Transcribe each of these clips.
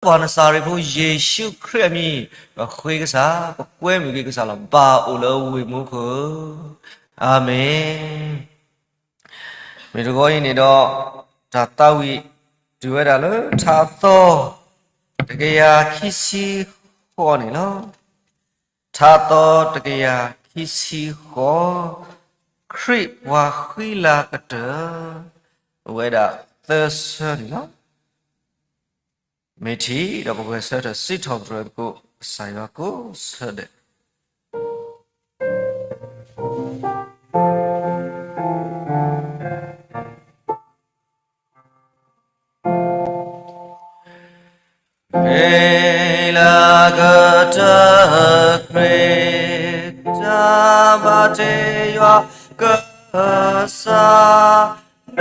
ပှၤနစၤရ့းဖိယ့ၣ်ၡူးခရံာ်အမံၤ, ပဃ့ကစၢ်, ပကွဲမုာ်က့ၤကစၢ်လီၤ. ပၢ်အိၣ်လၢဝ့ၢ်မူခိၣ်ဧၢ, အၤမ့ၣ်. မ့ၢ်တဂီၤအံၤန့ၣ်ဒီး တၢ်သးဝံၣ်တုၤဝဲဒၣ်လၢထါအသီ တကယၤခံဆံဃိးန့ၣ်လီၤ. ထါအသီတကယၤခံဆံဃိး, ခရံာ်ပှၤဃံလၤကတၢၢ်, အိၣ်ဝဲဒၣ်သၢဆၢန့ၣ်လီၤ. မ့ၢ်ထံၣ်ဒီးပဂဲၤဆၢထၢၣ်စံးထီၣ်ပတြၢၤသကိး ကစၢ်ယွၤကိးဆၢဒဲး. ဃံလၤကတၢၢ်ခရံာ်, တၢ်ဘၣ်တ့ယွၤကစၢ်, န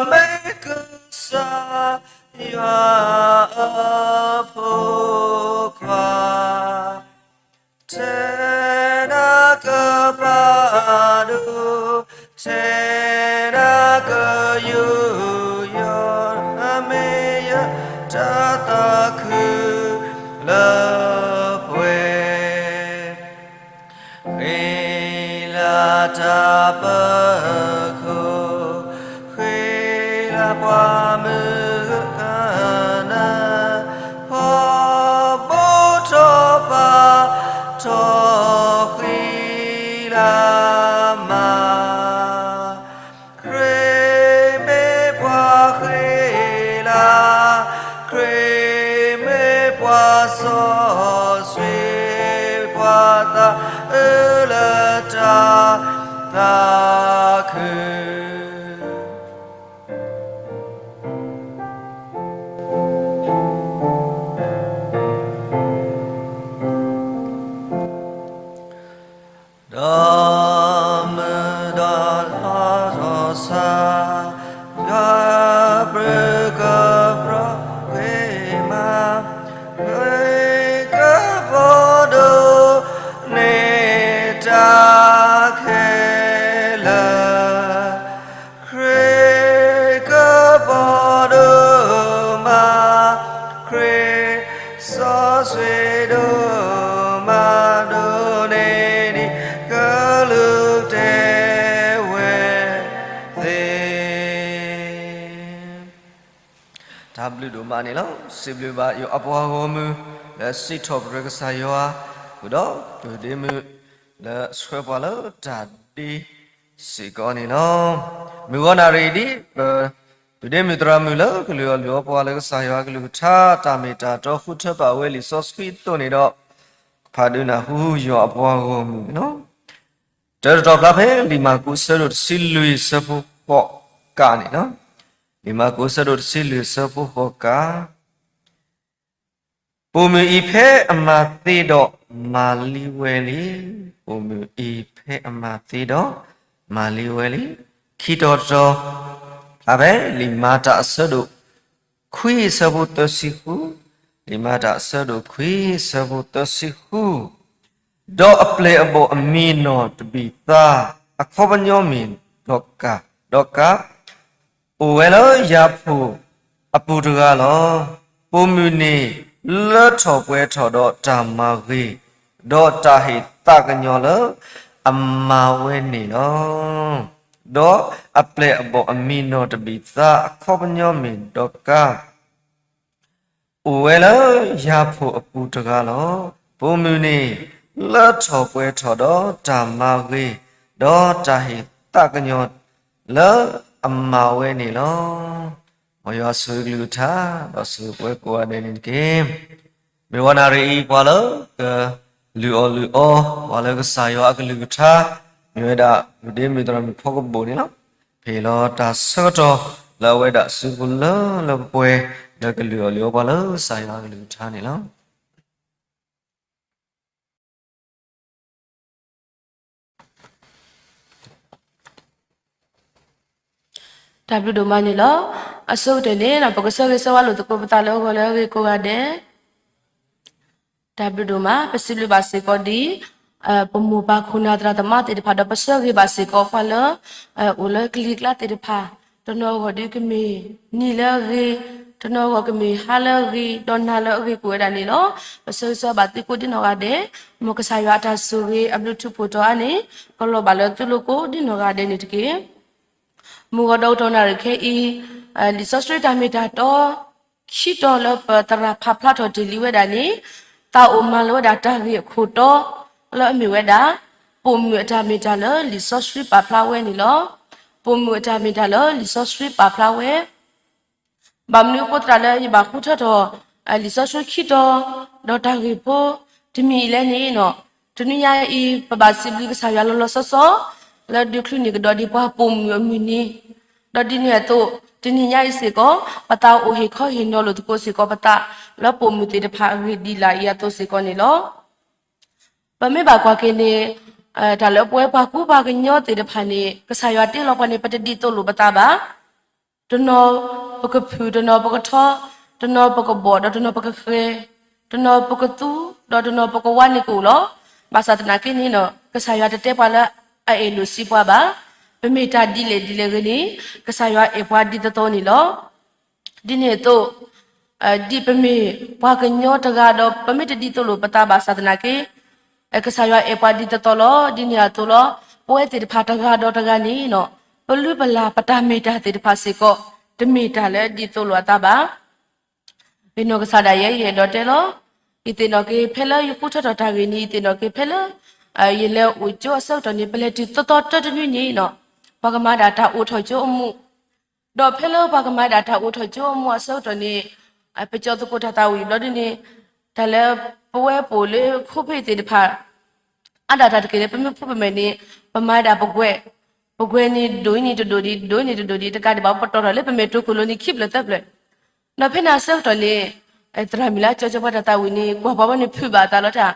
မ့ၢ်ကစၢ် ယွၤအဖိခွါ, ထဲနကပၤဒိၣ်, ထဲနကယူးယီၣ်, မ့ၢ်ယတၢ်သးခုလၢပှဲၤ ဃံလၤတၢ်ပၢၤခိၣ်, ဃံလၤပှၤမုၣ်ကနၢ, ဖီဘိထီၣ်ပာ်ထီၣ်ဃံလၤမး, ခရံာ်မ့ၢ်ပှၤဃံလၤ, ခရံာ်မ့ၢ်ပှၤစီဆှံ, ပှၤသးအုးလၢတၢ်သးခု ဒီးမုၢ်ဒီးလါစီဆှံ, ယွၤအဘျုးကဖျိးဂ့ၤမး, ခရံာ်ကပီၤဒိၣ်န့ၢ်တၢ်ခဲလၢာ်, ခရံာ်ကပီၤဒိၣ်မး, ခရံာ်စီဆှံဒိၣ်မး, ဒိၣ်န့ၢ်ဒံးကလုၢ်ကထါဝဲသ့ၣ် တၢ်ဘျုးဒိၣ်မးန့ၣ်လီၤ. စံးဘျုးဘၣ်ယွၤအပှၤဂီၢ်မုၢ် လၢစံးထီၣ်ပတြၢၤကစၢ်ယွၤ, ဃုာ်ဒီးပဒ့မုၣ် လၢဆှၢပှၤလၢတၢ်ဒ့စ့ၢ်ကီးန့ၣ်လီၤ. မုၢ်ဂီၤနၣ်ရံၣ်ဒ် ပ ပဒ့မုၣ်သရၣ်မုၣ်လၢကလုၢ်အီၣ်လုၢ်အီပှၤလၢကစၢ်ယွၤအကလုၢ်ကထါ တၢ်မ့ၢ်တၢ်တီဃုထၢပာ်ဝဲလံာ်စီဆှံအသိးန့ၣ်ဒီး ဖးဒုးနၢ်ဟူယွၤအပှၤဂီၢ်မုၢ်န့ၣ်လီၤ. တၢတတီၤဖျါဖဲ လံာ်မၢ်ကူးအဆၢဒိၣ်တဆံလွံၢ်အဆၢဖိဃိးကးန့ၣ်လီၤ. လံာ်မၢ်ကူးအဆၢဒိၣ်တဆံလွံၢ်အဆၢဖိဃိးကး ပိာ်မုၣ်အံၤဖဲအမၤသ့ဒီးမၤလံဝဲလံ, ပိာ်မုၣ်အံၤဖဲအမၤသ့ဒီးမၤလံဝဲလံ. ခံတီၤတတီၤ, ဖဲလံာ်မၤတၢ်အဆၢဒိၣ်ခွံအဆၢဖိသၢဆံဃု, လံာ်မၤတၢ်အဆၢဒိၣ်ခွံအဆၢဖိသၢဆံဃု, ဒီးအပျဲၢ်အဘီၣ်အမံနီၤတဘ့ၣ်သါ, အခီပညီမ့ၢ်ဒီကး, ဒီကး အိၣ်ဝဲလၢယၤဖိၣ်အပူၤတဂၤလီၤ. ပိာ်မုၣ်န့ၣ်လၢထီၣ်ပှဲၤထီၣ်ဒီးတၢ်မၤဂ့ၤ, ဒီးတၢ်ဟ့ၣ်သးကညီၤလၢအမၤဝဲန့ၣ်လီၤ. ဒီးအပျဲၢ်အဘီၣ်အမံနီၤတဘ့ၣ်သါ, အခီပညီမ့ၢ်ဒီကး အိၣ်ဝဲလၢယၤဖိၣ်အပူၤတဂၤလီၤ. ပိာ်မုၣ်န့ၣ်လၢထီၣ်ပှဲၤထီၣ်ဒီးတၢ်မၤဂ့ၤ, ဒီးတၢ်ဟ့ၣ်သးကညီၤလၢအမၤဝဲန့ၣ်လီၤ. မ်ယွၤဆိၣ်ဂ့ၤကလုၢ်ကထါ, ဒီးဆိၣ်ဂ့ၤပှၤကိးဂၤဒဲးန့ၣ်တက့ၢ်. မ့ၢ်ဝဲနၣ်ရံၣ်အံၤ ပှၤလၢကလုၢ်အီၣ်လုၢ်အီ, ပှၤလၢကစၢ်ယွၤအကလုၢ်ကထါ, မ့ၢ်ဝဲဒၣ် ပဒ့မုၣ်သရၣ်မုၣ်ဖီကဘိၣ်န့ၣ်လီၤ. ဖဲလီၤတၢ်ဆၢကတီၢ်လၢအဝဲဒၣ်စုပူၤလၢလၢပှဲၤပှဲၤ လၢကလုၢ်အီၣ်လုၢ်အီပှၤလၢကစၢ်ယွၤအကလုၢ်ကထါန့ၣ်လီၤ. တၢ်ဘျုးဒိၣ်မးန့ၣ်လီၤ. အဆိကတၢၢ်န့ၣ် ပကဆၢဂ့ၤဆၢဝါလိာ်သကိးပသးလၢအဂီၢ်လၢအဂ့ၤကိးဂၤဒဲး. တၢ်ဘျုးဒိၣ်မး, ပစံးဘျုးဘၣ်စ့ၢ်ကီးဒ် ပမိၢ်ပၢ်ခိၣ်နၢ်သရၣ်သမါသ့ၣ်တဖၣ် ဒီးပဆၢဂ့ၤဘၣ်စ့ၢ်ကီးပှၤလၢ အိၣ်လၢကလံၤကျါသ့ၣ်တဖၣ်, တနီၤအဂီၢ်ဒ်ကမ့ၢ်နံၤလၢအဂ့ၤ တနီၤဂီၢ်ကမ့ၢ်ဟါလၢအဂ့ၤ ဒီးနၤလၢအဂ့ၤကိးဝဲဒၣ်န့ၣ်လီၤ. ပဆၢဂ့ၤဆၢဝါဘၣ်သုကိးဒံနီၢ်ဂၤဒဲး, မ်ကစၢ်ယွၤအတၢ်ဆိၣ်ဂ့ၤအဘျုးထူးဖှိၣ်တီၤအါန့ၣ် ကလီၤဘၣ်လၢသုလိၤကိးဒံနီၢ်ဂၤဒဲးန့ၣ်တက့ၢ်. မုၢ်ဂီၤဒီးကတီၢ်နၣ်ရံၣ်ခဲအံၤ, လံာ်စီဆှံတၢ်မ့ၢ်တၢ်တီ ခံတီၤလၢပသရၣ်ဖးဖျါထီၣ်တ့ၢ်လံဝဲဒၣ်န့ၣ်, သးအိၣ်မၤလၢၤဝဲဒၣ်တၢ်ဂ့ၢ်အခိၣ်တီ လၢအမ့ၢ်ဝဲဒၣ် ပိာ်မုၣ်အတၢ်မ့ၢ်တၢ်လၢလံာ်စီဆှံပာ်ဖျါဝဲန့ၣ်လီၤ. ပိာ်မုၣ်အတၢ်မ့ၢ်တၢ်လၢလံာ်စီဆှံပာ်ဖျါဝဲ ဘၣ်မနုၤအဃိသတးလၢယဘၣ်ဃုထၢထီၣ် လံာ်စီဆှံခံတီၤ ဒီးတၢ်ဂ့ၢ်ဖိတမံၤအံၤလဲၣ်န့ၣ်, တနွံညါအံၤ ပဘၣ်စံးဘျုးကစၢ်ယွၤလီၤလီၤဆီဆီ လၢဒုးချုးန့ၢ်ကဒီးဒံးပှၤပိာ်မုၣ်အမုၢ်နံၤ, ဒီးဒ်န့ၣ်အသိး တနံၤညါအံၤစ့ၢ်ကီး ပသးအိၣ်ဟ့ၣ်ခီဟ့ၣ်နီၤလိာ်သကိးစ့ၢ်ကီးပသး လၢပိာ်မုၣ်သ့ၣ်တဖၣ်အဂ့ၢ်ဒ်လာ်အံၤအသိးစ့ၢ်ကီးန့ၣ်လီၤ. ပမ့ၢ်ဘၣ်ကွၢ်က့ၤန့ၣ်, တၢ်လၢပဝဲပှၤကူပှၤကညီသ့ၣ်တဖၣ်န့ၣ် ကစၢ်ယွၤတ့လီၤပှၤန့ၣ် ပတဒ်သိးလိာ်ပသးဘၣ်. တနီၤပကဖုၣ်, တနီၤပကထီ, တနီၤပကဘီၣ်, ဒီးတနီၤပကဃဲၤ, တနီၤပကသူ, ဒီးတနီၤပကဝါန့ၣ်ကအိၣ်လီၤ. ဘၣ်ဆၣ်သနာ်က့န့ၣ်, ကစၢ်ယွၤတတဲပှၤလၢအအဲၣ်ဒိၣ်စံးပှၤဘၣ်. ပမ့ၢ်တၢ်ဒ်လဲၣ်ဒ်လဲၣ်ဂ့ၤန့ၣ်, ကစၢ်ယွၤအဲၣ်ပှၤဒ်သိးသိးန့ၣ်လီၤ. ဒ်န့ၣ်အသိး, ဒ်ပမ့ၢ်ပှၤကညီတဂၤဒီး ပမ့ၢ်တဒ်သိးလိာ်ပသးဘၣ်ဆၣ်သနာ်က့, ကစၢ်ယွၤအဲၣ်ပှၤဒ်သိးသိးလီၤ. ဒ်န့ၣ်အသိးလီၤ. ပဝဲသ့ၣ်တဖၣ်တဂၤဒီးတဂၤန့ၣ်, ပလုၢ်ပလၢ်ပတၢ်မ့ၢ်တၢ်သ့ၣ်တဖၣ်စ့ၢ်ကီး တမ့ၢ်တၢ်လၢဒ်သိးလိာ်အသးဘၣ်. ယနီၢ်ကစၢ်ဒၣ်ယဲ ယအဲၣ်ဒိးတဲလီၤ. ယသ့ၣ်နီၣ်က့ၤဖဲလၢယဃုထၢထီၣ်တၢ်ဂ့ၢ်န့ၣ် ယသ့ၣ်နီၣ်က့ၤဖဲလၢ ယလဲၤအိၣ်ကၠိအဆၢကတီၢ်န့ၣ် ပလဲၤတုၤသီသီတၢတနွံန့ၣ်, ပှၤကမၤဒၣ်တၢ်အိးထီၣ်ကၠိအမူး, ဒီးဖဲလၢပှၤကမၤဒၣ်တၢ်အိးထီၣ်ကၠိအမူးအဆၢကတီၢ်န့ၣ်, ပကၠီၤသကိးတၢ်သးဝံၣ်ဘျီဒ်န့ၣ်, တၢ်လၢပဝဲပအိၣ်လၢခိၣ်ဖ့ၣ်သ့ၣ်တဖၣ် အါဒၣ်တၢ်တက့ၢ်လၢပမ့ၢ်ဖှူပမဲာ်န့ၣ်, ပမၤဒၣ်ပကွဲၤ, ပကွဲၤန့ၣ်ဒိၣ်အံၤန့ၣ်တဒိၣ်ဒံး, ဒိၣ်အံၤန့ၣ်တဒိၣ်ဒံး, တကးဒံးဘၣ်ပတီၢ်ထီၣ်လၢပမဲာ်တိခိၣ်လိၤန့ၣ်ခံဖျၢၣ်သၢဖျၢၣ်. ဒီးဖဲန့ၣ်အဆၢကတီၢ်န့ၣ်, သရၣ်မုၣ်လၢအကၠီကၠီပှၤတၢ်သးဝံၣ်န့ၣ် ကွၢ်ပှၤဘၣ်န့ၣ်ဖုးဘၣ်အသးလီၤတၢ်,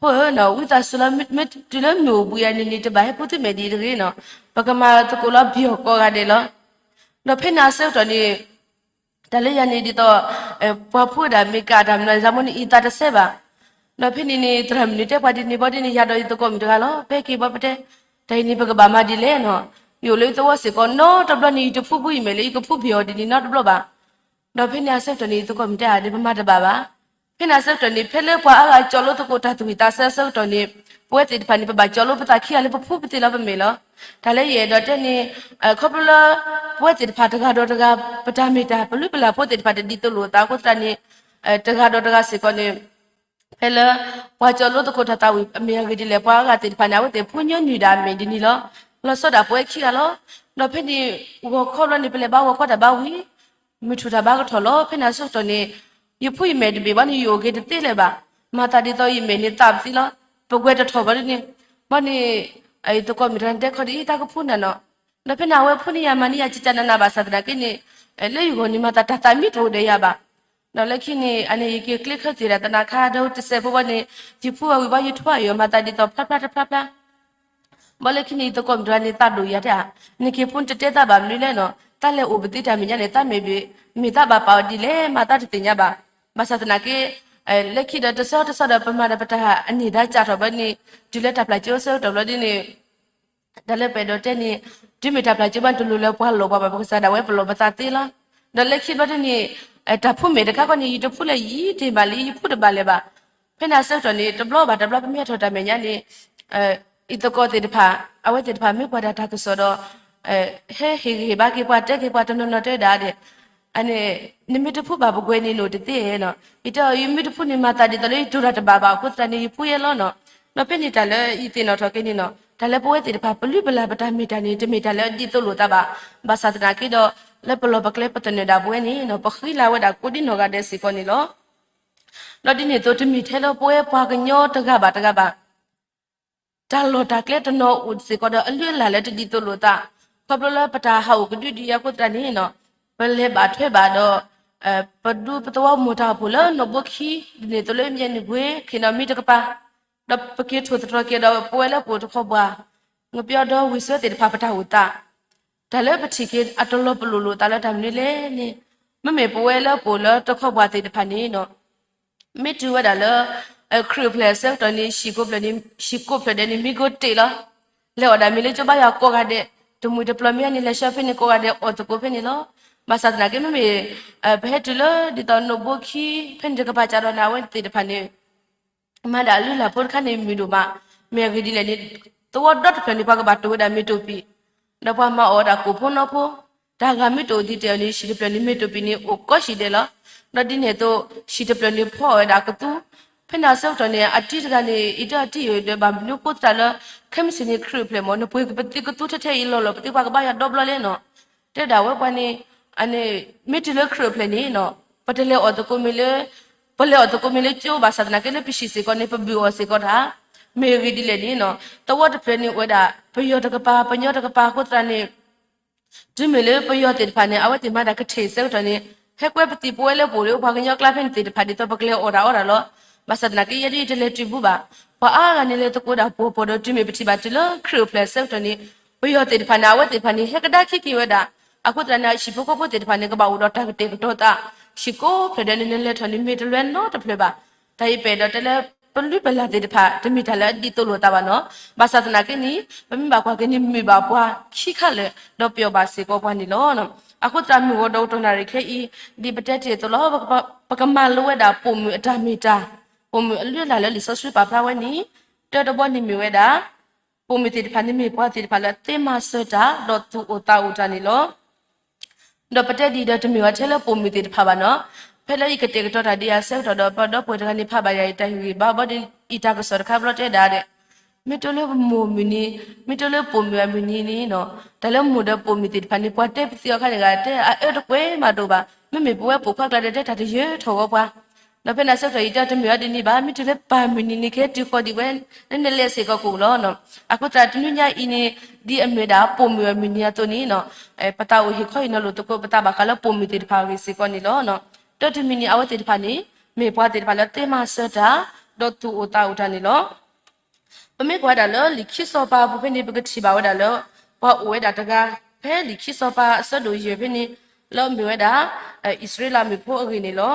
ဖိဧၢ, ဝံသးစူၤလီၤ, မ့ၢ်တုၤလၢမုၢ်အိၣ်ဘှံးအနံၤန့ၣ် တဘၣ်ဟဲဖှူသုမဲာ်ဒ်အံၤတဂ့ၤနီၤ, ပကမၤသကိးလီၤပယီၤကိးဂၤဒဲးလီၤ. ဒီးဖဲန့ၣ်အဆၢကတီၢ်န့ၣ် တၢ်လၢယၤန့ၣ်ဒ်သိး ပှၤဖှူဝဲဒၣ်မ့ၢ်ကးတၢ်မနုၤ ယၤမ့ၢ်န့ၣ် ယသးတဆဲးဘၣ်. ဒီးဖဲန့ၣ်န့ၣ် သရၣ်မုၣ်န့ၣ်တဲပှၤဒ်န့ၣ်ဘျီဒ်န့ၣ် ယၤဒီးယသကိးမုၣ်တဂၤလီၤ, ပဟဲက့ၤဘၣ်ပတဲ, တၢ်အံၤန့ၣ် ပကဘၣ်မၤဒ်လဲၣ်နီၤ, ယအိၣ်လၢယသဝီစ့ၢ်ကီးနီတဘျီန့ၣ် ယတဖှူဘုယမဲာ်လၢယကဖှူပယီၤဒ်န့ၣ်နီတဘျီဘၣ်. ဒီးဖဲန့ၣ်အဆၢကတီၢ်န့ၣ် ယသကိးမုၣ်တဲအါဒ်ပမၤတဘၣ်ဘၣ်. ဖဲန့ၣ်အဆၢကတီၢ်န့ၣ် ဖဲလၢပှၤအါဂၤကၠီလိသကိးတၢ်သးဝံၣ်သးဆၢအဆၢကတီၢ်န့ၣ်, ပဝဲသ့ၣ်တဖၣ်န့ၣ် ပဘၣ်ကၠီလိပသးခံဂၤလၢပဖှူပသ့လီၤပမဲာ်လီၤ. တၢ်လၢယအဲၣ်ဒိးတဲန့ၣ်, ခီဖျိလၢ ပဝဲသ့ၣ်တဖၣ်တဂၤဒီးတဂၤ ပတၢ်မ့ၢ်တၢ် ပလုၢ်ပလၢ်ဖိသ့ၣ်တဖၣ်တဒ်သိးလိာ်အသးအဃိသတးန့ၣ်, တဂၤဒီးတဂၤစ့ၢ်ကီးန့ၣ် ဖဲလၢ ပှၤကၠီလိသကိးတၢ်သးဝံၣ်အမ့ၢ်အဂ့ၢ်ဒ်လဲၣ် ပှၤအါဂၤသ့ၣ်တဖၣ်န့ၣ် အဝဲသ့ၣ်ဖှူညီနုၢ်ဒၣ်အမဲာ်ဒ်န့ၣ်လီၤ. လီၤဆီဒၣ်ပဝဲခံဂၤလီၤ. ဒီးဖဲန့ၣ် ဂီၤခီဘျီန့ၣ် ပလဲၤဘါဂီၤခီတၢ်ဘါဝံၤ မုၢ်ထူၣ်တၢ်ဘါကထီၣ်လီၤ. ဖဲန့ၣ်အဆၢကတီၢ်န့ၣ် ယဖှူယမဲာ်တဘ့ၣ်ဘၣ်န့ၣ် ယအိၣ်က့ၤတသ့လၢၤဘၣ်. မၤသးဒ်သိးယမဲာ်န့ၣ်သးပသံလီၤ. ပကွဲးတထီၣ်ဘၣ်ဒ်န့ၣ်, ဘၣ်န့ၣ် ယသကိးမုၣ်တဂၤန့ၣ် တဲခီဒ်အံၤတၢ်ကဖှူနၤနီၤ. ဒီးဖဲန့ၣ် အဝဲဖှူန့ၢ်ယၤမၤန့ၢ်ယၤ ကကနနဘၣ်ဆၣ်သနာ်က့န့ၣ်, လၢယဂီၢ်န့ၣ် မၤသးတၢ်သးမံတအိၣ်ဒီးယၤဘၣ်. ဒီးလၢခံန့ၣ် အန့ၣ် ယက့ၤကျ့ခၢသံၣ်ဒၣ်သနာ်ခါ ဒီးတစဲးဖိဘၣ်န့ၣ် ယဖှူအဝံၤဘၣ် ယထွါအံၤအီၤ မၤသးဒ်သိးဖျါဖျါတဖျါဖျါ ဘၣ်လၢခံန့ၣ် ယသကိးမုၣ်တဂၤန့ၣ် သးဒိၣ်ယၤတဲဧါ, နက့ၤဖှူနတတဲသးဘၣ်မနုၤလဲၣ်နီၤ, တၢ်လဲၤအိၣ်ပသ့တၢ်မဲာ်ညါန့ၣ် တၢ်မဲာ်ဘ့ၣ် မ့ၢ်တၢ်ဘၣ်ပာ်အီၤဒ်လဲၣ် မၤတၢ်တသ့ၣ်ညါဘၣ်. ဘၣ်ဆၣ်သနာ်က့ လၢခံဒီးတဆီတဆီဒီး ပမၤဒီးပတၢ်အန့ၢ်ဒါကၢ်ထီၣ်ဘၣ်န့ၣ် တုၤလၢတၢ်ပျၢ်ကၠိအဆၢကတီၢ်ဘျီဒ်န့ၣ် တၢ်လၢပအဲၣ်ဒိးတဲန့ၣ် တုၤမ့ၢ်တၢ်ပျၢ်ကၠိဘၣ်န့ၣ် တလိၣ်လၢပှၤလိာ်ပှၤဘၣ် ပကစၢ်ဒၣ်ဝဲပလီၢ်ပသးသ့လီၤ. ဒီးလၢခံဘျီဒ်န့ၣ် တၢ်ဖှူမဲာ်တခါခီန့ၣ် ယတဖှူလၢယံၤတ့ၢ်မးလံ ယဖှူတဘၣ်လၢၤဘၣ်. ဖဲန့ၣ်အဆၢကတီၢ်န့ၣ် တဘျီဘၣ်တဘျီ ပမ့ၢ်ဟဲထီၣ်တၢ်မဲာ်ညါန့ၣ် ယသကိးသ့ၣ်တဖၣ် အဝဲသ့ၣ်တဖၣ်မ့ၢ်ပှၤဒၣ်တၢ်ကစီၣ်ဒီး ဟဲဟ့ၣ်ဂံၢ်ဟ့ၣ်ဘါက့ၤပှၤ တဲက့ၤပှၤတနီၤနီၤတဲဝဲဒၣ်ဒီး အန့ၣ် နမ့ၢ်တဖှူဘၣ်ပကွဲၤန့ၣ် နအိၣ်တသ့နီၤ. ယတဲအီၤ ယမ့ၢ်တဖှူန့ၣ် မၤသးဒ်သိးလၢယတိၢ်တၢ်တဘၣ်ဘၣ်အဃိသတးန့ၣ် ယဖှူယဲလီၤနီၤ. ဒီးဖဲန့ၣ်တၢ်လၢယသ့ၣ်နီၣ်ထီၣ်က့ၤန့ၣ်နီၤ တၢ်လၢပဝဲသ့ၣ်တဖၣ်ပလုၢ်ပလၢ်ပတၢ်မ့ၢ်တၢ်န့ၣ် တမ့ၢ်တၢ်လၢအဒ်သိးလိာ်သးဘၣ်. ဘၣ်ဆၣ်သနာ်က့ဒီး လၢပလီၢ်ပကျဲပသနၢၣ်ဒၣ်ပဝဲန့ၣ်နီၤ ပဃံလၤဝဲဒၣ်ကိးဒ်နီၢ်ဂၤဒဲးစ့ၢ်ကီးန့ၣ်လီၤ. ဒီးဒ်န့ၣ်အသိး တမ့ၢ်ထဲလၢပဝဲပှၤကညီတဂၤဘၣ်တဂၤဘၣ် တၢ်လီၢ်တၢ်ကျဲတနီၤအိၣ်စ့ၢ်ကီးဒီးအလုၢ်အလၢ်လၢတဒ်သိးလိာ်သး, ခီဖျိလၢပတၢ်ဟးအိၣ်ကဒုဒ်အံၤအဃိသတးန့ၣ်နီၤ ပလဲၤဘၣ်ထွဲဘၣ်ဒီး ပဒူပသဝီမိၢ်တၢ်အိၣ်ဖှိၣ်လၢနီၢ်ဘိခံ ဒ်န့ၣ်အသိးလၢမ့ၢ်နုၢ်ကွ့ ခ့ၣ်နီၣ်မံတကပၤ, ဒီးပက့ၤထိၣ်သတြီၤက့ၤဒီးပဝဲလၢပအိၣ်တခီပှၤ ငပျီဒီဝံၣ်စၢၤသ့ၣ်တဖၣ်ပတၢ်အိၣ်သး, တၢ်လၢပထံၣ်က့ၤအတလီၤပလိာ်လိာ်သးလၢတၢ်မနုၤလဲၣ်န့ၣ်, မ့မ့ၢ်ပဝဲလၢပအိၣ်လၢတခီပှၤသ့ၣ်တဖၣ်န့ၣ်နီၤ မ့ၢ်တုၤဝဲဒၣ်လၢ ခရံာ်အိၣ်ဖျဲၣ်အဆၢကတီၢ်န့ၣ် ဟံၣ်ကိးဖျၢၣ်ဒဲးန့ၣ် မံကိးတ့ၢ်လီၤ. လဲၤအီၣ်ဒၣ်မ့ၤလၢကၠိဘါယွၤကိးဂၤဒဲး, တမှံၤတပျီၤမ့ၢ်န့ၣ် လဲၤဆှၢဖဲန့ၣ်ကိးဂၤဒဲး အီၣ်သကိးဖဲန့ၣ်လီၤ. ဘၣ်ဆၣ်သနာ်က့ မ့မ့ၢ် ပဟဲတုၤလၢဒ်သိးနိၣ်ဘိခံ ဖဲန့ၣ်တကပၤကဒီးန့ၣ် အဝဲသ့ၣ်တဖၣ်န့ၣ် မၤဒၣ်အလုၢ်အလၢ်ဖိတခါန့ၣ်မုာ်ဒိၣ်မး, မ့ၢ်အဂ့ၢ်ဒ်လဲၣ်န့ၣ် သဝီဒီတဖျၢၣ်န့ၣ် ပှၤကဘၣ်တိၢ်ဝဲဒၣ်မ့ၤတိၢ်ပံၣ်, ဒီးပှၤမၤအီၣ်ဝဲဒၣ်ကိၣ်ဖိနီဖိ, တၢ်ဂၤမ့ၢ်တအိၣ်သံတဲအီၤန့ၣ် ဟံၣ်တဖျၢၣ်န့ၣ် မ့ၤတိၢ်ပံၣ်န့ၣ် အိၣ်ကိးဟံၣ်ဒဲးလီၤ. ဒီးဒ်န့ၣ်အသိး ဟံၣ်တဖျၢၣ်န့ၣ်ဖီအီၣ်ဝဲဒၣ်ကသူ, ဖဲန့ၣ်အဆၢကတီၢ်န့ၣ် အတံၤတဂၤန့ၣ် အံၤတၢ်တံၤအံၤဒီးဘၣ်မနုၤအဃိသတးလၢ ခဲမုၢ်ဆ့ၣ်န့ၣ် ခရံာ်အိၣ်ဖျဲၣ်မး နပှ့ၤပသံကသူထဲထဲအံၤလီၤလီၤ ပသံပှၤကဘၣ်ယွၤဒီဘျီလဲၣ်နီၤ တဲဒၣ်ဝဲပှၤန့ၣ်, မ့ၢ်တုၤလၢခရံာ်အိၣ်ဖျဲၣ်န့ၣ်နီၤ, ပတလဲၤအီၣ်သကိးမ့ၤလၢ, ပလဲၤအီၣ်သကိးမ့ၤလၢကၠိဘၣ်ဆၣ်သနာ်က့လၢပဟံၣ်စ့ၢ်ကီးန့ၣ် ပဘုၣ်အီၣ်စ့ၢ်ကီးတၢ်, မ့ၢ်အဂ့ၢ်ဒ်လဲၣ်န့ၣ်နီၤ, သဝီတဖျၢၣ်န့ၣ်အိၣ်ဝဲဒၣ် ပယီၤတကပၤ ပညီတကပၤအဃိသတးန့ၣ် တုၤမ့ၢ်လၢပယီၤသ့ၣ်တဖၣ်န့ၣ် အဝဲသ့ၣ်မၤတၢ်ကထံၣ်အဆၢကတီၢ်န့ၣ် ဟဲကွဲပသံၣ်ပဝဲလၢပအိၣ်လၢပှၤကညီကျါဖဲန့ၣ်သ့ၣ်တဖၣ် ဒ်သိးပကလဲၤအီၣ်တၢ်အီၣ်တၢ်လီၤ. ဘၣ်ဆၣ်သနာ်က့ ယဲဒၣ်ယတလဲၤတုၤဘူးဘၣ်. ပှၤအါဂၤန့ၣ်လဲၤသကိးဒၣ်ပှီၢ်ပှီၢ်ဒီး တုၤမ့ၢ်ပထံၣ်ဘၣ်တုၤလၢခရံာ်အိၣ်ဖျဲၣ်အဆၢကတီၢ်န့ၣ် ပယီၤသ့ၣ်တဖၣ်န့ၣ် အဝဲသ့ၣ်တဖၣ်န့ၣ် ဟဲကဒါခံက့ၤဝဲဒၣ်. အဃိသတးန့ၣ် ဟံၣ်ဖိဃီဖိသ့ၣ်တဖၣ်န့ၣ် ကဘၣ်အိၣ်ဒီးတၢ်ကတဲာ်ကတီၤသး, ဟံၣ်ကိးဖျၢၣ်ဒီးန့ၣ် နလဲၤထီၣ်န့ၣ် မ့ၢ်တလွဲနီတဖျၢၣ်ဘၣ်. တၢ်အံၤပအဲၣ်ဒိးတဲလၢ ပလုၢ်ပလၢ်သ့ၣ်တဖၣ် တမ့ၢ်တၢ်လၢအဒ်သိးလိာ်သးဘၣ်နီၤ. ဘၣ်ဆၣ်သနာ်က့န့ၣ် ပမ့ၢ်ဘၣ်ကွၢ်က့ၤန့ၣ် မုာ်ဘၣ်ပှၤခံခါလၢာ် ဒီးပျီဘၣ်စ့ၢ်ကီးပှၤန့ၣ်လီၤ. အဃိသတးမုၢ်ဂီၤဒီးကတီၢ်နၣ်ရံၣ်ခဲအံၤ ဒ်ပတဲတ့ၢ်အသိးလီၤ, ပကမၤလိဝဲဒၣ်ပိာ်မုၣ်အတၢ်မ့ၢ်တၢ်, ပိာ်မုၣ်အလုၢ်အလၢ်လၢလံာ်စီဆှံပာ်ဖျါဝဲန့ၣ် တၢတဘီန့ၣ်မ့ၢ်ဝဲဒၣ် ပိာ်မုၣ်သ့ၣ်တဖၣ်န့ၣ်မ့ၢ်ပှၤသ့ၣ်တဖၣ်လၢအသ့မၤစၢၤတၢ် ဒီးသူၣ်အိၣ်သးအိၣ်တၢ်န့ၣ်လီၤ. ဒီးပတဲဒ်အံၤဒီးတမ့ၢ်ဝဲထဲလၢပိာ်မုၣ်သ့ၣ်တဖၣ်ဘၣ်နီၤ, ဖဲလၢယကတဲာ်ကတီၤတၢ်ဒ်အံၤအဆၢကတီၢ်ဒီး ပဒီပုၢ်ဝဲၢ်တဂၤန့ၣ် ဖးဘၣ်ယၤအတၢ်ဟ့ၣ်ဂံၢ်ဘါဘီဒီး အံၤတၢ်ကစီၣ်တခါဘျီတဲဒၣ်ဒီး မ့ၢ်တိလၢမိၢ်မုၢ်နံၤ, မ့ၢ်တိလၢပိာ်မုၣ်အမုၢ်နံၤန့ၣ်နီၤ, တၢ်လၢမိၢ်ဒီးပိာ်မုၣ်သ့ၣ်တဖၣ်န့ၣ် ပှၤတဲပသံအီၤခါန့ၣ်ဂ့ၤ တဲအအၢတကွဲးမးဒိၣ်ဘၣ်, မ့မ့ၢ်ပဝဲပိာ်ခွါကျါဒီး တဲတၢ်တယၢၤထီၣ်ဝဲပှၤ ဒီးဖဲန့ၣ်အဆၢကတီၢ် ယတဲတမ့ၢ်အီၤဒ်န့ၣ်ဘၣ်, မ့ၢ်တုၤလၢပၢ်မုၢ်နံၤန့ၣ် ကဟဲတုၤဃီၤဒံးဝဲ နလဲၤစ့ၢ်ကီးကအိၣ်လီၤ. အဃိသတးတနွံညါအံၤန့ၣ် ဒ်အမ့ၢ်ဝဲဒၣ်ပိာ်မုၣ်အမုၢ်နံၤအသိးန့ၣ်နီၤ, ပသးအိၣ်ဟ့ၣ်ခီဟ့ၣ်နီၤလိာ်သကိးပသးဘၣ်ဃးလၢပိာ်မုၣ်သ့ၣ်တဖၣ်အဂ့ၢ်စ့ၢ်ကီးန့ၣ်လီၤ. တၢတမံၤန့ၣ် အဝဲသ့ၣ်တဖၣ်န့ၣ် မ့ၢ်ပှၤသ့ၣ်တဖၣ်လၢသ့မၤစၢၤတၢ် ဒီးသူၣ်အိၣ်သးအိၣ်တၢ်န့ၣ်လီၤ. ပမ့ၢ်ကွၢ်ဒၣ်လၢလံာ်ခံစီၤပၤအပူၤဖဲန့ၣ် ပကထံၣ်ဘၣ်ဝဲဒၣ်လၢ ပှၤအိၣ်ဝဲဒၣ်တဂၤ ဖဲလံာ်ခံစီၤပၤအဆၢဒိၣ်ယဲၢ်ဖဲန့ၣ် လၢအမ့ၢ်ဝဲဒၣ် အံၣ်စရ့လးမုၣ်ဖိအဂ့ၢ်န့ၣ်လီၤ.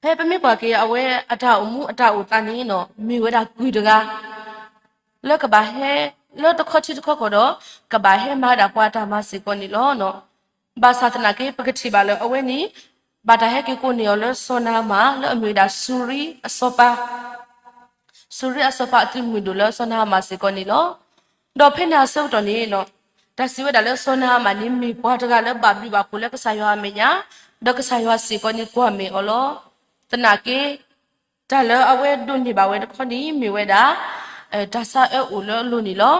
ဖဲပမ့ၢ်ကွၢ်က့ၤအဝဲအတၢ်အိၣ်မူအတၢ်အိၣ်သးန့ၣ်နီၤ မ့ၢ်ဝဲဒၣ်ကုၢ်တဂၤ လၢကဘၣ်ဟဲ လၢတခီထံတခီကီၢ်ဒီး ကဘၣ်ဟဲမၤဝဲဒၣ်ပှၤအတၢ်မၤစ့ၢ်ကီးန့ၣ်လီၤ. ဘၣ်ဆၣ်သနာ်က့ ပကထံၣ်ဘၣ်လၢအဝဲန့ၣ် ဘၣ်တၢ်ဟဲက့ၤကိးန့ၢ်အီၤလၢစီၤနၤအမၣ် လၢအမ့ၢ်ဝဲဒၣ်စူၤရံအစီၤပၤ စူၤရံအစီၤပၤအသုးမုၢ်ဒိၣ်လၢစီၤနၤအမၣ်စ့ၢ်ကီးန့ၣ်လီၤ. ဒီးဖဲန့ၣ်အဆၢကတီၢ်န့ၣ် တၢ်စံးဝဲဒၣ်လၢစီၤနၤအမၣ်န့ၣ် မ့ၢ်ပှၤတဂၤလၢဘၣ်ဘျုးဘၣ်ဖှိၣ်လၢကစၢ်ယွၤအမဲာ်ညါ, ဒီးကစၢ်ယွၤစ့ၢ်ကီးန့ၣ်ကွၢ်မဲာ်အီၤလီၤ. သနာ်က့ တၢ်လၢအဝဲဒိးန့ၢ်ဘၣ်ဝဲတခီန့ၣ် မ့ၢ်ဝဲဒၣ် တၢ်ဆါအၢအိၣ်လၢအလိၤန့ၣ်လီၤ.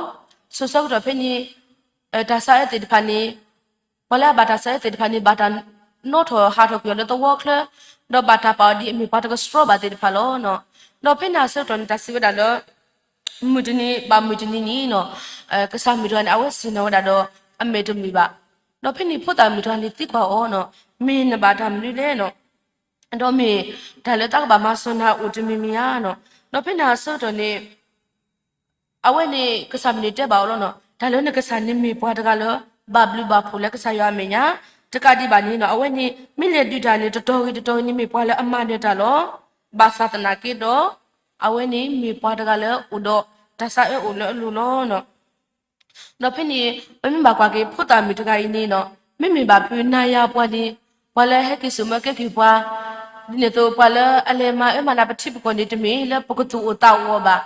စိၤဆၢကတီၢ်ဖဲန့ၣ် တၢ်ဆါအၢသ့ၣ်တဖၣ်န့ၣ် ပှၤလၢအဘၣ်တၢ်ဆါအၢသ့ၣ်တဖၣ်န့ၣ် ဘၣ်တၢ်နီၣ်ထီၣ်ဟးထီၣ်ကွံာ်အီၤလၢသဝီချၢ, ဒီးဘၣ်တၢ်ပာ်အီၤဒ်အမ့ၢ်ပှၤတကဆှီဘၣ်သ့ၣ်တဖၣ်လီၤ. ဒီးဖဲန့ၣ်အဆၢကတီၢ်န့ၣ် တၢ်စံးဝဲဒၣ်လၢ မုၢ်တနံၤဘၣ်မုၢ်တနံၤန့ၣ်နီၤ, ကစၢ်မုၣ်တဂၤန့ၣ် အဝဲဆ့ၣ်နီၤဝဲဒၣ်ဒီး အမဲာ်တမုာ်ဘၣ်. ဒီးဖဲန့ၣ်ဖိသၣ်မုၣ်တဂၤန့ၣ်သံကွၢ်အီၤနီၤ, မ့ၢ်နဘၣ်တၢ်မနုၤလဲၣ်နီၤ, ဒီးမ့ၢ်တၢ်လၢတၢ်ကဘၣ်မၤစီၤနၤအိၣ်တမံၤမံၤဧါနီၤ. ဒီးဖဲန့ၣ်အဆၢကတီၢ်န့ၣ် အဝဲန့ၣ် ကစၢ်မုၢ်န့ၣ်တဲဘၣ်အီၤလီၤနီၤ, တၢ်လၢနကစၢ်န့ၣ်မ့ၢ်ပှၤတဂၤလၢ ဘၣ်ဘျုးဘၣ်ဖှိၣ်လၢကစၢ်ယွၤအမဲာ်ညါ, တကးဒံးဘၣ်န့ၣ်နီၤ, အဝဲန့ၣ် မ့ၢ်လဲၤဒုးတၢ်န့ၣ် တတီၤဂ့ၤတတီၤဂ့ၤန့ၣ် မ့ၢ်ပှၤလၢအမၤနၢၤတၢ်လီၤ. ဘၣ်ဆၣ်သနာ်က့ဒီး အဝဲန့ၣ်မ့ၢ်ပှၤတဂၤလၢအိၣ်ဒီးတၢ်ဆါအၢအိၣ်လၢအလိၤလီၤနီၤ. ဒီးဖဲန့ၣ် ပမ့ၢ်ဘၣ်ကွၢ်က့ၤဖိသၣ်မုၣ်တဂၤအံၤန့ၣ်နီၤ, မ့မ့ၢ်ဘၣ်ဖုးနၤယၤပှၤန့ၣ် ပှၤလၢဟဲက့ၤစိာ်မၢကဲက့ၤပှၤ, ဒ်န့ၣ်အသိး ပှၤလၢအလဲၤမၤအၢမၤနးပထံပကီၢ်န့ၣ် တမ့ၢ်လၢပကသူၣ်အိၣ်သးအိၣ်အီၤဘၣ်.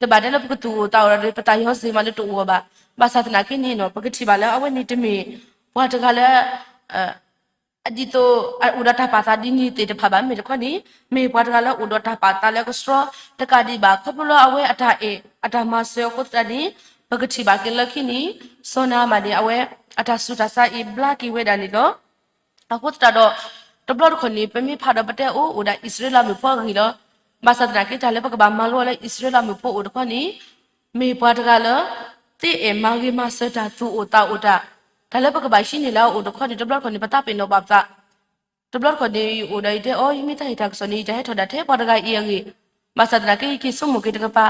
တဘၣ်တဲလၢပကသူၣ်အိၣ်သးအိၣ်ဒီး ပသးယီၤစ့မးလၢတအိၣ်အီၤဘၣ်. ဘၣ်ဆၣ်သနာ်က့န့ၣ်နီၤ, ပကထံၣ်ဘၣ်လၢအဝဲန့ၣ်တမ့ၢ် ပှၤတဂၤလၢ အဒ်သိး အအိၣ်ဒီးတၢ်ပာ်သးဒ်န့ၣ်သ့ၣ်တဖၣ်ဘၣ်. မ့ၢ်တခီန့ၣ် မ့ၢ်ပှၤတဂၤလၢအိၣ်ဒီးတၢ်ပာ်သးလၢကဆှီ, တကးဒံးဘၣ် ခီဖျိလၢအဝဲအတၢ်အဲၣ်အတၢ်မၤစၢၤအဃိသတးန့ၣ် ပကထံၣ်ဘၣ်က့ၤလၢခံန့ၣ် စီၤနၤအမၣ်န့ၣ် အဝဲအတၢ်ဆူးတၢ်ဆါအံၤဘျါက့ၤဝဲဒၣ်န့ၣ်လီၤ. အဃိသတးဒီး တဘျီတခီၣ်န့ၣ် ပမ့ၢ်ဖးဒီးပတဲအိၣ် အိၣ်ဒၣ်အံၣ်စရ့လးမုၣ်ဖိအဂ့ၢ်လီၤ. ဘၣ်ဆၣ်သနာ်က့ တၢ်လၢပကဘၣ်မၤလိအီၤလၢအံၣ်စရ့လးမုၣ်ဖိအအိၣ်တခီန့ၣ် မ့ၢ်ပှၤတဂၤလၢ သ့အဲၣ်မၤဂ့ၤမၤစၢၤတၢ် သူၣ်အိၣ်သးအိၣ်တၢ်, တၢ်လၢပကဘၣ်ဟံးန့ၢ်လၢအအိၣ်တခီန့ၣ် တဘျီတခီၣ်န့ၣ် ပသးပ့ၤနီၣ်ဘၣ်ပသး တဘျီတခီၣ်န့ၣ် ယအိၣ်ဒီးယတဲအီၤ ယမ့ၢ်သးဟ့ၣ်တၢ်ကစီၣ်န့ၣ် ယတၢ်ဟဲထီၣ်ဒၣ်ထဲပှၤတဂၤအံၤအဂ့ၢ်, ဘၣ်ဆၣ်သနာ်က့ ယက့ၤဆိကမိၣ်က့ၤတကပၤ,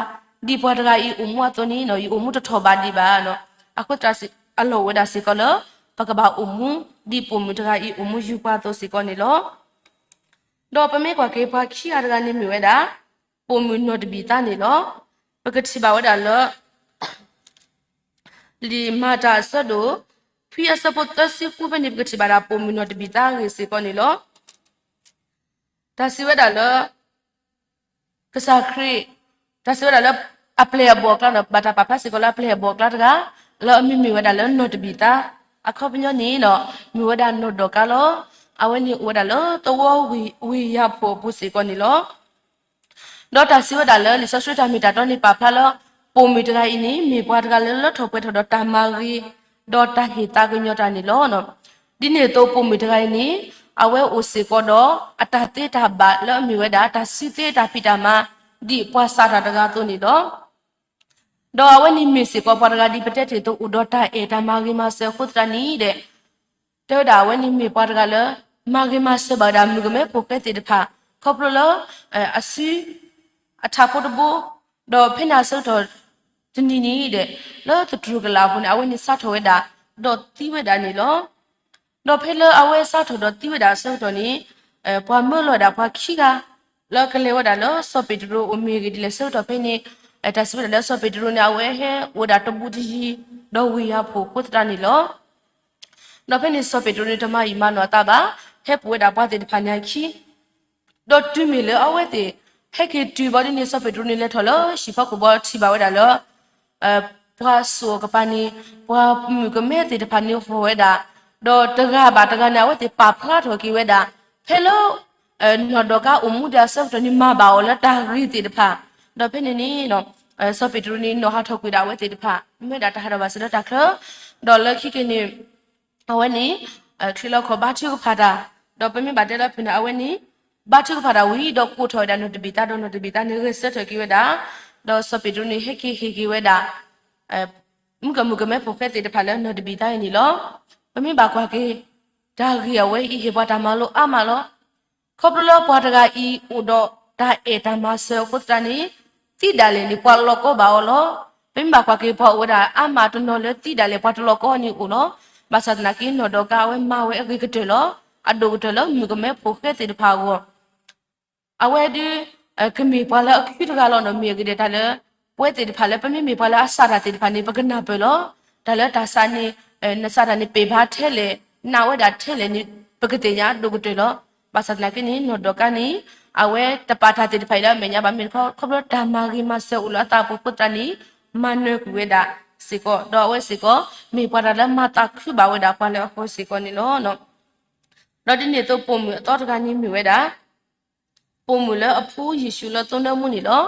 ဒ်ပှၤတဂၤအံၤအိၣ်မူအသိးန့ၣ်နီၤ ယအိၣ်မူတထီၣ်ဘးဒံးဘၣ်နီၤ. အဃိသတး အလီၢ်အိၣ်ဝဲဒၣ်စ့ၢ်ကီးလၢ ပကဘၣ်အိၣ်မူ ဒ်ပိာ်မုၣ်တဂၤအံၤအိၣ်မူယုာ်ပှၤအသိးစ့ၢ်ကီးန့ၣ်လီၤ. ဒီးပမ့ၢ်ကွၢ်က့ၤပှၤခံဂၤတဂၤန့ၣ်မ့ၢ်ဝဲဒၣ် ပိာ်မုၣ်နီၢ်တဘံၣ်သါန့ၣ်လီၤ. ပကထံၣ်ဘၣ်ဝဲဒၣ်လၢ လံာ်မၤတၢ်အဆၢဒိၣ် ခွံအဆၢဖိသၢဆံဃုဖဲန့ၣ် ပကထံၣ်ဘၣ်ဒၣ်ပိာ်မုၣ်နီၢ်တဘံၣ်သါအဂ့ၢ်စ့ၢ်ကီးန့ၣ်လီၤ. တၢ်စံးဝဲဒၣ်လၢ ကစၢ်ခရံာ်, တၢ်စံးဝဲဒၣ်လၢ အပျဲၢ်အဘီၣ်အကျါဒီး ဘၣ်တၢ်ပာ်ဖျါစ့ၢ်ကီးလၢအပျဲၢ်အဘီၣ်အကျါတဂၤ, လၢအမံၤမ့ၢ်ဝဲဒၣ်လၢနီၢ်တဘံၣ်သါ, အခီပညီန့ၣ်ဒီး မ့ၢ်ဝဲဒၣ်နီၢ်ဒီကါလီၤ. အဝဲန့ၣ်အိၣ်ဝဲဒၣ်လၢသဝီဝ့ၢ်ယၤဖှိၣ်အပူၤစ့ၢ်ကီးန့ၣ်လီၤ. ဒီးတၢ်စံးဝဲဒၣ်လၢလံာ်စီဆှံတၢ်မ့ၢ်တၢ်တီန့ၣ်ပာ်ဖျါလၢ ပိာ်မုၣ်တဂၤအံၤန့ၣ် မ့ၢ်ပှၤတဂၤလၢလၢထီၣ်ပှဲၤထီၣ်ဒီးတၢ်မၤဂ့ၤ, ဒီးတၢ်ဟ့ၣ်သးကညီၤတၢ်န့ၣ်လီၤ. ဒ်န့ၣ်အသိးပိာ်မုၣ်တဂၤအံၤန့ၣ် အဝဲအိၣ်စ့ၢ်ကီးဒီး အတၢ်သ့တၢ်ဘၣ်လၢအမ့ၢ်ဝဲဒၣ် တၢ်စုသ့တၢ်ဖံးတၢ်မၤ ဒ်ပှၤစးထီၣ်တဂၤအသိးန့ၣ်လီၤ. ဒီးအဝဲန့ၣ်မ့ၢ်စ့ၢ်ကီးပှၤတဂၤဒ်ပတဲတ့ၢ်အသိး အိၣ်ဒီးတၢ်အဲၣ်တၢ်မၤဂ့ၤမၤစၢၤအဃိသတးန့ၣ်ဒီး တဲဝဲဒၣ်အဝဲန့ၣ်မ့ၢ်ပှၤတဂၤလၢ မၤဂ့ၤမၤစၢၤဘၣ်ဝဲဒၣ်မုၣ်ကမဲဖိဃဲသ့ၣ်တဖၣ် ခီဖျိလၢ အစု အထးဖိတဘိ, ဒီးဖဲန့ၣ်အဆၢကတီၢ်တနံၤန့ၣ်ဒီး လၢသတြူၤကလာ်အပူၤန့ၣ် အဝဲန့ၣ်စးထီၣ်ဝဲဒၣ် ဒီးသံဝဲဒၣ်န့ၣ်လီၤ. ဒီးဖဲလၢအဝဲစးထီၣ်ဒီးသံဝဲဒၣ်အဆၢကတီၢ်န့ၣ် ပှၤမၢလီၤဝဲဒၣ်ပှၤခံဂၤ လၢကလဲၤဝဲဒၣ်လၢစီၤပ့းတရူးအအိၣ်မ့ၢ်ဂ့ၤဒ်လဲၣ်ဆၢကတီၢ်ဖဲန့ၣ် တၢ်စံးဝဲဒၣ်လၢစီၤပ့းတရူးန့ၣ် အဝဲဟဲအိၣ်ဝဲဒၣ်တဘူးတယံၤ ဒီးဝ့ၢ်ယၤဖှိၣ်အဃိသတးန့ၣ်လီၤ. ဒီးဖဲန့ၣ်စီၤပ့းတရူးန့ၣ် တမၤအံၣ်မၤနီၢ်အသးဘၣ်, ဟဲပူၤဝဲဒၣ်ပှၤသ့ၣ်တဖၣ်န့ၣ်အခံ ဒီးတုၤမ့ၢ်လၢအဝဲသ့ၣ် ဟဲက့ၤတုၤဘၣ်ဒ်န့ၣ် စီၤပ့းတရူးန့ၣ်လဲၤထီၣ်လၢဟံၣ်ဖီခိၣ်ဘီထံၣ်ဘၣ်ဝဲဒၣ်လၢ ပှၤစိာ်အကပၤန့ၣ် ပှၤမုၣ်ကမဲသ့ၣ်တဖၣ်န့ၣ်ဟီၣ်ဝဲဒၣ်, ဒီးတဂၤဘၣ်တဂၤန့ၣ် အဝဲသ့ၣ်ပာ်ဖျါထီၣ်က့ၤဝဲဒၣ် ဖဲလၢ နီၢ်ဒီကါအိၣ်မူဒံးအဆၢကတီၢ်န့ၣ် မၤဘၣ်အီၤလၢတၢ်ဂ့ၤသ့ၣ်တဖၣ်, ဒီးဖဲန့ၣ်န့ၣ် စီၤပ့းတရူးန့ၣ် နီၢ်ဟးထီၣ်ကွံာ်ဒၣ်အဝဲသ့ၣ်တဖၣ် မ့ၢ်ဝဲဒၣ်တၢ်ဟးထီၣ်ဘၣ်စၢၤလၢတၢ်ချၢ, ဒီးလၢခံက့ၤန့ၣ် အဝဲန့ၣ် ချံးလီၤခီၣ်ဘါထုကဖၣ်တၢ်, ဒီးပမ့ၢ်ဘၣ်တဲလၢဖုၣ်န့ၣ် အဝဲန့ၣ် ဘါထုကဖၣ်တၢ်ဝံၤ ဒီးကိးထီၣ်ဝဲဒၣ်နီၢ်တဘံၣ်သါ ဒီးနီၢ်တဘံၣ်သါန့ၣ် ဂဲၤဆၢထၢၣ်က့ၤဝဲဒၣ်, ဒီးစီၤပ့းတရူးန့ၣ် ဟဲက့ၤဟ့ၣ်က့ၤဝဲဒၣ် မုၣ်ကမဲဖိဃဲသ့ၣ်တဖၣ်လၢနီၢ်တဘံၣ်သါအံၤန့ၣ်လီၤ. ပမ့ၢ်ဘၣ်ကွၢ်က့ၤ တၢ်ဂ့ၢ်အဝဲအံၤ ဟ့ၣ်ပှၤတၢ်မၤလိအါမးလီၤ. ခီဖျိလၢပှၤတဂၤအံၤ အိၣ်ဒီးတၢ်အဲၣ်တၢ်မၤစၢၤအဃိသတးန့ၣ် သံဒၣ်လဲာ်န့ၣ် ပှၤလီၤကီဘၣ်အီၤလီၤ. ပမ့ၢ်ဘၣ်ကွၢ်က့ၤ ပှၤအိၣ်ဝဲဒၣ်အါမးတနီၤလၢသံဒၣ်လဲာ် ပှၤတလီၤကီန့ၣ်အိၣ်လီၤ. ဘၣ်ဆၣ်သနာ်က့ နီၢ်ဒီကါအဝဲမၤဝဲအဂ့ၤကတၢၢ်လီၤ. အဒိၣ်ကတၢၢ်လၢမုၣ်ကမဲဖိဃဲသ့ၣ်တဖၣ်အဂီၢ် အဝဲဒုး ကမ့ၢ်ပှၤလၢအခုတဂၤလီၤနီၤ မ့ၢ်အဂ့ၢ်ဒ်တၢ်လၢ ပဝဲသ့ၣ်တဖၣ်လၢပမ့မ့ၢ်ပှၤလၢအစးတၢ်သ့ၣ်တဖၣ်န့ၣ် ပကနၢ်ပၢၢ်လီၤ. တၢ်လၢတၢ်စးန့ၣ် နစးတၢ်န့ၣ် ပ့ၢ်ဘါထဲလဲၣ်, နာ်ဝဲဒၣ်ထဲလဲၣ်န့ၣ် ပကသ့ၣ်ညါဒိၣ်ကတၢၢ်လီၤ. ဘၣ်ဆၣ်သနာ်က့န့ၣ် နီၢ်ဒီကါန့ၣ် အဝဲတပာ်တၢ်သ့ၣ်တဖၣ်အံၤလၢအမဲာ်ညါဘၣ် မ့ၢ်တခီ ခီဖျိတၢ်မၤဂ့ၤမၤစၢၤအိၣ်လၢအသးအပူၤအဃိသတးန့ၣ် မၤနၢၤကွံာ်ဝဲဒၣ်စ့ၢ်ကီး ဒီးအဝဲစ့ၢ်ကီး မ့ၢ်ပှၤတၢ်လၢမၤသးခုဘၣ်ဝဲဒၣ်ပှၤလၢအဃိစ့ၢ်ကီးန့ၣ်လီၤ. ဒီးဒ်န့ၣ်အသိး ပိာ်မုၣ်အသီတဂၤန့ၣ်မ့ၢ်ဝဲဒၣ် ပိာ်မုၣ်လၢအဖှူယ့ၣ်ၡူးလၢသိနၢမူန့ၣ်လီၤ.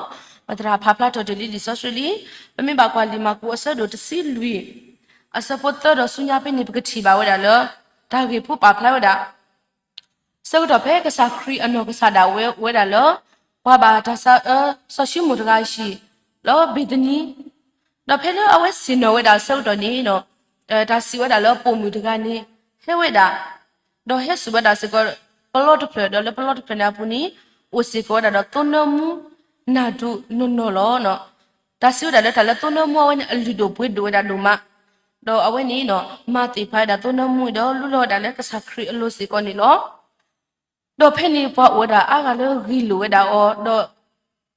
ပသရၣ်ဖးဖျါထီၣ်တ့ၢ်လံလံာ်စီဆှံလံ. ပမ့ၢ်ဘၣ်ကွၢ်လံာ်မၢ်ကူးအဆၢဒိၣ်တဆံလွံၢ် အဆၢဖိသၢဒီးဆူညါဖဲန့ၣ် ပကထံၣ်ဘၣ်ဝဲဒၣ်လၢ တၢ်ဂ့ၢ်ဖိပာ်ဖျါဝဲဒၣ် ဆၢကတီၢ်ဖဲကစၢ်ခရံာ်အနီၢ်ကစၢ်ဒၣ်ဝဲအိၣ်ဝဲဒၣ်လၢ ပှၤဘၣ်တၢ်ဆါအၢ စီၤၡံမိၣ်တဂၤအဟံၣ် လၢဘ့ၤသနံ ဒီးဖဲလၢအဝဲဆ့ၣ်နီၤဝဲဒၣ်အဆၢကတီၢ်န့ၣ် တၢ်စံးဝဲဒၣ်လၢပိာ်မုၣ်တဂၤန့ၣ် ဟဲဝဲဒၣ် ဒီးဟဲစိာ်ဝဲဒၣ်စ့ၢ်ကီး ပလီတဖျၢၣ် ဒီးလၢပလီတဖျၢၣ်န့ၣ်အပူၤန့ၣ် အိၣ်စ့ၢ်ကီးဝဲဒၣ်ဒီးသိနၢမူ နၢ်ဒိၣ်နီၢ်နီၢ်လီၤ. တၢ်စံးဝဲဒၣ်လၢတၢ်လၢသိနၢမူအဝဲန့ၣ် အလုၢ်ဒိၣ်ပှ့ၤဒိၣ်ဝဲဒၣ်ဒိၣ်မး ဒီးအဝဲန့ၣ် မၤသ့ၣ်ဖးဝဲဒၣ်သိနၢမူအံၤဒီး လူလီၤဝဲဒၣ်လၢကစၢ်ခရံာ်အလိၤစ့ၢ်ကီးန့ၣ်လီၤ. ဒီးဖဲန့ၣ်ပှၤအိၣ်ဝဲဒၣ်အါဂၤလၢဂ့ၢ်လိာ်ဝဲဒၣ်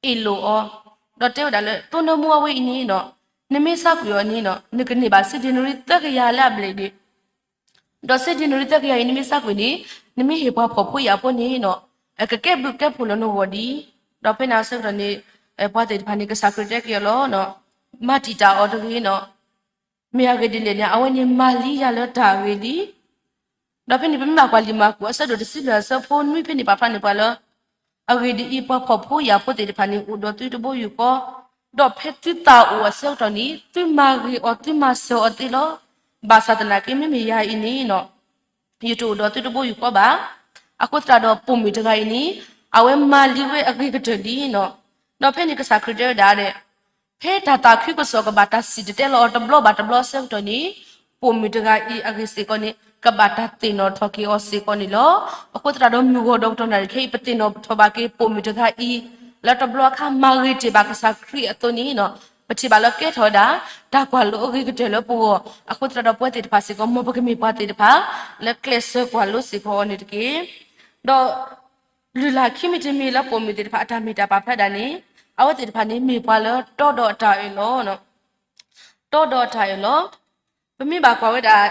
အီၤ ဒီးအ့ၣ်လိာ်အီၤ, ဒီးတဲဝဲဒၣ်လၢ သိနၢမူအဝဲအံၤန့ၣ် နမ့ၢ်စးကွံာ်အီၤန့ၣ် နကန့ၢ်ဘၣ်စ့ဒ့နရံၣ်သၢကယၤလၢအဘျဲၣ်ဒံး ဒီးစ့ဒ့နရံၣ်သၢကယၤအံၤ နမ့ၢ်စးကွံာ်န့ၣ် နမ့ၢ်ဟ့ၣ်ပှၤဖှီၣ်ဖိယာ်ဖိန့ၣ် ကကဲဘျုးကဲဖှိၣ်လၢနဂီၢ်ဒံး. ဒီးဖဲန့ၣ်အဆၢကတီၢ်န့ၣ် ပှၤသ့ၣ်တဖၣ်န့ၣ် ကစၢ်ခရံာ်တဲက့ၤအီၤလီၤ. မၤတံာ်တာ်အီၤတဂ့ၤနီၤ. မ့ၢ်အဂ့ၢ်ဒ်လဲၣ်န့ၣ် အဝဲန့ၣ်မၤလံယၤလၢတၢ်ဂ့ၤလံ. ဒီးဖဲန့ၣ် ပမ့ၢ်ဘၣ်ကွၢ်လံာ်မၢ်ကူးအဆၢဒိၣ်တဆံလွံၢ်အဆၢဖိနွံဖဲန့ၣ် ပာ်ဖျါန့ၢ်ပှၤလၢ အဂ့ၢ်ဒ်အံၤ, ပှၤဖှီၣ်ဖိယာ်ဖိသ့ၣ်တဖၣ်န့ၣ် အိၣ်ဒီးသုတဘိယူၢ်ဃီ, ဒီးဖဲသုသးအိၣ်အဆၢကတီၢ်န့ၣ် သုမၤဂ့ၤအီၤ သုမၤစၢၤအီၤသ့လီၤ. ဘၣ်ဆၣ်သနာ်က့ မ့မ့ၢ်ယၤအံၤန့ၣ် ယတအိၣ်ဒီးသုတဘိယူၢ်ဃီဘၣ်. အဃိသတးဒီးပိာ်မုၣ်တဂၤအံၤန့ၣ် အဝဲမၤလံဝဲအဂ့ၤကတၢၢ်လံနီၤ. ဒီးဖဲန့ၣ်ကစၢ်ခရံာ်တဲဝဲဒၣ်ဒီး ဖဲတၢ်သးခုကစီၣ်ကဘၣ်တၢ်စံၣ်တဲၤတဲလီၤအီၤတဘျီဘၣ်တဘျီအဆၢကတီၢ်န့ၣ် ပိာ်မုၣ်တဂၤအံၤအဂ့ၢ်စ့ၢ်ကီးန့ၣ် ကဘၣ်တၢ်သ့ၣ်နီၣ်ထီၣ်က့ၤအီၤစ့ၢ်ကီးန့ၣ်လီၤ. အဃိသတးဒီးမုၢ်ဂီၤဒီးကတီၢ်နၣ်ရံၣ်ခဲအံၤ ပသ့ၣ်နီၣ်ထီၣ်ဘၣ်က့ၤပိာ်မုၣ်တဂၤအံၤ လၢတဘျီအခါမၤဂ့ၤတ့ၢ်ဘၣ်ကစၢ်ခရံာ်အသိးန့ၣ် ပထံၣ်ဘၣ်လၢကဲထီၣ်ဝဲဒၣ် တၢ်ကွၢ်လိအဂ့ၤကတၢၢ်လၢပဂီၢ်. အဃိသတးဒီးပဝဲသ့ၣ်တဖၣ်စ့ၢ်ကီး မ်ပကမ့ၢ်ပှၤသ့ၣ်တဖၣ် လၢကျဲးစၢးကွၢ်လိစ့ၢ်ကီးအီၤန့ၣ်တက့ၢ်. ဒီး လုၢ်လၢ်ခံမံၤတမံၤလၢပိာ်မုၣ်သ့ၣ်တဖၣ်အတၢ်မ့ၢ်တၢ်ပာ်ဖျါဒၣ်န့ၣ် အဝဲသ့ၣ်တဖၣ်န့ၣ်မ့ၢ်ပှၤလၢတီဒီးအတၢ်အၢၣ်လီၤ တီဒီးအတၢ်အၢၣ်လီၤ. ပမ့ၢ်ဘၣ်ကွၢ်ဝဲဒၣ်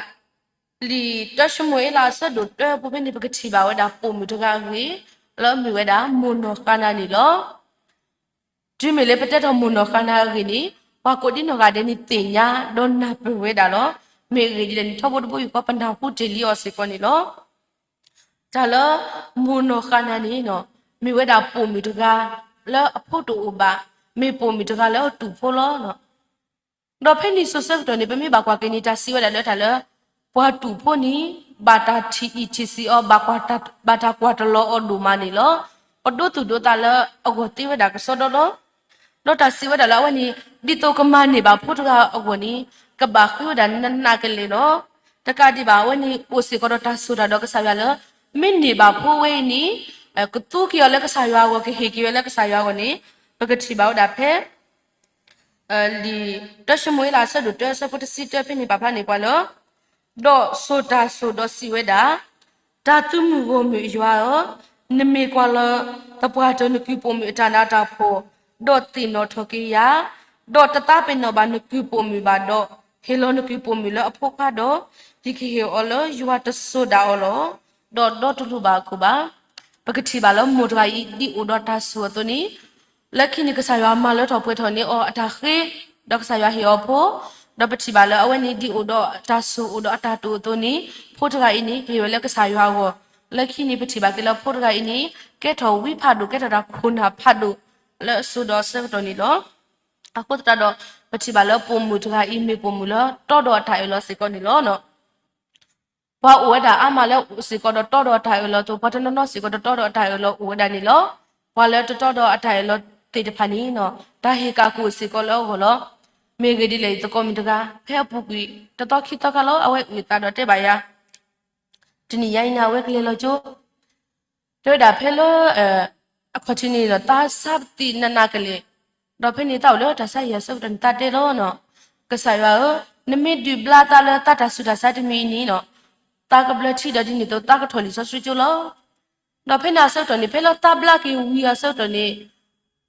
လံာ်တၢၡမူၤအ့လးအဆၢဒိၣ်တၢ ပူၤဖဲန့ၣ် ပကထံၣ်ဘၣ်ဝဲဒၣ်ပိာ်မုၣ်တဂၤအဂ့ၢ် လၢအမ့ၢ်ဝဲဒၣ်မိၢ်နီၢ်ဃါနၤန့ၣ်လီၤ. တုၤမ့ၢ်လၢပတဲထီၣ်မိၢ်နီၢ်ဃါနၤအဂ့ၢ်န့ၣ် ပှၤကိးဒံနီၢ်ဂၤဒဲးန့ၣ်သ့ၣ်ညါဒီးနၢ်ပၢၢ်ဝဲဒၣ်လီၤ. မ့ၢ်အဂ့ၢ်ဒ်လဲၣ်န့ၣ် ထီဘိတဘိယူၢ်ဃီ ပနၢ်ဟူတ့ၢ်လံအီၤစ့ၢ်ကီးန့ၣ်လီၤ. တၢ်လၢမိၢ်နီၢ်ဃါနၤန့ၣ် မ့ၢ်ဝဲဒၣ်ပိာ်မုၣ်တဂၤ လၢအဖိတအိၣ်ဘၣ်, မ့ၢ်ပိာ်မုၣ်တဂၤလၢအတူၢ်ဖိလီၤ. ဒီးဖဲန့ၣ်စိၤဆၢကတီၢ်န့ၣ် ပမ့ၢ်ဘၣ်ကွၢ်က့ၤန့ၣ် တၢ်စံးဝဲဒၣ်လၢတၢ်လၢ ပှၤတူၢ်ဖိန့ၣ် ဘၣ်တၢ်ထံၣ်အံၣ်ထံၣ်ဆံးအီၤ, ဘၣ်တၢ်ကွၢ်တလီၤအီၤဒိၣ်မးန့ၣ်လီၤ. ပဒိသူၣ်ဒိသးလၢအဂီၢ်သ့ဝဲဒၣ်ကစီဒီလီၤ. ဒီးတၢ်စံးဝဲဒၣ်လၢအဝဲန့ၣ် ဒ်သိးကမၤန့ၢ်ဘၣ်ဖိတဂၤအဂီၢ်န့ၣ် ကဘၣ်ဃ့ဝဲဒၣ်နးနးကလဲာ်လီၤ. တကးဒံးဘၣ် အဝဲန့ၣ်အိၣ်စ့ၢ်ကီးဒီးတၢ်စိာ်တၢ်ဒီးကစၢ်ယွၤလၢ မ့ၢ်န့ၢ်ဘၣ်ဖိဝဲအံၤန့ၣ် ကသူက့ၤအီၤလၢကစၢ်ယွၤအဂီၢ်, ကဟ့ၣ်က့ၤဝဲလၢကစၢ်ယွၤအဂီၢ်န့ၣ် ပကထံၣ်ဘၣ်ဝဲဒၣ်ဖဲ လံာ်တၢၡမူၤအ့လးအဆၢဒိၣ်တၢ အဆၢဖိတဆံတၢ ဖဲန့ၣ်ပာ်ဖျါန့ၢ်ပှၤလၢ ဒီးစိာ်တၢ်စိာ်ဒီးစံးဝဲဒၣ်, တၢ်သုးမုၢ်ဂီၢ်မုၢ်ယွၤဧၢ, နမ့ၢ်ကွၢ်လီၤသပှၢ်တၢၢ်နကုၢ်ပိာ်မုၣ်အတၢ်နးတၢ်ဖှီၣ်, ဒီးသ့ၣ်နီၣ်ထီၣ်က့ၤယၤ, ဒီးတသးပ့ၤနီၣ်ဘၣ်နကုၢ်ပိာ်မုၣ်ဘၣ်ဒီး, ဟ့ၣ်လီၤနကုၢ်ပိာ်မုၣ်လၢအဖိခွါဒီး, ယကဟ့ၣ်အီၤလၢယွၤတစိၤဒၣ်အီၤလီၤ. ဒီးဒီတလိၣ်ဘၣ်အခိၣ်ဘၣ်. ပကထံၣ်ဘၣ်လၢမိၢ်တဂၤအံၤ ဒ်အိၣ်ဒီးတၢ်စိာ်အသိးန့ၣ် လၢခံန့ၣ် ကစၢ်ယွၤမၤလၢထီၣ်ပှဲၤထီၣ်န့ၢ်အီၤအတၢ်ဃ့, ဒီးကစၢ်ယွၤဟ့ၣ်အီၤဖိ, ဒီးပထံၣ်ဘၣ်လၢအဝဲန့ၣ် ဒ်အိၣ်ဒီးတၢ်စိာ်အိၣ်ဒီးအတၢ်တိာ်အသိးန့ၣ် ဖိတဂၤအံၤန့ၣ် ဟ့ၣ်ဝဲလၢကစၢ်ယွၤအဂီၢ်, လၢခံန့ၣ် ပထံၣ်ဘၣ်က့ၤလၢဖိတဂၤအံၤန့ၣ် ကဲထီၣ်ဝံဖးဒိၣ် ကဲထီၣ်တၢ်ခိၣ်နၢ်ဖးဒိၣ် လၢအစိၤဒီးအဆၢကတီၢ်န့ၣ်လီၤ. အဃိသတးဒီး ပထံၣ်ဘၣ်လၢပိာ်မုၣ်တဂၤအံၤ မ့ၢ်ပိာ်မုၣ်လၢတီဒီးအတၢ်အၢၣ်လီၤစ့ၢ်ကီးန့ၣ်လီၤ. ပှၤအိၣ်ဝဲဒၣ်အါမးလၢအိၣ်စ့ၢ်ကီးဒီးတီဒီးအတၢ်အၢၣ်လီၤအသိး, ပှၤတနီၤနီၤစ့ၢ်ကီးဒီးတီဒီးအတၢ်အၢၣ်လီၤအိၣ်ဝဲဒၣ်န့ၣ်လီၤ. ပှၤလၢတတီဒီးအတၢ်အၢၣ်လီၤသ့ၣ်တဖၣ်န့ၣ် တၢ်ဟ့ၣ်ကၣ်ကအိၣ်စ့ၢ်ကီးလၢအဂီၢ်လီၤ. မ့ၢ်ဂ့ၢ်ဒ်လဲၣ် ယသကိးမုၣ်တဂၤ ဖဲအပူၤကွံာ် တသီခံသီခါလီၤ အဝဲအုၣ်အသးဒီးတဲဘၣ်ယၤ, တနံၤညါအံၤန့ၣ် အဝဲကလဲၤလီၤကၠိ တဲဝဲဒၣ်ဖဲလၢ အခီၣ်ထံးန့ၣ်ဒီး သးဆါပသံးနးနးကလဲာ်, ဒီးဖဲန့ၣ်သးအိၣ်လၢတၢ်ဆါဟံၣ်အဆၢကတီၢ်န့ၣ် သးတဲလီၤနီၤ, ကစၢ်ယွၤဧၢ, နမ့ၢ်ဒုးဘျါသးလၢသးတၢ်ဆူးတၢ်ဆါတမံၤအံၤန့ၣ်နီၤ, သးကဘျၢထံဒီးဒ်န့ၣ်အသိး သးကထီၣ်လံာ်စီဆှံကၠိလီၤ. ဒီးဖဲန့ၣ်အဆၢကတီၢ်န့ၣ် ဖဲလၢသးဘျါက့ၤဝံၤအဆၢကတီၢ်န့ၣ်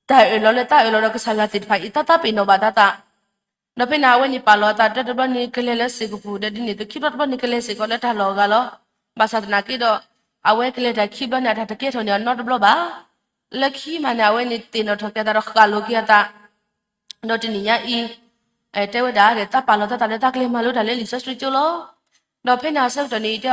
တၢ်အၢၣ်လီၤလၢသးအၢၣ်လီၤဒီးကစၢ်ယွၤသ့ၣ်တဖၣ်အံၤ သးသးပ့ၤနီၣ်ဘၣ်သးသး ဒီးဖဲန့ၣ် အဝဲန့ၣ်ပာ်လီၤအသး တဘျီတဘျီန့ၣ် ကလဲၤလၢစ့ၢ်ကပူၤ, ဒီးဒ်န့ၣ်အသိး ခံဘျီတဘျီန့ၣ် ကလဲၤစ့ၢ်ကီးလၢတၢ်လီၢ်အဂၤလီၤ. ဘၣ်ဆၣ်သနာ်က့ဒီး အဝဲကလဲၤတၢ်ခံဘျီန့ၣ် အတၢ်တကဲထီၣ်န့ၢ်အီၤနီတဘျီဘၣ်. လၢခံမးန့ၣ် အဝဲန့ၣ်သ့ၣ်နီၣ်ထီၣ်က့ၤအသးဒီးဃၣ်လိၤက့ၤအသး, ဒီးတနံၤညါအံၤ တဲဝဲဒၣ် သးပာ်လီၤသးသးလၢသးကလဲၤမၤလိတၢ်လၢလံာ်စီဆှံကၠိလီၤ. ဒီးဖဲန့ၣ်အဆၢကတီၢ်န့ၣ် ယတ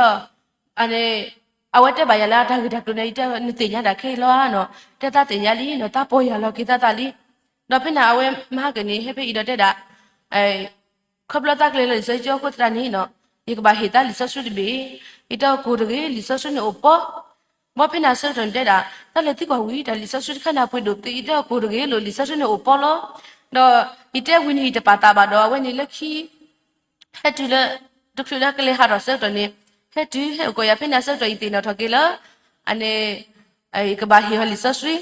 ဲအီၤ အဝဲတဲဘၣ်ယၤလၢအတၢ်ဂ့ၢ်တၢ်ကျိၤန့ၣ် ယတဲ နသ့ၣ်ညါတၢ်ခဲအံၤလီၤဧါနီၤ, တဲသးသ့ၣ်ညါလံနီၤ, သးပီၢ်ယၢ်လီၤက့ၤသးသးလံ. ဒီးဖဲန့ၣ် အဝဲမၤဟါက့ၤန့ၣ် ဟဲဖဲအံၤဒီးတဲဒၣ် ခီဖျိသးကလဲၤလၢလံာ်စီဆှံကၠိအဃိသတးန့ၣ်နီၤ, ယကဘၣ်ဟ့ၣ်သးလံာ်စီဆှံတဘ့ၣ်, ယတဲအီၤကိၢ်တဂ့ၤ, လံာ်စီဆှံန့ၣ်အိၣ်ပီ, ဘၣ်ဖဲန့ၣ်အဆၢကတီၢ်န့ၣ်တဲဒၣ် တၢ်လဲၤသံကွၢ်ဝံၤ တၢ်လံာ်စီဆှံတခါန့ၣ် အပှ့ၤဒိၣ်သ့, ယတဲအီၤကိၢ်တဂ့ၤလိာ် လံာ်စီဆှံန့ၣ်အိၣ်ပီလီၤ. ဒီးယတဲဝံၤန့ၣ် ယတပာ်သးဘၣ်ဒီး အဝဲန့ၣ်လၢခံ ဟဲတုၤလၢ တချုးလၢကလဲၤဟးထီၣ်အဆၢကတီၢ်န့ၣ် ဟဲတုၤဟဲအိၣ်ကီးယၤ ဖဲန့ၣ်အဆၢကတီၢ် ယသ့ၣ်နီၣ်ထီၣ်က့ၤလၢ အန့ၣ် ယကဘၣ်ဟ့ၣ်အီၤလံာ်စီဆှံ,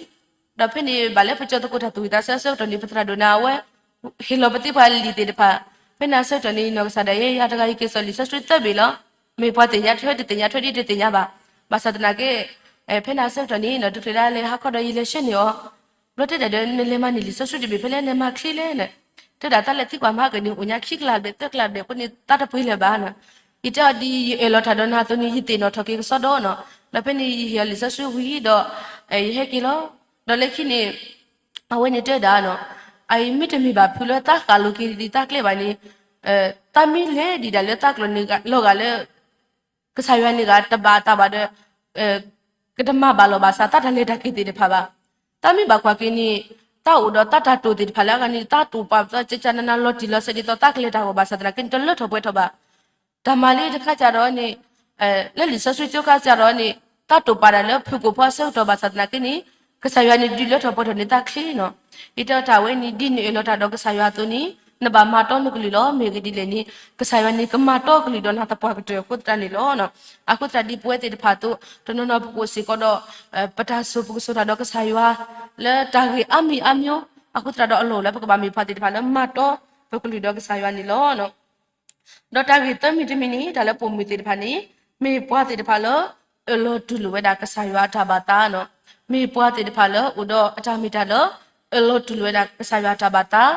ဒီးဖဲန့ၣ်ဘၣ်လၢပကၠီၤသကိးတၢ်သူၣ်ဝံၣ်သးဆၢအဆၢကတီၢ်န့ၣ် ပသရၣ်ဒိၣ်နၤအဝဲ ဟ့ၣ်လီၤပသံပှၤလံာ်သ့ၣ်တဖၣ်, ဖဲန့ၣ်အဆၢကတီၢ်န့ၣ် ယနီၢ်ကစၢ်ဒၣ်ယဲ ယၤတဂၤ ယက့ၤစိာ်လံာ်စီဆှံသၢဘ့ၣ်လီၤ. မ့ၢ်ပှၤသ့ၣ်ညါထွဲတသ့ၣ်ညါထွဲဒ်တသ့ၣ်ညါဘၣ်. ဘၣ်ဆၣ်သနာ်က့ ဖဲန့ၣ်အဆၢကတီၢ်န့ၣ် တချုးလၢလဲၤဟးခီဒီး ယလဲၤဆှၢန့ၢ်အီၤ ဘျီတဲဒၣ်ဒီး နလဲၤမၤန့ၢ်လံာ်စီဆှံတဘ့ၣ်ဖဲလဲၣ် နမၤချ့လဲၣ်န့ၣ်, တဲဒၣ်တၢ်လဲၤသံကွၢ်မၤဟါက့ၤန့ၣ် အိၣ်ညါခံကလးဘျဲၣ်သၢကလးဘျဲၣ်အဃိန့ၣ် သးတပှ့ၤလၢၤဘၣ်န့ၣ်, ယတဲအီၤဒ်ယအၢၣ်လီၤတၢ်ဒီးနၤအသိးန့ၣ် ယသ့ၣ်နီၣ်ထီၣ်က့ၤကစီဒီနီၤ, ဒီးဖဲန့ၣ်ယဟ့ၣ်အီၤလံာ်စီဆှံဝံၤဒီး ယဟဲက့ၤလီၤ. ဒီးလၢခံန့ၣ် အဝဲန့ၣ်တဲဒၣ်နီၤ, အအံၤမ့တမ့ၢ်ဘၣ်ဖုးလၢသးဃၣ်လိၤက့ၤဒ်သးကျဲဘၣ်န့ၣ်, သးမ့ၢ်လဲၤဒံးဒၣ်လၢသးကျိၤန့ၣ် လီၤဂာ်လၢ ကစၢ်ယွၤန့ၣ်ဂၤတဘၣ်သးဘၣ်ဒီး ကတမၤဘၣ်လီၤဘၣ်ဆၣ် သးတၢ်လဲၤတၢ်က့ၤသ့ၣ်တဖၣ်ဘၣ်. သးမ့ၢ်ဘၣ်ကွၢ်က့ၤန့ၣ် သးအိၣ်ဒီးသးတၢ်တိာ်သ့ၣ်တဖၣ်လၢအဂၤန့ၣ် သးတိာ်ပာ်သးကကနနလီၤတံၢ်လီၤဆဲးဒ်သိးသးကလဲၤတၢ်ဂီၢ်ဘၣ်ဆၣ်သနာ်က့န့ၣ် တလၢထီၣ်ပှဲၤထီၣ်ဘၣ်. တၢ်မၤလၢတခါစ့ၢ်ဒီးန့ၣ် လၢလံာ်စီဆှံကၠိခါစ့ၢ်ဒီးန့ၣ် သးတိာ်ပာ်တၢ်လၢဖုၣ်ကိာ်ဖိအဆၢကတီၢ်ဘၣ်ဆၣ်သနာ်က့န့ၣ် ကစၢ်ယွၤန့ၣ်ဒုးလၢထီၣ်ပှဲၤထီၣ်န့ၢ်သးချ့နီၤ. ယတဲအီၤတၢ်ဝဲန့ၣ် ဒ်နအၢၣ်လီၤတၢ်ဒီးကစၢ်ယွၤအသိးန့ၣ် နဘၣ်မၤတီနကလုၢ်လီၤ. မ့ၢ်ဂ့ၢ်ဒ်လဲၣ်န့ၣ် ကစၢ်ယွၤန့ၣ်ကမၤတီကလုၢ်ဒီးနၤသပှၢ်ကတၢၢ်အဃိသတးန့ၣ်လီၤ. အဃိသတးဒ်ပဝဲသ့ၣ်တဖၣ်အသိး တနီၤနီၤပကအိၣ်စ့ၢ်ကီးဒီး ပတၢ်စိာ်ပကစိာ်တၢ်ဒီးကစၢ်ယွၤ လၢတၢ်ဂ့ၢ်အါမံၤအါမျိုး အဃိသတးဒီးအလီၢ်လၢပကဘၣ်မ့ၢ်ပှၤသ့ၣ်တဖၣ်လၢမၤတီပကလုၢ်ဒီးကစၢ်ယွၤန့ၣ်လီၤ. ဒီးတၢ်ဂ့ၢ်သၢမံၤတမံၤန့ၣ် တၢ်လၢပိာ်မုၣ်သ့ၣ်တဖၣ်န့ၣ် မ့ၢ်ပှၤသ့ၣ်တဖၣ်လၢ အၢၣ်လီၤတူၢ်လိာ်ဝဲဒၣ်ကစၢ်ယွၤအတၢ်ဘၣ်သးနီၤ. မ့ၢ်ပှၤသ့ၣ်တဖၣ်လၢအိၣ်ဒီးအတၢ်မ့ၢ်တၢ်လၢ အၢၣ်လီၤတူၢ်လိာ်ဝဲဒၣ်ကစၢ်ယွၤအတၢ်ဘၣ်သး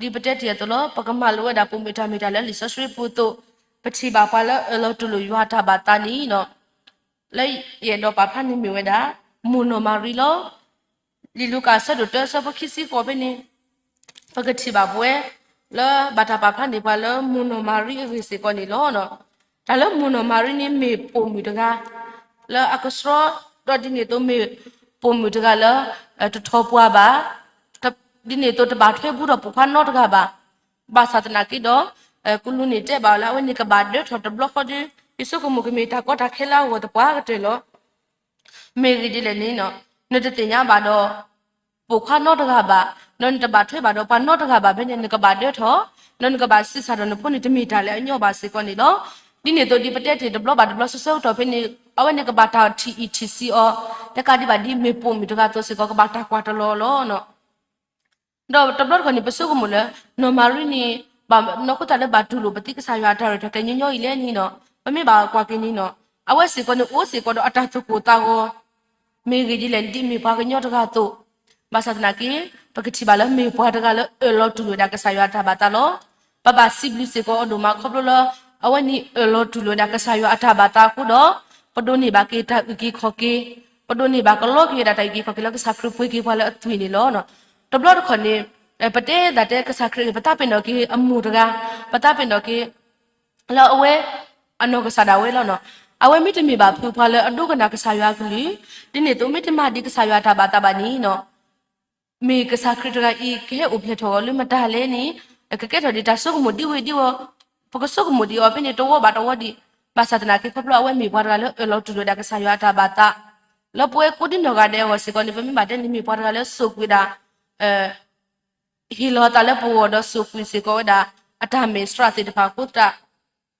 ဒ်ပတဲတ့ၢ်အသိးလီၤ. ပကမၤလိဝဲဒၣ်ပိာ်မုၣ်အတၢ်မ့ၢ်တၢ်လၢလံာ်စီဆှံပူၤအသိး ပထံၣ်ဘၣ်ပှၤလၢအၢၣ်လီၤတူၢ်လိာ်ယွၤအတၢ်ဘၣ်သးန့ၣ်ဒီး လၢယအဲၣ်ဒိးပာ်ဖျါန့ၣ်မ့ၢ်ဝဲဒၣ် မိၢ်နီၢ်မၤရံလီၤ. လံာ်လူၤကၣ်အဆၢဒိၣ်တၢအဆၢဖိခံဆံဃိးဖဲန့ၣ် ပကထံၣ်ဘၣ်ပဝဲ လၢဘၣ်တၢ်ပာ်ဖျါန့ၢ်ပှၤလၢမိၢ်နီၢ်မၤရံအဂ့ၢ်စ့ၢ်ကီးန့ၣ်လီၤ. တၢ်လၢမိၢ်နီၢ်မၤရံန့ၣ်မ့ၢ်ပိာ်မုၣ်တဂၤ လၢအကဆှီ ဒီးဒ်န့ၣ်အသိးမ့ၢ်ပိာ်မုၣ်တဂၤလၢ တထီၣ်ပှၢ်ဘၣ် ဒ်န့ၣ်အသိးတဘၣ်ထွဲဘူးဒီးပိာ်ခွါနီတဂၤဘၣ်. ဘၣ်ဆၣ်သနာ်က့ဒီး ကလူးန့ၣ်တဲဘၣ်အီၤလၢအဝဲန့ၣ်ကဘၣ်ဒၢထီၣ်တဘျီဃီဒီး ယဆိကမိၣ်ကမ့ၢ်တၢ်ကီတၢ်ခဲလၢအဂီၢ်သပှၢ်ကတၢၢ်လီၤ. မ့ၢ်ဂ့ၢ်ဒ်လဲၣ်န့ၣ် နတသ့ၣ်ညါဘၣ်ဒီး ပိာ်ခွါနီတဂၤဘၣ်, ဒီးနတဘၣ်ထွဲဘၣ်ဒီးပှၤနီတဂၤဘၣ်ဖဲန့ၣ် နကဘၣ်ဒၢထီၣ်, ဒီးနကဘၣ်ဆံးစၢ်ဒီးနဖိန့ၣ်တမ့ၢ်တၢ်လၢအညီဘၣ်စ့ၢ်ကီးန့ၣ်လီၤ. ဒ်န့ၣ်အသိးဒ်ပတဲတ့ၢ်တဘျီဘၣ်တဘျီဆၢဆၢကတီၢ်ဖဲန့ၣ် အဝဲန့ၣ်ကဘၣ်တၢ်ထံၣ်အံၣ်ထံၣ်ဆံးအီၤ, တကးဒံးဘၣ်ဒ်မ့ၢ်ပိာ်မုၣ်တဂၤအသိးစ့ၢ်ကီး ကဘၣ်တၢ်ကွၢ်တလီၤလီၤ. ဒီးတဘျီတခီၣ်န့ၣ် ပဆိကမိၣ်လၢ နီၢ်မၤရံန့ၣ် ဘၣ်နီၢ်ခိတၢ်လၢဘၣ်တူၢ်လိာ်ပသံကစၢ်ယွၤအတၢ်ရဲၣ်တၢ်ကျဲၤညီညီအံၤလဲၣ်န့ၣ်ဒီး ပမ့ၢ်ဘၣ်ကွၢ်က့ၤန့ၣ်ဒီး အဝဲစ့ၢ်ကီးန့ၣ်အိၣ်စ့ၢ်ကီးဒီးအတၢ်သူၣ်ကိၢ်သးဂီၤ မ့ၢ်ဂ့ၢ်ဒ်လဲၣ်န့ၣ် ဒ်မ့ၢ်ပှၤကညီတဂၤအသိး, ဘၣ်ဆၣ်သနာ်က့ ပကထံၣ်ဘၣ်လၢမ့ၢ်ပှၤတဂၤလၢအၢၣ်လီၤတူၢ်လိာ်ဝဲဒၣ်ကစၢ်ယွၤအတၢ်ဘၣ်သးလီၤ. ပဘၣ်စံးဘျုးစ့ၢ်ကီးအီၤဒိၣ်မးခီဖျိလၢ အဝဲန့ၣ်အၢၣ်လီၤတူၢ်လိာ်ဝဲဒၣ်ကစၢ်ယွၤအတၢ်ဘၣ်သးအဃိဒီး ပဒိးန့ၢ်ဘၣ်က့ၤတၢ်အုၣ်က့ၤခီၣ်က့ၤ, ပဒိးန့ၢ်ဘၣ်ကလီက့ၤဝဲဒၣ်တၢ်အုၣ်က့ၤခီၣ်က့ၤလၢကစၢ်ခရံာ်ပှ့ၤက့ၤပှၤလၢအသွံၣ်န့ၣ်လီၤ. တဘျီတခီၣ်န့ၣ် ပတဲဒၣ်တဲကစၢ်ခရံာ် ပသးပ့ၤနီၣ်က့ၤအမိၢ်တဂၤ, ပသးပ့ၤနီၣ်က့ၤ လၢအဝဲ အနီၢ်ကစၢ်ဒၣ်ဝဲလီၤ. အဝဲမ့တမ့ၢ်ဘၣ်ဖုးပှၤလၢအဒိကနၣ်ကစၢ်ယွၤအကလုၢ်, ဒ်န့ၣ်အသိးမ့တမၤဒ်ကစၢ်ယွၤအတၢ်ဘၣ်သးဘၣ်န့ၣ် မ့ၢ်ကစၢ်ခရံာ်တဂၤအံၤ ကဟဲအိၣ်ဖျဲၣ်ထီၣ်အီၤလၢမတၤလဲၣ်န့ၣ် ကကဲထီၣ်ဒံးတၢ်ဆိကမိၣ်ဒ်ဝဲဒ်ဝဲ, ပကဆိကမိၣ်ဒံးအီၤဖဲန့ၣ် တဝီဘၣ်တဝီဒံး, ဘၣ်ဆၣ်သနာ်က့ခီဖျိအဝဲမ့ၢ်ပှၤတဂၤလၢအၢၣ်လီၤတူၢ်လိာ်ဝဲဒၣ်ကစၢ်ယွၤအတၢ်ဘၣ်သး, လၢပဝဲကိးဒံနီၢ်ဂၤဒဲးအဂီၢ်စ့ၢ်ကီးန့ၣ် ပမ့ၢ်ဘၣ်တဲန့ၣ်မ့ၢ်ပှၤတဂၤလၢစိာ်ကွံာ်ဒၣ် ဟ့ၣ်လီၤအသးလၢပဂီၢ်ဒီးစိာ်ကွံာ်စ့ၢ်ကီးဝဲဒၣ် အတၢ်မဲာ်ဆှးသ့ၣ်တဖၣ်အဃိသတး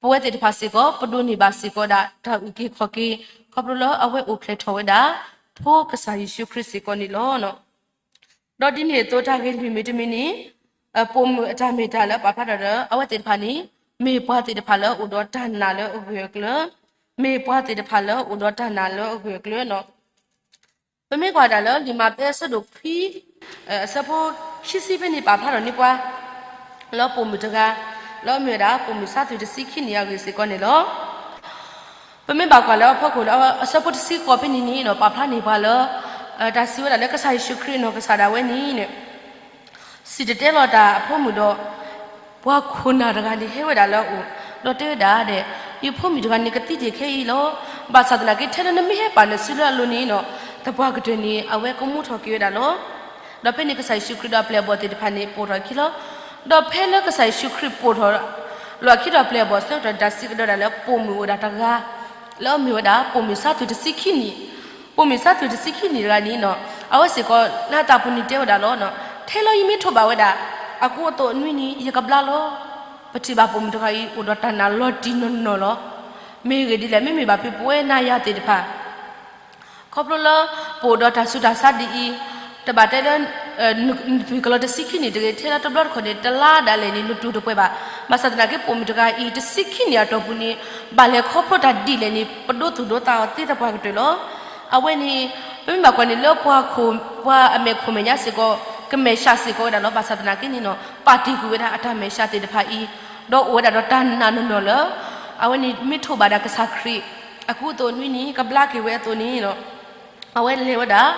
ပဝဲသ့ၣ်တဖၣ်စ့ၢ်ကီး ပဒိးန့ၢ်ဘၣ်စ့ၢ်ကီးဝဲဒၣ် တၢ်အုၣ်က့ၤခီၣ်က့ၤ ခီဖျိလၢအဝဲအိၣ်ဖျဲၣ်ထီၣ်ဝဲဒၣ် ထိကစၢ်ယ့ၣ်ၡူးခရံာ်စ့ၢ်ကီးန့ၣ်လီၤ. ဒီးဒ်န့ၣ်အသိးတၢ်ဂ့ၢ်လွံၢ်မံၤတမံၤန့ၣ် ပိာ်မုၣ်အတၢ်မ့ၢ်တၢ်လၢပာ်ဖျါထီၣ်ဒီး အဝဲသ့ၣ်တဖၣ်န့ၣ် မ့ၢ်ပှၤသ့ၣ်တဖၣ်လၢအိၣ်ဒီးတၢ်နာ်လၢအဂၢၢ်အကျၢၤ, မ့ၢ်ပှၤသ့ၣ်တဖၣ်လၢအိၣ်ဒီးတၢ်နာ်လၢအဂၢၢ်အကျၢၤ ပမ့ၢ်ကွၢ်ဒၣ်လၢလံာ်မးသဲအဆၢဒိၣ်ခွံ အဆၢဖိခံဆံဖဲန့ၣ် ပာ်ဖျါထီၣ်န့ၢ်ပှၤ လၢပိာ်မုၣ်တဂၤ လၢအမ့ၢ်ဝဲဒၣ်ပိာ်မုၣ်ဆါသွံၣ်တဆံခံနံၣ်အဂ့ၢ်စ့ၢ်ကီးန့ၣ်လီၤ. ပမ့ၢ်ဘၣ်ကွၢ်လၢအဖီခိၣ်လၢအဆၢဖိတဆံဃိးဖဲန့ၣ်န့ၣ်ဒီး ပာ်ဖျါန့ၢ်ပှၤလၢ တၢ်စံးဝဲဒၣ်လၢကစၢ်ယ့ၣ်ၡူးခရံာ်အနီၢ်ကစၢ်ဒၣ်ဝဲန့ၣ် စံၣ်တဲၤတဲလီၤတၢ်အဖိမုၣ်ဒီး ပှၤခိၣ်နၢ်တဂၤန့ၣ်ဟဲဝဲဒၣ်လၢအအိၣ် ဒီးတဲဝဲဒၣ်ဒီး ယဖိမုၣ်တဂၤန့ၣ်ကသံတ့ၢ်ခဲအံၤလီၤ. ဘၣ်ဆၣ်သနာ်က့ထဲလၢနမ့ၢ်ဟဲပာ်နစုလၢအလိၤန့ၣ်ဒီး သပှၢ်ကတၢၢ်န့ၣ် အဝဲကမူထီၣ်က့ၤဝဲဒၣ်လီၤ. ဒီးဖဲန့ၣ်ကစၢ်ယ့ၣ်ၡူးခရံာ်ဒီးအပျဲၢ်အဘီၣ်သ့ၣ်တဖၣ်န့ၣ် ပိာ်ထီၣ်အခံလီၤ. ဒီးဖဲလၢကစၢ်ယ့ၣ်ၡူးခရံာ်ပိာ်ထီၣ် လီၤအခံဒီးအပျဲၢ်အဘီၣ်ဆၢကတီၢ်န့ၣ် တၢ်စံးကဒီးဒၣ်လၢပိာ်မုၣ်အိၣ်ဒၣ်တဂၤ လၢအမ့ၢ်ဝဲဒၣ်ပိာ်မုၣ်ဆါသွံၣ်တဆံခံနံၣ် ပိာ်မုၣ်ဆါသွံၣ်တဆံခံနံၣ်တဂၤန့ၣ် အဝဲစ့ၢ်ကီးလၢအသးပူၤန့ၣ်တဲဝဲဒၣ်လီၤ. ထဲလၢယမ့ၢ်ထိးဘၣ်ဝဲဒၣ် အကူအသိးနွံနံၤ ယကဘျါလီၤ. ပထံၣ်ဘၣ်ပိာ်မုၣ်တဂၤအံၤ အိၣ်ဒီးတၢ်နာ်လီၤတံၢ်နီၢ်နီၢ်လီၤ. မ့ၢ်ဂ့ၢ်ဒ်လဲၣ် မ့မ့ၢ်ဘၣ်ဖုးပဝဲနၤယၤသ့ၣ်တဖၣ် ခီဖျိလၢ ပအိၣ်ဒီးတၢ်ဆူးတၢ်ဆါဒ်အံၤ, တဘၣ်တဲလၢ နသွံၣ်ကလီၤတဆံခံနံၣ်တဂ့ၤ, ထဲလၢတဘျီတခီၣ်န့ၣ် တလါဒၣ်လဲာ်န့ၣ် နတူၢ်တပှဲၤဘၣ်. ဘၣ်ဆၣ်သနာ်က့ ပိာ်မုၣ်တဂၤအံၤ တဆံခံနံၣ်အတီၢ်ပူၤန့ၣ် ဘၣ်လဲၤခီဖျိတၢ်ဒ်လဲၣ်န့ၣ် ပဒိသူၣ်ဒိသးအီၤသ့သပှၢ်ကတၢၢ်လီၤ. အဝဲန့ၣ် ပမ့ၢ်ဘၣ်ကွၢ်န့ၣ် လၢပှၤခိၣ် ပှၤအမဲာ်ခိၣ်မဲာ်ညါစ့ၢ်ကီး ကမဲာ်ဆှးစ့ၢ်ကီးဝဲဒၣ်လီၤ. ဘၣ်ဆၣ်သနာ်က့န့ၣ် ပာ်တ့ၢ်ကွံာ်ဝဲဒၣ်အတၢ်မဲာ်ဆှးသ့ၣ်တဖၣ်အံၤ, ဒီးအိၣ်ဝဲဒၣ်ဒီးတၢ်နာ်နီၢ်နီၢ်လၢ အဝဲန့ၣ်မ့ၢ်ထိးဘၣ်ဒၣ်ကစၢ်ခရံာ် အကူအသိးနွံနံၤ ကဘျါက့ၤဝဲအသိးန့ၣ် အဝဲလဲၤဝဲဒၣ်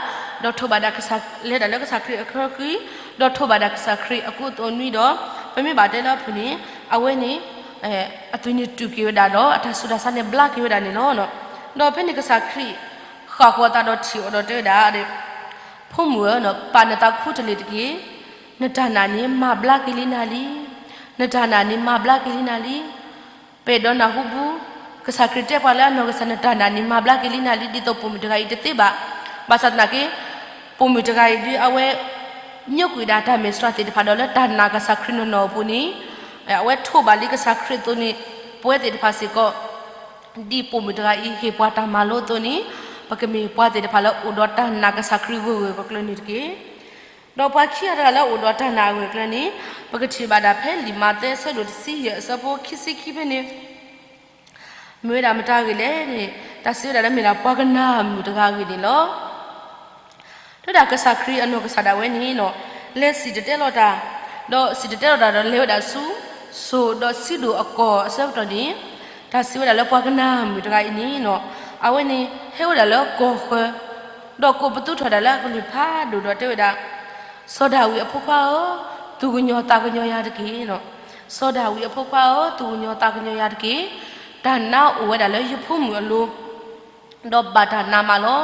ဒီးထိးဘၣ်ဒၣ်ကစၢ် လဲၤဒၣ်လၢကစၢ်ခရံာ်အချၢဃံ, ဒီးထိးဘၣ်ဒၣ်ကစၢ်ခရံာ်အကူအသိးနွံဒီး ပမ့ၢ်ဘၣ်တဲလၢအဖုၣ်န့ၣ် အဝဲန့ၣ် အသွံၣ်န့ၣ်တူၢ်က့ၤဝဲဒၣ်ဒီး အတၢ်ဆူးတၢ်ဆါန့ၣ်ဘျါက့ၤဝဲဒၣ်န့ၣ်လီၤ. ဒီးဖဲန့ၣ်ကစၢ်ခရံာ် ဃၣ်ဃီၤအသးဒီးထံၣ်အီၤဒီးတဲဝဲဒၣ် ဖိမုၣ်ဧၢ, ပာ်နသးခူတလ့ၢ်တက့ၢ်. နတၢ်နာ်န့ၣ်မၤဘျါက့ၤလံနၤလံ. နတၢ်နာ်န့ၣ်မၤဘျါက့ၤလံနၤလံ. ပအဲၣ်ဒိးနၢ်ဟူဘူး ကစၢ်ခရံာ်တဲပှၤလၢအနီၢ်ကစၢ် နတၢ်နာ်န့ၣ်မၤဘျါက့ၤလံနၤလံ ဒ်သိးပိာ်မုၣ်တဂၤအံၤတသ့ဘၣ်. ဘၣ်ဆၣ်သနာ်က့ ပိာ်မုၣ်တဂၤအံၤဒ်အဝဲ ညိကွံာ်ဒၣ်တၢ်မဲာ်ဆှးသ့ၣ်တဖၣ်ဒီးလၢတၢ်နာ်ကစၢ်ခရံာ်နီၢ်နီၢ်အပူၤန့ၣ် အဝဲထိးဘၣ်လံကစၢ်ခရံာ်အသိးန့ၣ် ပဝဲသ့ၣ်တဖၣ်စ့ၢ်ကီး ဒ်ပိာ်မုၣ်တဂၤအံၤဟ့ၣ်ပှၤတၢ်မၤလိအသိးန့ၣ် ပကမ့ၢ်ပှၤသ့ၣ်တဖၣ်လၢအိၣ်ဒီးတၢ်နာ်ကစၢ်ခရံာ်ဂၢၢ်ဂၢၢ်ကျၢၤကျၢၤန့ၣ်တက့ၢ်. ဒီးပှၤခံဂၤတဂၤလၢအအိၣ်ဒီးတၢ်နာ်အဂၢၢ်ကျၢၤန့ၣ် ပကထံၣ်ဘၣ်ဒၣ်ဖဲလံာ်မးသဲအဆၢဒိၣ်တဆံယဲၢ်အဆၢဖိခံဆံခံဖဲန့ၣ် မ့ၢ်ဝဲဒၣ်မတၤဂ့ၢ်လဲၣ်န့ၣ် တၢ်စံးဝဲဒၣ်လၢမ့ၢ်ဒၣ်ပှၤကနၢ်မုၣ်တဂၤအဂ့ၢ်န့ၣ်လီၤ. တဲဒၣ်ကစၢ်ခရံာ်အနီၢ်ကစၢ်ဒၣ်ဝဲန့ၣ် လဲၤစံၣ်တဲၤတဲလီၤတၢ်, ဒီးစံၣ်တဲၤတဲလီၤတၢ်ဒီးလဲၤဝဲဒၣ်ဆူ စိၤဒီးစံဒိၣ်အကီၢ်အဆၢကတီၢ်န့ၣ် တၢ်စံးဝဲဒၣ်လၢပှၤကနၣ်မုာ်တဂၤအံၤန့ၣ်နီၤ, အဝဲန့ၣ်ဟဲဝဲဒၣ်လၢကီၢ်ဃၢၤ, ဒီးကိးပသူထီၣ်ဒၣ်လၢအကလုၢ်ဖးဒိၣ်ဒီးတဲဝဲဒၣ်, စီၤဒၤဝံးအဖိခွါဧၢ, သူၣ်ကညီၤသးကညီၤယၤတက့ၢ်. စီၤဒၤဝံးအဖိခွါဧၢ, သူၣ်ကညီၤသးကညီၤယၤတက့ၢ်. တၢ်နါအိၣ်ဝဲဒၣ်လၢယဖိမုၣ်အလိၤ ဒီးဘၣ်တၢ်နါမးလီၤ.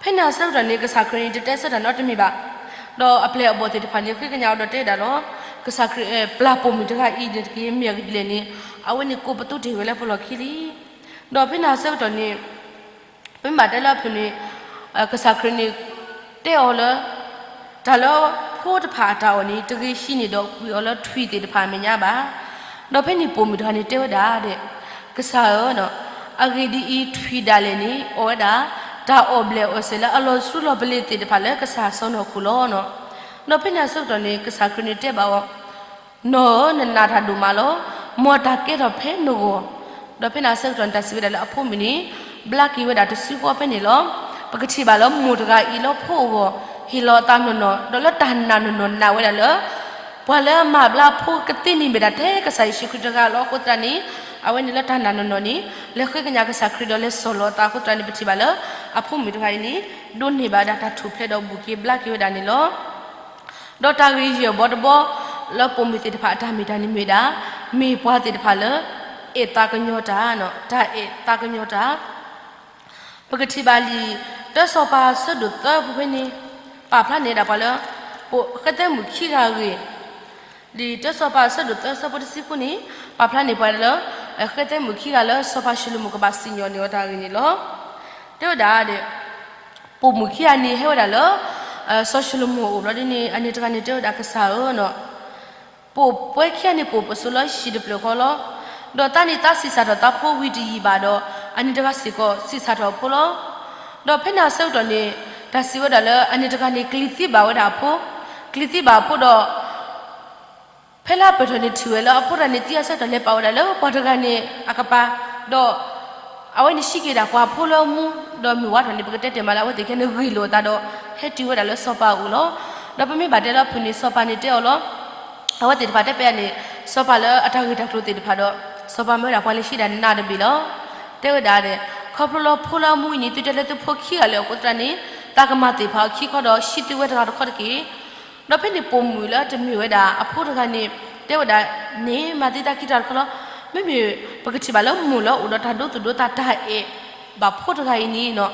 ဖဲန့ၣ်အဆၢကတီၢ်န့ၣ် ကစၢ်ခရံာ်န့ၣ် တတဲဆၢတၢ်နီတမံၤဘၣ်. ဒီးအပျဲၢ်အဘီၣ်သ့ၣ်တဖၣ်န့ၣ် ဃ့ကညးအီၤဒီးတဲဝဲဒၣ်လီၤ, ကစၢ်ခရံာ် ပျၢ်ပိာ်မုၣ်တဂၤအံၤန့ၣ်တက့ၢ် မ့ၢ်အဂ့ၢ်ဒ်လဲၣ်န့ၣ် အဝဲန့ၣ်ကိးပသူတ့ၢ်ဝဲလၢပလီၢ်ခံလံ. ဒီးဖဲန့ၣ်အဆၢကတီၢ်န့ၣ် ပမ့ၢ်ဘၣ်တဲလၢအဖုၣ်န့ၣ် ကစၢ်ခရံာ်န့ၣ် တဲအီၤလၢ တၢ်လၢဖိတဖၣ်အတၢ်အီၣ်န့ၣ် တဂ့ၤဆံးန့ၣ်ဒီး ကွံာ်အီၤလၢထွံၣ်သ့ၣ်တဖၣ်အမဲာ်ညါဘၣ်. ဒီးဖဲန့ၣ်ပိာ်မုၣ်တဂၤန့ၣ်တဲဝဲဒၣ်ဒီး, ကစၢ်ဧၢ, အဂ့ၢ်ဒ်အံၤ, ထွံၣ်ဒၣ်လဲာ်န့ၣ် အီၣ်ဝဲဒၣ် တၢ်အီၣ်ဘျဲၣ်အီၣ်စဲၤလၢအလီၤဆူလီၤပလ့ၤသ့ၣ်တဖၣ်လၢကစၢ်စီၢ်နီၤခိၣ်လီၤ. ဒီးဖဲန့ၣ်အဆၢကတီၢ်န့ၣ် ကစၢ်ခရံာ်န့ၣ်တဲဘၣ်အီၤ, နီၢ်ဧၢ, နနာ်တၢ်ဒိၣ်မးလီၤ. မ်တၢ်ကဲထီၣ်ဖဲနဂီၢ်. ဒီးဖဲန့ၣ်အဆၢကတီၢ်န့ၣ် တၢ်စံးဝဲဒၣ်လၢအဖိမုၣ်န့ၣ် ဘျါက့ၤဝဲဒၣ်တစုဃီဖဲန့ၣ်လီၤ. ပကထံၣ်ဘၣ်လၢမိၢ်တဂၤအံၤလၢဖိအဂီၢ် ဟ့ၣ်လီၤအသးနီၢ်နီၢ်, ဒီးလၢတၢ်နာ်နီၢ်နီၢ်နာ်ဝဲဒၣ်လၢ ပှၤလၢမၤဘျါဖိကသ့န့ၣ်မ့ၢ်ဒၣ်ထဲကစၢ်ယ့ၣ်ၡူးခရံာ်တဂၤလီၤ. အဃိသတးန့ၣ် အဝဲန့ၣ်လၢတၢ်နာ်နီၢ်နီၢ်န့ၣ် လဲၤဃ့ကညးကစၢ်ခရံာ်ဒီးလဲၤစိာ်လီၤအသးအဃိသတးန့ၣ် ပထံၣ်ဘၣ်လၢ အဖိမုၣ်တဂၤအံၤန့ၣ် ဒိးန့ၢ်ဘၣ်ဝဲဒၣ်တၢ်ထူၣ်ဖျဲးဒီးဘူးက့ၤဘျါက့ၤဝဲဒၣ်န့ၣ်လီၤ. ဒီးတၢ်ဂ့ၢ်ယဲၢ်ဘီတဘီ လၢပိာ်မုၣ်သ့ၣ်တဖၣ်အတၢ်မ့ၢ်တၢ်န့ၣ်မ့ၢ်ဝဲဒၣ် မ့ၢ်ပှၤသ့ၣ်တဖၣ်လၢ အဲၣ်သးကညီၤတၢ်, တၢ်အဲၣ်သးကညီၤတၢ်. ပကထံၣ်ဘၣ်လံာ်တၢစီၤပၤအဆၢဒိၣ်သၢပူၤဖဲန့ၣ် ပာ်ဖျါန့ၢ်ဝဲဒၣ်ပှၤလၢ ပဃဲသဲမုၣ်ခံဂၤအဂ့ၢ်, လံာ်တၢစီၤပၤအဆၢဒိၣ်သၢဆၢဖိတဆံဃုန့ၣ် ပာ်ဖျါန့ၢ်ပှၤလၢ ဃဲသဲမုၣ်ခံဂၤလၢစီၤပၤၡလိၤမိၣ်ကဘၣ်စံၣ်ညီၣ်န့ၢ်အီၤတၢ်ဂ့ၢ်န့ၣ်လီၤ. တဲဝဲဒၣ်ဒီး ပိာ်မုၣ်ခံဂၤန့ၣ်ဟဲဝဲဒၣ်လၢ စီၤၡလိၤမိၣ်အအိၣ်ဘျီဒ်န့ၣ် အန့ၣ်တဂၤန့ၣ်တဲဝဲဒၣ်ကစၢ်ဧၢနီၤ, ပိာ်ပှၤခံဂၤန့ၣ်ပိာ်ပစိၤလၢဟံၣ်တဖျၢၣ်ဃီလီၤ. ဒီးသးန့ၣ်သးဆံးစၢ်ထီၣ်သးဖိဝံၤတယံာ်ဘၣ်ဒီး အန့ၣ်တဂၤစ့ၢ်ကီးဆံးစၢ်ထီၣ်အဖိလီၤ. ဒီးဖဲန့ၣ်အဆၢကတီၢ်န့ၣ် တၢ်စံးဝဲဒၣ်လၢအန့ၣ်တဂၤန့ၣ် ကျံၤသံဘၣ်ဝဲဒၣ်အဖိ, ကျံၤသံဘၣ်အဖိဒီး ဖဲလၢအပၢၢ်ထီၣ်န့ၣ်ထံၣ်ဝဲလၢအဖိတဂၤန့ၣ်သံအဆၢကတီၢ်လဲၤပာ်ဝဲဒၣ်လၢပှၤတဂၤန့ၣ်အကပၤ, ဒီး အဝဲန့ၣ်ဟံးက့ၤဒၣ်ပှၤဖိလၢအမူ, ဒီးမုၢ်ဝါထီၣ်န့ၣ် ပကတဲတဲမးလၢအဝဲသ့ၣ်ခဲန့ၣ်ဂ့ၢ်လိာ်အသးဒီး ဟဲတုၤဝဲဒၣ်လၢစီၤပၤအအိၣ်လီၤ. ဒီးပမ့ၢ်ဘၣ်တဲလၢအဖုၣ်န့ၣ် စီၤပၤန့ၣ်တဲအီၤလီၤ. အဝဲသ့ၣ်တဖၣ်တဲပျးန့ၣ် စီၤပၤလၢအတၢ်ဂ့ၢ်တၢ်ကျိၤသ့ၣ်တဖၣ်ဒီး စီၤပၤမၢဝဲဒၣ်ပှၤလၢဟံးဒၣ်နးတဘ့ၣ်လီၤ. တဲဝဲဒၣ်ဒီး ခီဖျိလၢဖိလၢအမူအံၤန့ၣ် သုတဲလၢသုဖိခံဂၤလၢအဃိသတးန့ၣ် သးကမၤသ့ၣ်ဖးအီၤခံခီဒီး ဟံးသုဝဲတဂၤတခီတက့ၢ်. ဒီးဖဲန့ၣ်ပိာ်မုၣ်လၢတမ့ၢ်ဝဲဒၣ်အဖိတဂၤန့ၣ် တဲဝဲဒၣ်န့ၣ် မၤသံသးခံတၢ်တခီလီၤ. မ့မ့ၢ်ပကထံၣ်ဘၣ်လၢမိၢ်လၢအအိၣ်ဒီးတၢ်ဒိသူၣ်ဒိသးတၢ်အဲၣ်ဘၣ်ဖိတဂၤအံၤန့ၣ်နီၤ,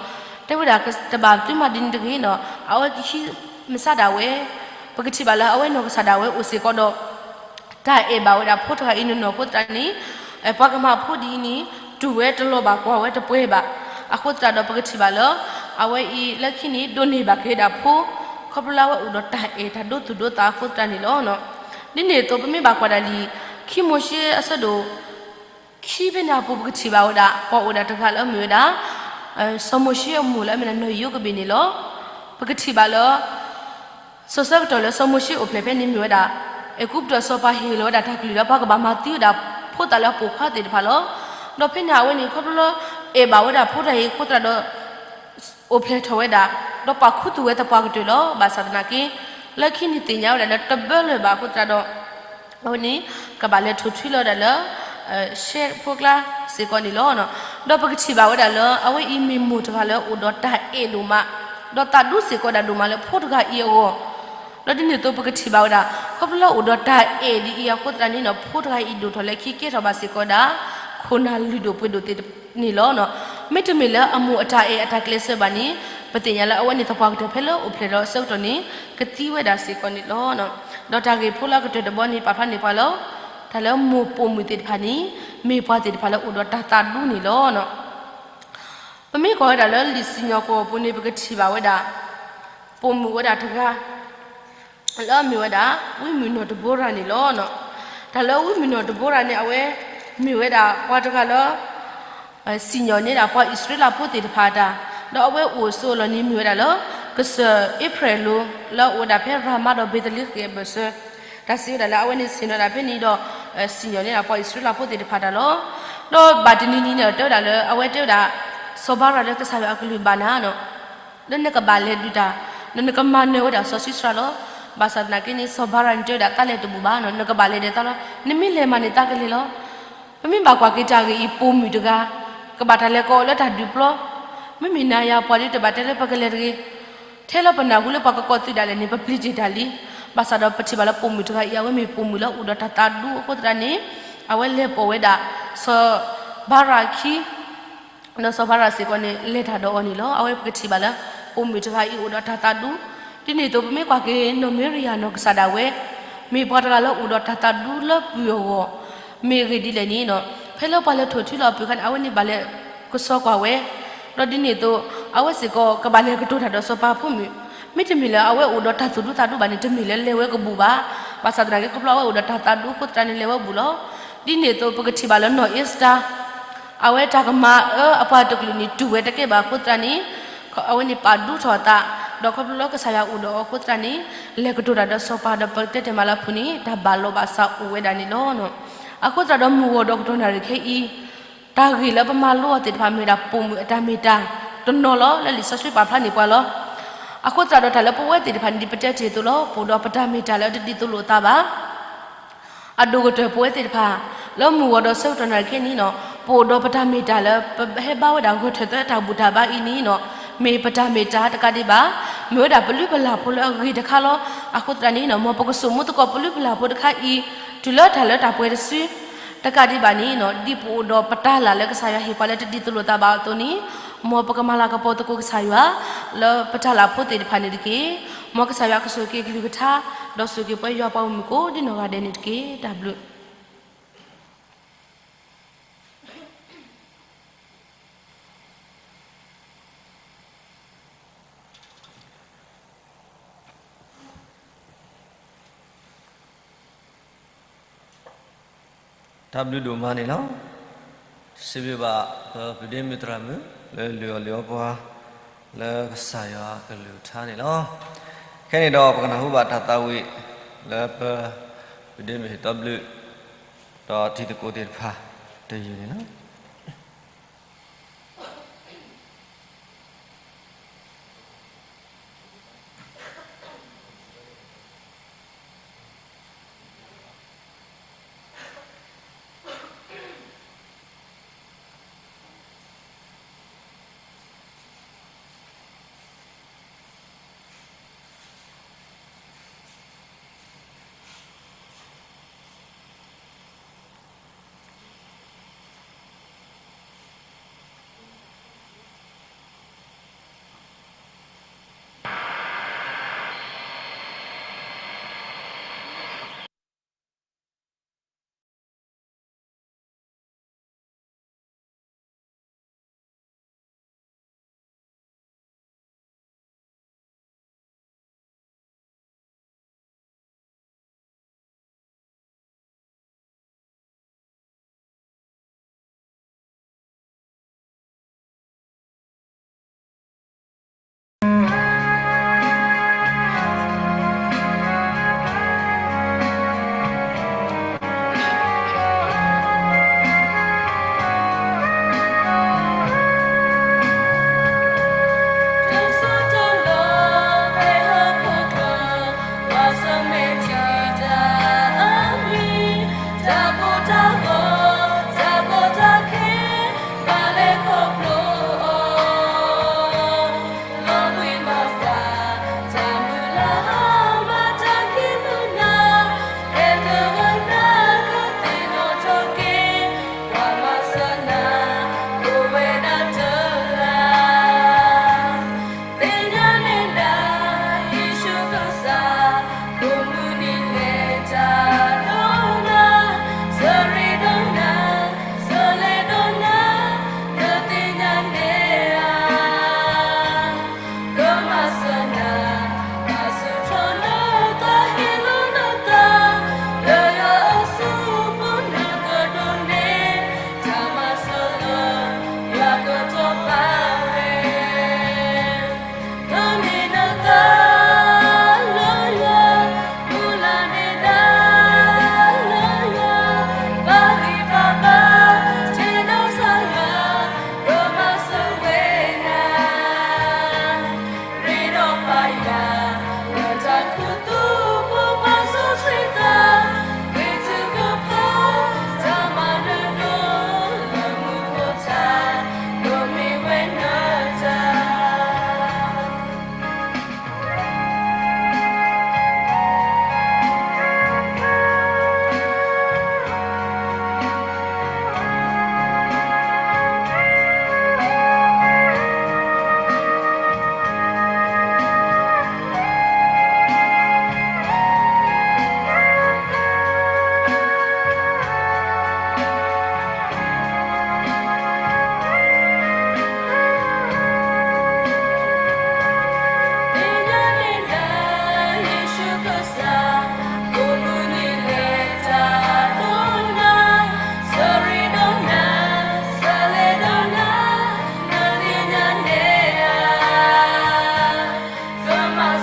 တဲဝဲဒၣ်တဘၣ်သုမၤဒ်န့ၣ်တဂ့ၤနီၤ, အဝဲကဟံးမဆါဒၣ်ဝဲ, ပကထံၣ်ဘၣ်လၢအဝဲနီၢ်ကစၢ်ဒၣ်ဝဲအိၣ်စ့ၢ်ကီးဒီး တၢ်အဲၣ်ဘၣ်ဝဲဒၣ်ဖိတဂၤအံၤနီၢ်နီၢ်အဃိသတးန့ၣ် ပှၤကမၤဖိဒ်အံၤန့ၣ် တူၢ်ဝဲတလီၤဘၣ်ကွၢ်ဝဲတပှဲၤဘၣ်. အဃိသတးဒီးပကထံၣ်ဘၣ်လၢ အဝဲအံၤလၢခံန့ၣ် ဒိးန့ၢ်ဘၣ်က့ၤဝဲဒၣ်ဖိ ခီဖျိလၢအဝဲအိၣ်ဒီးတၢ်အဲၣ်တၢ်ဒိသူၣ်ဒိသးအဃိသတးန့ၣ်လီၤ. ဒ်န့ၣ်အသိး ပမ့ၢ်ဘၣ်ကွၢ်ဒၣ်လံာ် ခံမိၤၡ့အဆၢဒိၣ် ခံဖဲန့ၣ်အပူၤ ပကထံၣ်ဘၣ်ဝဲဒၣ် ပှၤအိၣ်ဒၣ်တဂၤလၢအမ့ၢ်ဝဲဒၣ် စီၤမိၤၡ့အမိၢ်လၢအမ့ၢ်ဒၣ်နီၢ်ယိၤကဘ့ၣ်န့ၣ်လီၤ. ပကထံၣ်ဘၣ်လၢ စီၤဆၢကတီၢ်လၢစီၤမိၤၡ့အိၣ်ဖျဲၣ်ဖဲန့ၣ်မ့ၢ်ဝဲဒၣ် အဲၤကူပတူးစီၤပၤဟ့ၣ်လီၤဝဲဒၣ်တၢ်ကလုၢ်လၢ ပှၤကဘၣ်မၤသံဝဲဒၣ်ဖိသၣ်လၢအပိာ်ခွါသ့ၣ်တဖၣ်လီၤ. ဒီးဖဲန့ၣ်အဝဲန့ၣ် ခီဖျိလၢ အဲၣ်ဘၣ်ဝဲဒၣ်ဖိတဂၤအံၤအဃိသတးဒီး အိၣ်ဖျဲၣ်ထီၣ်ဝဲဒၣ်, ဒီးပာ်ခူသူၣ်ဝဲသပှၢ်ကတၢၢ်လီၤ. ဘၣ်ဆၣ်သနာ်က့ လၢခံန့ၣ်သ့ၣ်ညါဝဲဒၣ်လၢ တဘၢလၢၤဘၣ်အဃိသတးဒီး အဝဲန့ၣ် ကဘၣ်လဲၤထိၣ်ထွံလီၤဝဲဒၣ်လၢ ရှဲဖိကျါစ့ၢ်ကီးန့ၣ်လီၤ. ဒီးပကထံၣ်ဘၣ်ဝဲဒၣ်လၢ အဝဲအံၤမ့ၢ်မိၢ်တဂၤလၢအိၣ်ဒီးတၢ်အဲၣ်ဒိၣ်မး, ဒီးသးဒူစ့ၢ်ကီးဒၣ်ဒိၣ်မးလၢဖိတဂၤအံၤအဂီၢ်, ဒီးဒ်န့ၣ်အသိးပကထံၣ်ဘၣ်ဝဲဒၣ် ခီဖျိလၢအိၣ်ဒီးတၢ်အဲၣ်ဒ်အံၤအဃိသတးန့ၣ်နီၤ ဖိတဂၤအံၤဒိၣ်ထီၣ်လၢခံကဲထီၣ်ဘၣ်စ့ၢ်ကီးဒၣ် ခိၣ်နၢ်လုၢ်ဒိၣ်ပှ့ၤဒိၣ်သ့ၣ်န့ၣ်လီၤ. မ့တမ့ၢ်လၢအမိၢ်အတၢ်အဲၣ်အတၢ်ကျဲးစၢးဘၣ်န့ၣ် ပသ့ၣ်ညါလၢအဝဲန့ၣ်သပှၢ်ကတၢၢ်ဖဲလၢအိၣ်ဖျဲၣ်ဒီးအဆၢကတီၢ်န့ၣ် ကသံဝဲဒၣ်စ့ၢ်ကီးန့ၣ်လီၤ. ဒီးတၢ်ဂ့ၢ်ဖိလၢအကတၢၢ်တဘီန့ၣ် ပာ်ဖျါန့ၢ်ပှၤလၢ တၢ်လၢမိၢ်ပိာ်မုၣ်သ့ၣ်တဖၣ်န့ၣ် မ့ၢ်ပှၤသ့ၣ်တဖၣ်လၢအိၣ်ဒီးတၢ်သးဒူန့ၣ်လီၤ. ပမ့ၢ်ကွၢ်ဝဲဒၣ်လၢလံာ်စံၣ်ညီၣ်ကွီၢ်အပူၤန့ၣ် ပကထံၣ်ဘၣ်ဝဲဒၣ် ပိာ်မုၣ်ဝဲဒၣ်တဂၤ လၢအမ့ၢ်ဝဲဒၣ် ဝံမုၢ်နီၢ်တဘိရၤန့ၣ်လီၤ. တၢ်လၢဝံမုၢ်နီၢ်တဘိရၤန့ၣ် အဝဲမ့ၢ်ဝဲဒၣ်ပှၤတဂၤလၢ စံၣ်ညီၣ်န့ၢ်ဒၣ်ပှၤအံၣ်စရ့လးဖိသ့ၣ်တဖၣ်အတၢ်, ဒီးအဝဲအိၣ်အစိအလီၢ်န့ၣ်မ့ၢ်ဝဲဒၣ်လၢ ကစၢၢ်အ့ဖြဲၣ်လိၤ လၢအအိၣ်ဝဲဒၣ်ဖဲရၤမၤဒီးဘ့းသလ့ဃ့ၣ်အဘၢၣ်စၢၤ, တၢ်စံးဝဲဒၣ်လၢအဝဲန့ၣ်ဆ့ၣ်နီၤဒၣ်ဖဲန့ၣ်ဒီး စံၣ်ညီၣ်န့ၢ်ဒၣ်ပှၤအံၣ်စရ့လးဖိသ့ၣ်တဖၣ်တၢ်လီၤ. ဒီးဘၣ်တနံၤနံၤန့ၣ်ဒီးတဲဝဲဒၣ်လၢ အဝဲတဲဝဲဒၣ် စီၤဘၤရၤလၢကစၢ်ယွၤအကလုၢ်ဘၣ်နၤနီၤ လၢနကဘၣ်လဲၤဒုးတၢ်, ဒီးနကမၤနၢၤဝဲဒၣ်စီၤၡံစရၤလီၤ. ဘၣ်ဆၣ်သနာ်က့န့ၣ် စီၤဘၤရၤန့ၣ်တဲဝဲဒၣ် သးလဲၤတဘူးဘၣ်နီၤ, နကဘၣ်လဲၤဒ်သိးလီၤ, နမ့ၢ်လဲၤမးန့ၣ်သးကလဲၤလီၤ. ပမ့ၢ်ဘၣ်ကွၢ်က့ၤတၢ်ဂ့ၢ်အံၤ ပိာ်မုၣ်တဂၤ ကဘၣ်တၢ်လဲၤကိးအီၤလၢတၢ်ဒုးပျီ, မ့မ့ၢ်နၤယၤပှၤဒ်တဘၣ်တဲလၢပကလဲၤတဂ့ၤ, ထဲလၢပနၢ်ဟူလၢပှၤကကိးသုဒၣ်လဲာ်န့ၣ် ပပျံၤတ့ၢ်တၢ်လံ. ဘၣ်ဆၣ်ဒီးပထံၣ်ဘၣ်လၢပိာ်မုၣ်တဂၤအံၤ အဝဲမ့ၢ်ပိာ်မုၣ်လၢအိၣ်ဒီးတၢ်သးဒူအဃိသတးန့ၣ် အဝဲလဲၤပိာ်ဝဲဒၣ် စီၤဘၤရၣ်ခံ ဒီးစီၤဘၤရၣ်စ့ၢ်ကီးန့ၣ် လဲၤတၢ်ဒီးအီၤန့ၣ်လီၤ. အဝဲပကထံၣ်ဘၣ်လၢ ပိာ်မုၣ်တဂၤအံၤအိၣ်ဒီးတၢ်သးဒူ, ဒ်န့ၣ်အသိး ပမ့ၢ်ကွၢ်က့ၤနီၢ်မ့ရံယၤနီၢ်ကစၢ်ဒၣ်ဝဲ မ့ၢ်ပှၤတဂၤလၢအိၣ်ဒီးတၢ်သးဒူလၢပုၢ်အဂီၢ်, မ့ၢ်အဂ့ၢ်ဒ်လဲၣ်န့ၣ် ဖဲလၢပှၤလဲၤထိၣ်ထုလီၤအပုၢ်အခါန့ၣ် အဝဲန့ၣ်ဘၣ်လဲၤကဆှီကွၢ်ဝဲ, ဒီးဒ်န့ၣ်အသိး အဝဲစ့ၢ်ကီးကဘၣ်လဲၤကတိၤတၢ်ဒီးစီၤပၤဖိမုၣ်, မ့တမ့ၢ်လၢအဝဲအိၣ်ဒီးတၢ်သူၣ်ဒူသးဒူဘၣ်န့ၣ် တမ့ၢ်လၢလဲၤဝဲကဘူၣ်ဘၣ်. ဘၣ်ဆၣ်သနာ်က့ ခီဖျိအဝဲအိၣ်ဒီးတၢ်သးဒူအဃိသတးန့ၣ် လဲၤဝဲဘူၣ်လီၤ. ဒ်န့ၣ်အသိး ပကထံၣ်ဘၣ်လၢနီၢ်အ့ၤစတၢၤ အဝဲတၢ်ကမၤအၢအပှၤတကလုာ်န့ၣ် တူၢ်ဝဲတကဲဘၣ်အဃိသတးန့ၣ် အဝဲန့ၣ်ပာ်ဒူထီၣ်အသး, ဒီးခီဖျိလၢကစၢ်ယွၤအိၣ်ဒီးအီၤအဃိသတးန့ၣ် လဲၤကတိၤတၢ်ဒီးစီၤပၤဒီးပကတဲတ့ၢ်မးလၢအပူၤန့ၣ် တၢ်ဘၣ်လိာ်ဘၣ်စးအိၣ်ဝဲဒၣ်န့ၣ်လီၤ. အဃိသတးဒီးမုၢ်ဂီၤဒီးကတီၢ်နၣ်ရံၣ်ခဲအံၤ တၢ်ဂ့ၢ်လၢပမၤလိအီၤသ့ၣ်တဖၣ်မ့ၢ်ဝဲဒၣ်ပိာ်မုၣ်အတၢ်မ့ၢ်တၢ်တနီၤလီၤ လၢလံာ်စီဆှံပာ်ဖျါန့ၢ်ပှၤလီၤ. အဃိသတးဒီးတၢ်လၢပဝဲသ့ၣ်တဖၣ်န့ၣ် ဒ်ပတဲတ့ၢ်အသိးလီၤ, ပအိၣ်ဒီးပတၢ်မ့ၢ်တၢ်လၢတဒ်သိးလိာ်အသးဘၣ်. အဒိၣ်ကတၢၢ်ပဝဲသ့ၣ်တဖၣ် လၢမုၢ်ဂီၤဒီးဆၢကတီၢ်နၣ်ရံၣ်ခဲအံၤန့ၣ် ပအိၣ်ဒီးပတၢ်မ့ၢ်တၢ်လၢ ပဟဲဘါဝဲဒၣ်ဂၢၢ်ထၢၣ်သၢတၢ်ဘူၣ်တၢ်ဘါအံၤန့ၣ် မ့ၢ်ပတၢ်မ့ၢ်တၢ်တကးဒံးဘၣ်, မ့ၢ်ဝဲဒၣ်ပလုၢ်ပလၢ်ဖိလၢအဂ့ၤတခါလီၤ. အဃိသတးန့ၣ် မ်ပကဆိကမိၣ်သကိးပလုၢ်ပလၢ်ဖိတခါအံၤ တုၤလၢတၢ်လၢတၢ်ပှဲၤတစု တကးဒံးဘၣ်န့ၣ် ဒ်ပအိၣ်ဒီးပတၢ်လၢ်လၢကစၢ်ယွၤဟ့ၣ်ပှၤလၢတဒ်သိးလိာ်သးဘၣ်အသိးန့ၣ် မ်ပကမၤလၤကပီၤသကိးကစၢ်ယွၤ လၢပတၢ်လၢ်ဖိသ့ၣ်တဖၣ်န့ၣ်တက့ၢ်. မ်ကစၢ်ယွၤကဆိၣ်ဂ့ၤက့ၤကလုၢ်ကထါ ဒီးဆိၣ်ဂ့ၤက့ၤပှၤယွၤပှၤမုၣ်ကိးဒ်နီၢ်ဂၤဒဲးန့ၣ်တက့ၢ်. တၢ်ဘျုး တၢ်ဘျုးဒိၣ်မးန့ၣ်လီၤ. စံးဘျုးဘၣ်ပပုၢ်ဒ့မုၣ်သရၣ်မုၣ် လၢလုၢ်အီၣ်လုၢ်အီပှၤ လၢကစၢ်ယွၤကလုၢ်ကထါန့ၣ်လီၤ. ခဲအံၤန့ၣ်ဒီး ပကနၢ်ဟူဘၣ်တၢ်သးဝံၣ် လၢပပုၢ်ဒ့မုၣ်ဟ့ၣ်သီဘျုး ဒီးတံၤသကိးသ့ၣ်တဖၣ်တယုၢ်န့ၣ်လီၤ.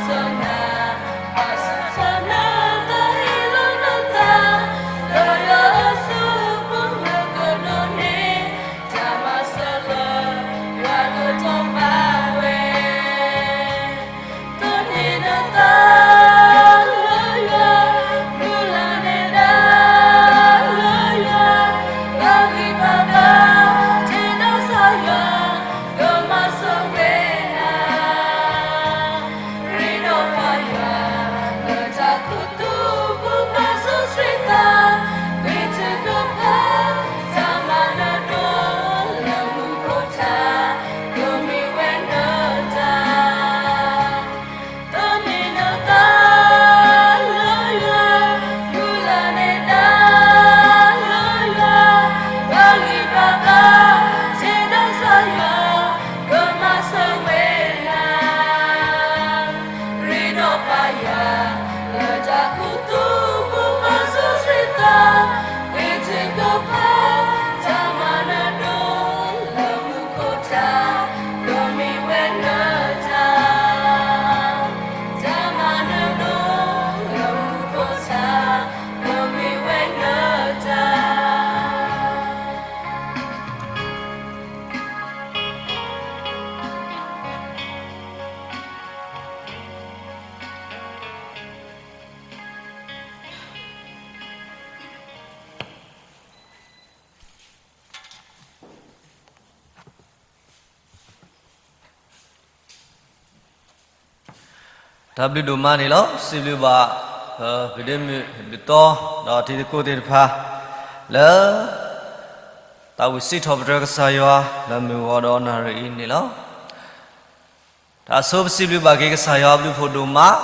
စၢနၤ, ဘၣ်ဆူၣ်ထီၣ်နသးဟ့ၣ်လီၤနသး, လၢယွၤအစုပူၤနကဒိးန့ၢ်, တၢ်မၤစၢၤလၢယွၤကတီၤပာ်ဝဲ, ဒိးန့ၢ်နသးလၢယွၤ, မုၢ်လၢ်နဲဒၣ်လၢယွၤ, ပာ်ဂံၢ်ပာ်ဘါ, တ့ဒီးကစၢ်ယွၤ, ကမၤစၢၤဝဲနၤ ရ့ဒီးပၢ်ယွၤ, လၢတၢ်ခူသူၣ်ပူၤပာ်စီဆှံသး, ဂံၢ်ထုကဖၣ်, တၢ်မၤနၢၤဒိၣ်လၢမူခိၣ်ထး, ဒိးန့ၢ်ဝဲနတၢ် ဒိးန့ၢ်နသးလၢယွၤ, မုၢ်လၢ်နဲဒၣ်လၢယွၤ, ပာ်ဂံၢ်ပာ်ဘါ, တ့ဒီးကစၢ်ယွၤ, ကမၤစၢၤဝဲနၤ ရ့ဒီးပၢ်ယွၤ, လၢတၢ်ခူသူၣ်ပူၤပာ်စီဆှံသး, ဂံၢ်ထုကဖၣ်, တၢ်မၤနၢၤဒိၣ်လၢမူခိၣ်ထး, ဒိးန့ၢ်ဝဲနတၢ် တၢ်မၤနၢၤဒိၣ်လၢမူခိၣ်ထး, ဒိးန့ၢ်ဝဲနတၢ် တၢ်ဘျုးဒိၣ်မးန့ၣ်လီၤ. စံးဘျုးဘၣ် ပဒ့မုၣ်ဒုးသီ ဒီးတံၤသကိးသ့ၣ်တဖၣ် လၢ သးဝံၣ်စံးထီၣ်ပတြၢၤကစၢ်ယွၤ လၢမုၢ်ဂီၤဒီးနၣ်ရံၣ်အံၤန့ၣ်လီၤ. တၢ်ဆိပစံးဘျုးဘၣ်က့ၤကစၢ်ယွၤအဘျုးဖှိၣ်ဒိၣ်မး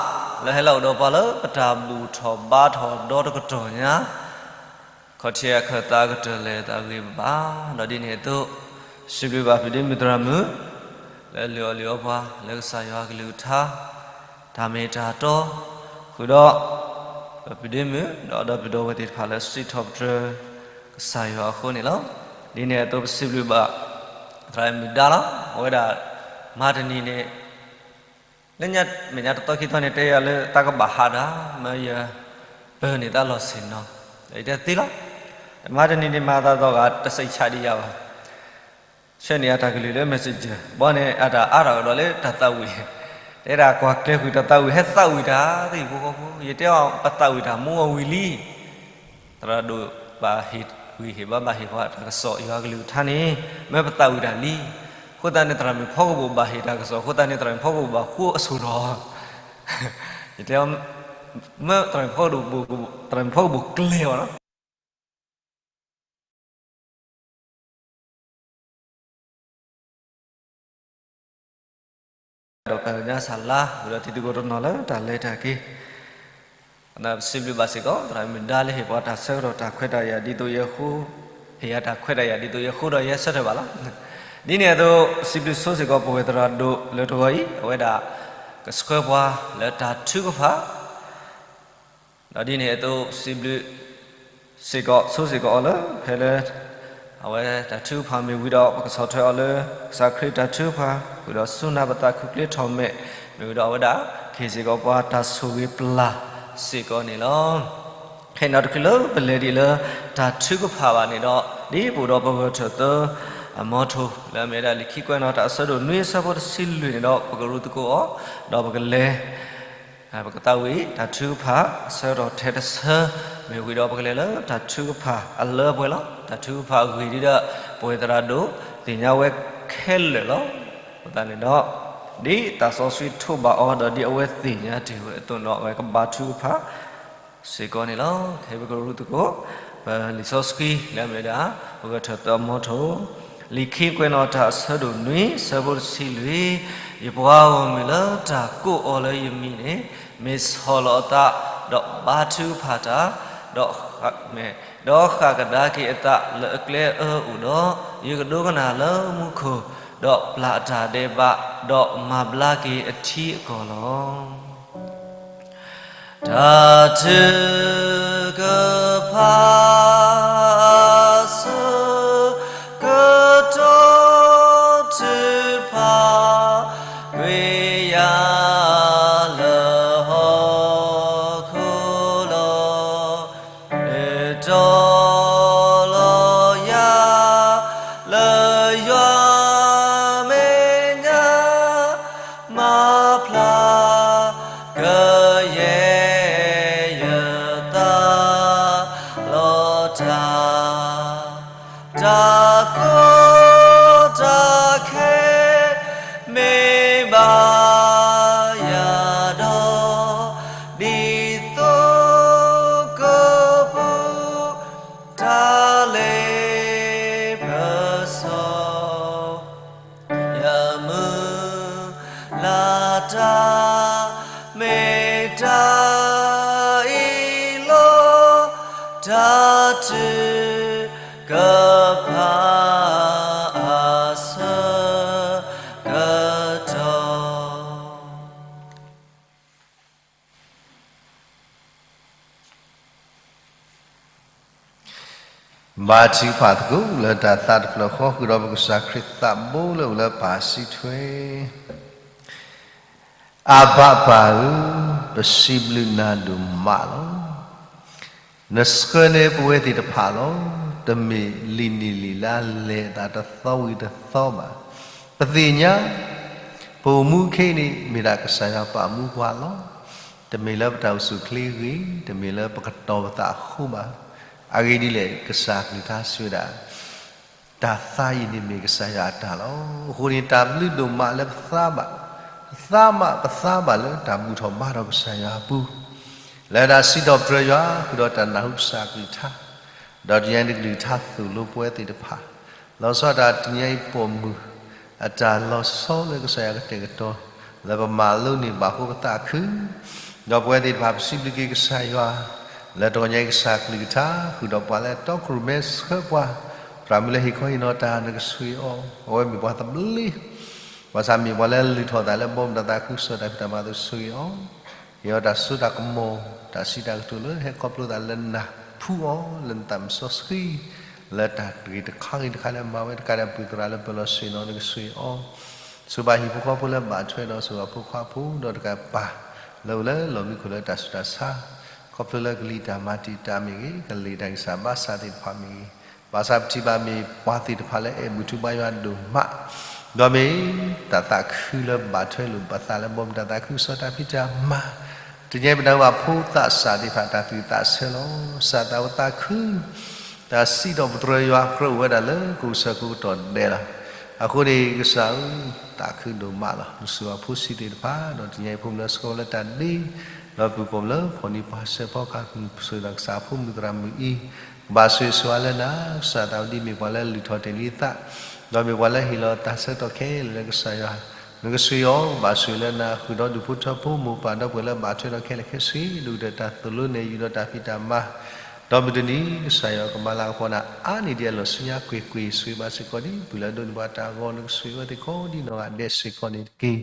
လၢဟဲလီၤအိၣ်ဒီးပှၤလၢပတၢ်ဘူၣ်ထီၣ်ဘါထီၣ်ဒီတကတီၢ်ညါ ခီၣ်ထံးအခၢၣ်သးကတၢၢ်လဲၤသးဂ့ၤဘၣ်ဘၣ်. ဒီးဒ်န့ၣ်အသိး စံးဘျုးဘၣ်ပဒ့မုၣ်သရၣ်မုၣ် လၢလုၢ်အီၣ်လုၢ်အီပှၤ လၢကစၢ်ယွၤအကလုၢ်ကထါ တၢ်မ့ၢ်တၢ်တီ ဃုာ်ဒီး ပဒ့မုၣ် ဒီးဒီးပဒီပုၢ်ဝဲၢ်သ့ၣ်တဖၣ်လၢစံးထီၣ်ပတြၢၤ ကစၢ်ယွၤအဃိန့ၣ်လီၤ. ဒ်န့ၣ်အသိးပစံးဘျုးဘၣ် သရၣ်မုၣ်ဒါလီၤ. အဝဲဒၣ် မၤတနံၤန့ၣ် လၢညါမဲာ်ညါတသီခံသီန့ၣ် တဲယၤလၢသးကဘၣ်ဟးဒၣ် မ့ၢ်ယပၢၤန့ၣ်သးလီၤဆ့ၣ်နီၤ ယတဲသ့လီၤ. မၤတနံၤန့ၣ်မၤသးသီၣ်ဂၤ တစံးဆးဒံးယၤဘၣ်. ဆှၢန့ၢ်အတၢ်ကလုၢ်လၢ messenger ဘီန့ၣ် အတၢ်အါထီၣ်ကဒီးလၢတၢ်သးဝံၣ် တဲဒၣ်ကွၢ်ကျဲၤကွံာ်တၢ်သးဝံၣ် ဟဲသးဝံၣ်တၢ်သ့ၣ်ဖိဃီဖိ ယတဲအီၤ ပသးဝံၣ်တၢ်မူအီၤဝံၤလံ သရၣ်ဒိၣ်ဘၣ်ဟ့ၣ်ဂံၢ်ဟ့ၣ်ဘါဘၣ်ဟ့ၣ်ပှၤတၢ်ကစီၣ်ယွၤကလုၢ်ကထါန့ၣ် မ့ၢ်ပသးဝံၣ်တၢ်လံ. အဃိသတးန့ၣ် သရၣ်မုၣ်ဖီကဘိၣ်ဘၣ်ဟ့ၣ်တၢ်ကစီၣ် အဃိသတးန့ၣ် သရၣ်မုၣ်ဖီကဘိၣ်ဘၣ်ဃိအစိၣ်ဒီး ယတဲ မ့ၢ်သရၣ်မုၣ်ဖီကဘိၣ် သရၣ်မုၣ်ဖီကဘိၣ်ကျဲၤအီၤလီၤ. ဒီးပညါစၢ်လါ ဝံၤဒီးတံၤသကိးတနီၤလၢတၢ်လဲၤတၢ်က့ၤ ပစံးဘျုးဘၣ်စ့ၢ်ကီး သရၣ်မုၣ်ဒါလၢဟ့ၣ်ပှၤတၢ်ဆၢကတီၢ်တၢ်ခွဲးတၢ်ယာ်ဒ်သိးယဃိ ဟ့ၣ်ယၤတၢ်ခွဲးတၢ်ယာ်ဒ်သိးယဃိဒီးယဟဲဆၢထၢၣ်ဘၣ်လီၤ. ဒ်န့ၣ်အသိး ပစံးဘျုးဆိစ့ၢ်ကီးပဝဲသရၣ်ဒိၣ်လၢတဂီၤအံၤ အဝဲဒၣ် ကဆှၢပှၤလၢတၢ်ထုကဖၣ် ဒီးဒ်န့ၣ်အသိး စံးဘျုးစ့ၢ်ကီး ဆိစ့ၢ်ကီးအီၤလၢ ဖဲလၢ အဝဲတၢ်ထုကဖၣ်မ့ၢ်ဝံၤဒီး ပကဆီၣ်ထွဲအီၤလၢ ကစၢ်ခရံာ်တၢ်ထုကဖၣ် ဝံၤဒီးစူၢ်နာ်ပသးခုကျ့ထီၣ်မဲာ် မ့ၢ်ဝံၤဒီးအဝဲဒၣ် ကဟ့ၣ်စ့ၢ်ကီးပှၤတၢ်ဆိၣ်ဂ့ၤပျၢ်စ့ၢ်ကီးန့ၣ်လီၤ. ခဲအံၤနီၣ်တချုးလၢပလဲၤဒံးလၢတၢ်ထုကဖၣ်ဘၣ်န့ၣ်ဒီး ဒ်ပအိၣ်ဒီးပဂၢၢ်ထၢၣ်သၢ အမီထိၣ် လၢအမ့ၢ်ဝဲဒၣ်လံာ်ခံကွဲးနီၣ်တၢ်အဆၢဒိၣ်နွံအဆၢဖိတဆံလွံၢ်န့ၣ်ဒီး ပကရူၢ်သကိးအီၤ ဒီးပကလဲၤ ပကသးဝံၣ်တၢ်ထုကဖၣ်အဆၢကတီၢ်ထဲတဆၢ မ့ၢ်ဝံၤဒီးပကလဲၤလၢတၢ်ထုကဖၣ်အလၢအပှဲၤလီၤ. တၢ်ထုကဖၣ်အဂ့ၢ်ဒ်ဒီး ပဝဲသရၣ်ဒိၣ်သ့ၣ်ညါဝဲခဲလၢာ်လီၤ. အဃိသတးန့ၣ်ဒီး ဒ်တၢ်စီဆှံထိးဘၣ်အီၤဒီးဒ်အဝဲသ့ၣ်ညါတ့ၢ်ဝဲအသိးန့ၣ်ဒီး အဝဲကဘါထုကဖၣ် စ့ၢ်ကီးန့ၣ်လီၤ. ခဲအံၤပကရူၢ်သကိး ပလံာ်စီဆှံလၢအမ့ၢ်ဝဲဒၣ် ပဂၢၢ်ထၢၣ်သၢအမီထိၣ် လံာ်ခံကွဲးနီၣ်တၢ်အဆၢဒိၣ်နွံ အဆၢဖိတဆံလွံၢ်, ယပှၤဂီၢ်မုၢ်လၢတၢ်ကိးအီၤလၢယမံၤန့ၣ် မ့ၢ်ဆီၣ်လီၤအသး ဒီးဘါထုကဖၣ်တၢ်, ဒီး ဒီးဃၣ်ကဒါက့ၤအသးလၢအကျဲအၢအအိၣ်ဒီး, ယကဒိကနၣ်လၢမူခိၣ်, ဒီးပျၢ်အတၢ်ဒဲးဘး, ဒီးမၤဘျါက့ၤအထံအကီၢ်လီၤ. တၢ်ထုကဖၣ်အဆၢကတီၢ်ထုကဖၣ်ကွံာ်ယၤလၢ တၢ်ထုကဖၣ်အဆၢကတီၢ် ဘါထုကဖၣ်သကိးလၢတၢ်သးတဖျၢၣ်ဃီ ဃုာ်ဒီးပကစၢ်ခရံာ်သးဘိလၢအိၣ်လၢပၢ်စုထွဲ အဘၣ်ပၢ်ဧၢ, ပစံးဘျုးနၤဒိၣ်မးလီၤ. နဆှၢန့ၢ်ပဝဲသ့ၣ်တဖၣ်လီၤ. တမ့ၢ်လံာ်န့ၢ်လံာ်လၢလဲၤအသးတသီဝံၤတသီဘၣ်. ပသ့ၣ်ညါ ပအိၣ်မူခဲအံၤန့ၣ် မ့ၢ်ဒၣ်ကစၢ်ယွၤပာ်မူပှၤလီၤ. တမ့ၢ်လၢပတၢ်အိၣ်ဆူၣ်အိၣ်ချ့အဂ့ၢ်, တမ့ၢ်လၢပကတီၤပသးအဃိဘၣ်. အဂ့ၢ်ဒ်လဲၣ် ကစၢ်အကလုၢ်ကထါစံးဝဲဒၣ် တၢ်သါအံၤန့ၣ်မ့ၢ်ကစၢ်ယွၤအတၢ်လီၤ. အဃိန့ၣ် တၢ်ဘျုးဒိၣ်မးလၢပသါဘၣ်, ပသါမး ပသါဘၣ်လၢတၢ်ဘူၣ်ထီၣ်ဘါထီၣ်ကစၢ်ယွၤအပူၤ, လၢတၢ်စံးထီၣ်ပတြၢၤယွၤ ဃုာ်ဒီးတၢ်နၢ်ဟူကစၢ်အကလုၢ်ကထါ, ဒီးတနံၤအံၤနကလုၢ်ကထါသိၣ်လိပဝဲသ့ၣ်တဖၣ်, လီၤဆီဒၣ်တၢ်တနံၤအံၤပိာ်မုၣ် အတၢ်လီၤဆီလၢကစၢ်ယွၤကတဲာ်ကတီၤ လၢပမၤလိန့ၢ်ဘၣ်အဃိပသးခု, ဒီးပဝဲသ့ၣ်တဖၣ်ပစံးဘျုးက့ၤကစၢ်ယွၤ, လၢတနံၤအံၤကစၢ်အကလုၢ်ကထါ ဃုာ်ဒီးပှၤလၢတီခိၣ်ရိၣ်မဲဆှၢပှၤ, သရၣ်မုၣ်လၢဟ့ၣ်ခီဟ့ၣ်နီၤတၢ်နကဆှ့အီၤ, အဝဲမ့ၢ်ပှၤသဘျ့ ဘၣ်ဆၣ်မ့ၢ်ပှၤလၢလုၢ်ထီၣ်သးလၢဘီမုၢ်တၢ်သးခုကစီၣ်တၢ်ဖံးတၢ်မၤအသိးဆှ့အီၤ, ဟ့ၣ်အီၤတၢ်စိတၢ်ကမီၤ, တၢ်စံးတၢ်ကတိၤလၢဟဲခီဖျိသးလၢနၢ်ဖူအီၤ လၢနသးမုၢ်စီဆှံ, လၢတၢ်ဂ့ၢ်တခါဂ့ၢ်တခါလၢမၤဝဲတကးဒီးပုၢ်သရၣ်လၢပၢၤလီၤဆ့ၣ်နီၤနကဆှ့အီၤ, ဆိၣ်ဘၣ်ဟံၣ်ဖိဃီဖိလၢဘၣ်ထွဲဒီးဆိၣ်ဘၣ်ဖိခွါဖိ ဒီးတကးပၢ်လၢအိၣ်လၢလီၢ်မံခိၣ်လၢတၢ်ဆူးတၢ်ဆါ, ခီဖျိလၢကလံၤတၢ်မၤတံာ်တာ်မ့ၢ်ဂ့ၤ, ကလံၤတၢ်ဂံၢ်စၢ်ဘါစၢ်သ့ၣ်တဖၣ်မ့ၢ်ဂ့ၤ, ဘၣ်ဆၣ်ပထံၣ်ဘၣ်မ့ၢ်ပှၤသ့ၣ်တဖၣ်လၢအဲၣ်ဘူၣ်ထီၣ်ဘါယွၤဒိၣ်မး, ဒီးမ့ၢ်တၢ်သးခုလၢဘၣ်ထွဲလိာ်ပသးလၢဘီမုၢ်တၢ်သးခုကစီၣ်တၢ်ဖံးတၢ်မၤ, တနံၤအံၤပနၢ်ဟူဘၣ်ဖိသးစၢ်သ့ၣ်တဖၣ်တၢ်သူၣ်သးဆၢလီၤ. ကစၢ်သးဝဲသးခု တၢ်စံးထီၣ်ပတြၢၤယွၤကြၢးအိၣ်ဝဲဒၣ်လၢကိးဆၢကိးကတီၢ်ဒဲးလီၤ. အဃိန့ၣ် ကစၢ်ဧၢ, သးခုဒိၣ်မးလီၤ. နဆိၣ်ဂ့ၤအဖိဆံးသ့ၣ်တဖၣ် ဒီးတနံၤအံၤဖိမုၣ်လၢဆှၢလၢတၢ်ဒ့, ဒီးပုၢ်ကိာ်လၢဖီၣ်န့ၢ်ပှၤစဲးဖီကဟၢ် ဆိၣ်ဂ့ၤကစၢ်အဖိမုၣ်သရၣ်မုၣ်အံၤ, ကဘၣ်ဆိၣ်ဂ့ၤဆိၣ်ဝါလၢနၤ, ကစၢ်သးဝဲဒ်မ့ၢ်ပှၤလၢလုၢ်ထီၣ်တ့ၢ်လံသး, ဒီးမ့ၢ်ပှၤလၢဟ့ၣ်လီၤတၢ်ဆၢကတီၢ်ခဲလၢာ်လၢကစၢ်ယွၤ နကဆှ့အီၤ, ကဘၣ်ဆိၣ်ဂ့ၤလၢနၤ, ဃုာ်ဒီးဒူၣ်ဖိထၢဖိမိၢ်ပၢ်ဒီပုၢ်ဝဲၢ်လၢဘၣ်ထွဲဒီးခဲလၢာ်ခဲဆ့, ဒုၣ်ဒီးတၢ်သိၣ်လိနဲၣ်ယုာ်ဒီးတၢ်ဖံးတၢ်မၤ, ဒီးမုၢ်တနံၤ ကစၢ်ယွၤကမၤလၤကပီၤနၤအါန့ၢ်ဒံးအလီၢ်ဆူညါကွ့ၢ်ကွ့ၢ်, ဆိၣ်ဂ့ၤဘၣ်စ့ၢ်ကီးဒံး ပုၢ်လၢအဒိးန့ၢ်ပှၤတၢ်ဂီၤ နကဆိၣ်ဂ့ၤဝဲသ့ၣ်ကိးဒ်နီၢ်ဂၤဒဲးစ့ၢ်ကီးန့ၣ်တက့ၢ်.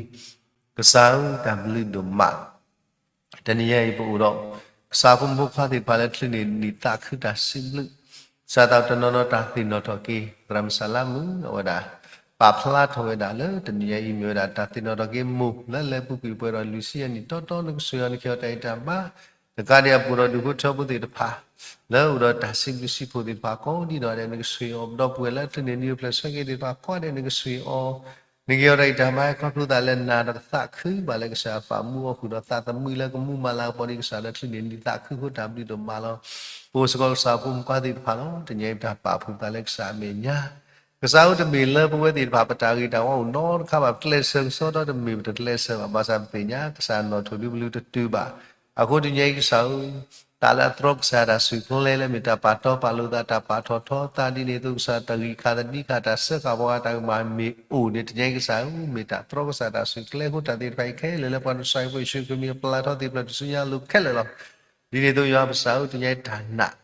ကစၢ်ဧၢ, တၢ်ဘျုးဒိၣ်မး တနံၤအံၤပအိၣ်ဒီး ကစၢ်ဖိမုၣ်ဖိခွါသ့ၣ်တဖၣ်လၢချုးန့ၢ်ဒံးသးခုတၢ်စံးဘျုး, ကစၢ်သးတနီၤနီၤတၢ်သ့ၣ်နီၣ်ထီၣ်က့ၤ သရၣ်မုၣ်စၢ်လါမုၣ် အဝဲဒၣ် ပာ်ဖျါထီၣ်ဝဲဒၣ်လၢတနံၤအံၤမ့ၢ်ဝဲဒၣ်တၢ်သ့ၣ်နီၣ်ထီၣ်က့ၤမိၢ်လၢလဲၤပူၤကွံာ်ပှဲၤဒီးလွံၢ်ဆံယဲၢ်နံၣ်တီတီ နကဆိၣ်ဂ့ၤအီၤ နကဟ့ၣ်အီၤတၢ်ဂံၢ်တၢ်ဘါ, တကးဒံးအပူၤဒီးဒူၣ်ဖိထၢဖိသ့ၣ်တဖၣ် လၢအိၣ်ဒီးတၢ်စံးဘျုးစံးဖှိၣ်သ့ၣ်တဖၣ်ကိးဒ်နီၢ်ဂၤဒဲး နကဆိၣ်ဂ့ၤအီၤ, ဒီပုၢ်ဝဲၢ်လၢချုးန့ၢ်ဒံးပျဲၢ်ဆၢက့ၤသ့ၣ်တဖၣ်ကိးဂၤဒဲး နကဆိၣ်ဂ့ၤအီၤ နကဟ့ၣ်အီၤတၢ်ဂံၢ်တၢ်ဘါ ဟဲခီဖျိသးလၢနၤဒီးကသးခုဘၣ်လၢ ကစၢ်ယွၤပာ်မူအီၤဃုာ်ဒီးသးသမူလၢကမူမၤလၤကပီၤဒံးကစၢ်လၢချုးန့ၢ်ဒံးသးခုဃိတၢ်ဘျုးဒိၣ်မးလီၤ. ပအိၣ်စ့ၢ်ကီးကစၢ်ဖိမုၣ်ဖိခွါသ့ၣ်တဖၣ်လီၤ. တနံၤအံၤပတၢ်ပာ်ဖှိၣ်ပသးလၢကစၢ်အမဲာ်ညါ, ကစၢ်ဧၢတမ့ၢ်လၢပဝဲသ့ၣ်တဖၣ်ပတၢ်ဂ့ၤတၢ်ဝါအိၣ်နီတခါဘၣ်, ပကျဲးစၢးကစီဒီတမ့ၢ်ပတကျဲးစၢးဘၣ်, ဘၣ်ဆၣ်ပသ့ၣ်ညါ ကစၢ်နီၣ်ထိၣ်ဒုပလုတတုၤဘၣ်. အဃိတနံၤအံၤကစၢ်ဧၢ တၢ်လၢအတြီကစၢ်တၢ်ဆူၣ်ကျဲလၢမ့ၢ်တၢ်ပာ်တီပာ်လိာ်သး တၢ်ပာ်ထီၣ်ထီသးဒ်န့ၣ်အသိး ကစၢ်တၢ်ဂံၢ်ခါသဒံခါ တၢ်စၢဃာ်ပှၤဂၤတၢ်ကမၣ်မ့ၢ်အိၣ်န့ၣ် တနံၤအံၤကစၢ်ဧၢ မ့ၢ်တၢ်တြီကစၢ်တၢ်ဆူၣ်ကျဲအဃိ တၢ်သ့ၣ်တဖၣ်အံၤခဲလၢာ်လၢ ပှၤကစၢ်ယွၤဖိယ့ၣ်ၡူးခရံာ်မံၤအပျၢ်ထီသ့ၣ်ဖျၢၣ်ထူၣ်စုညါအလိၤခဲလၢာ်လီၤ. ဒ်န့ၣ်အသိးယွၤပကစၢ်ဧၢ တနံၤအံၤတၢ်နာ်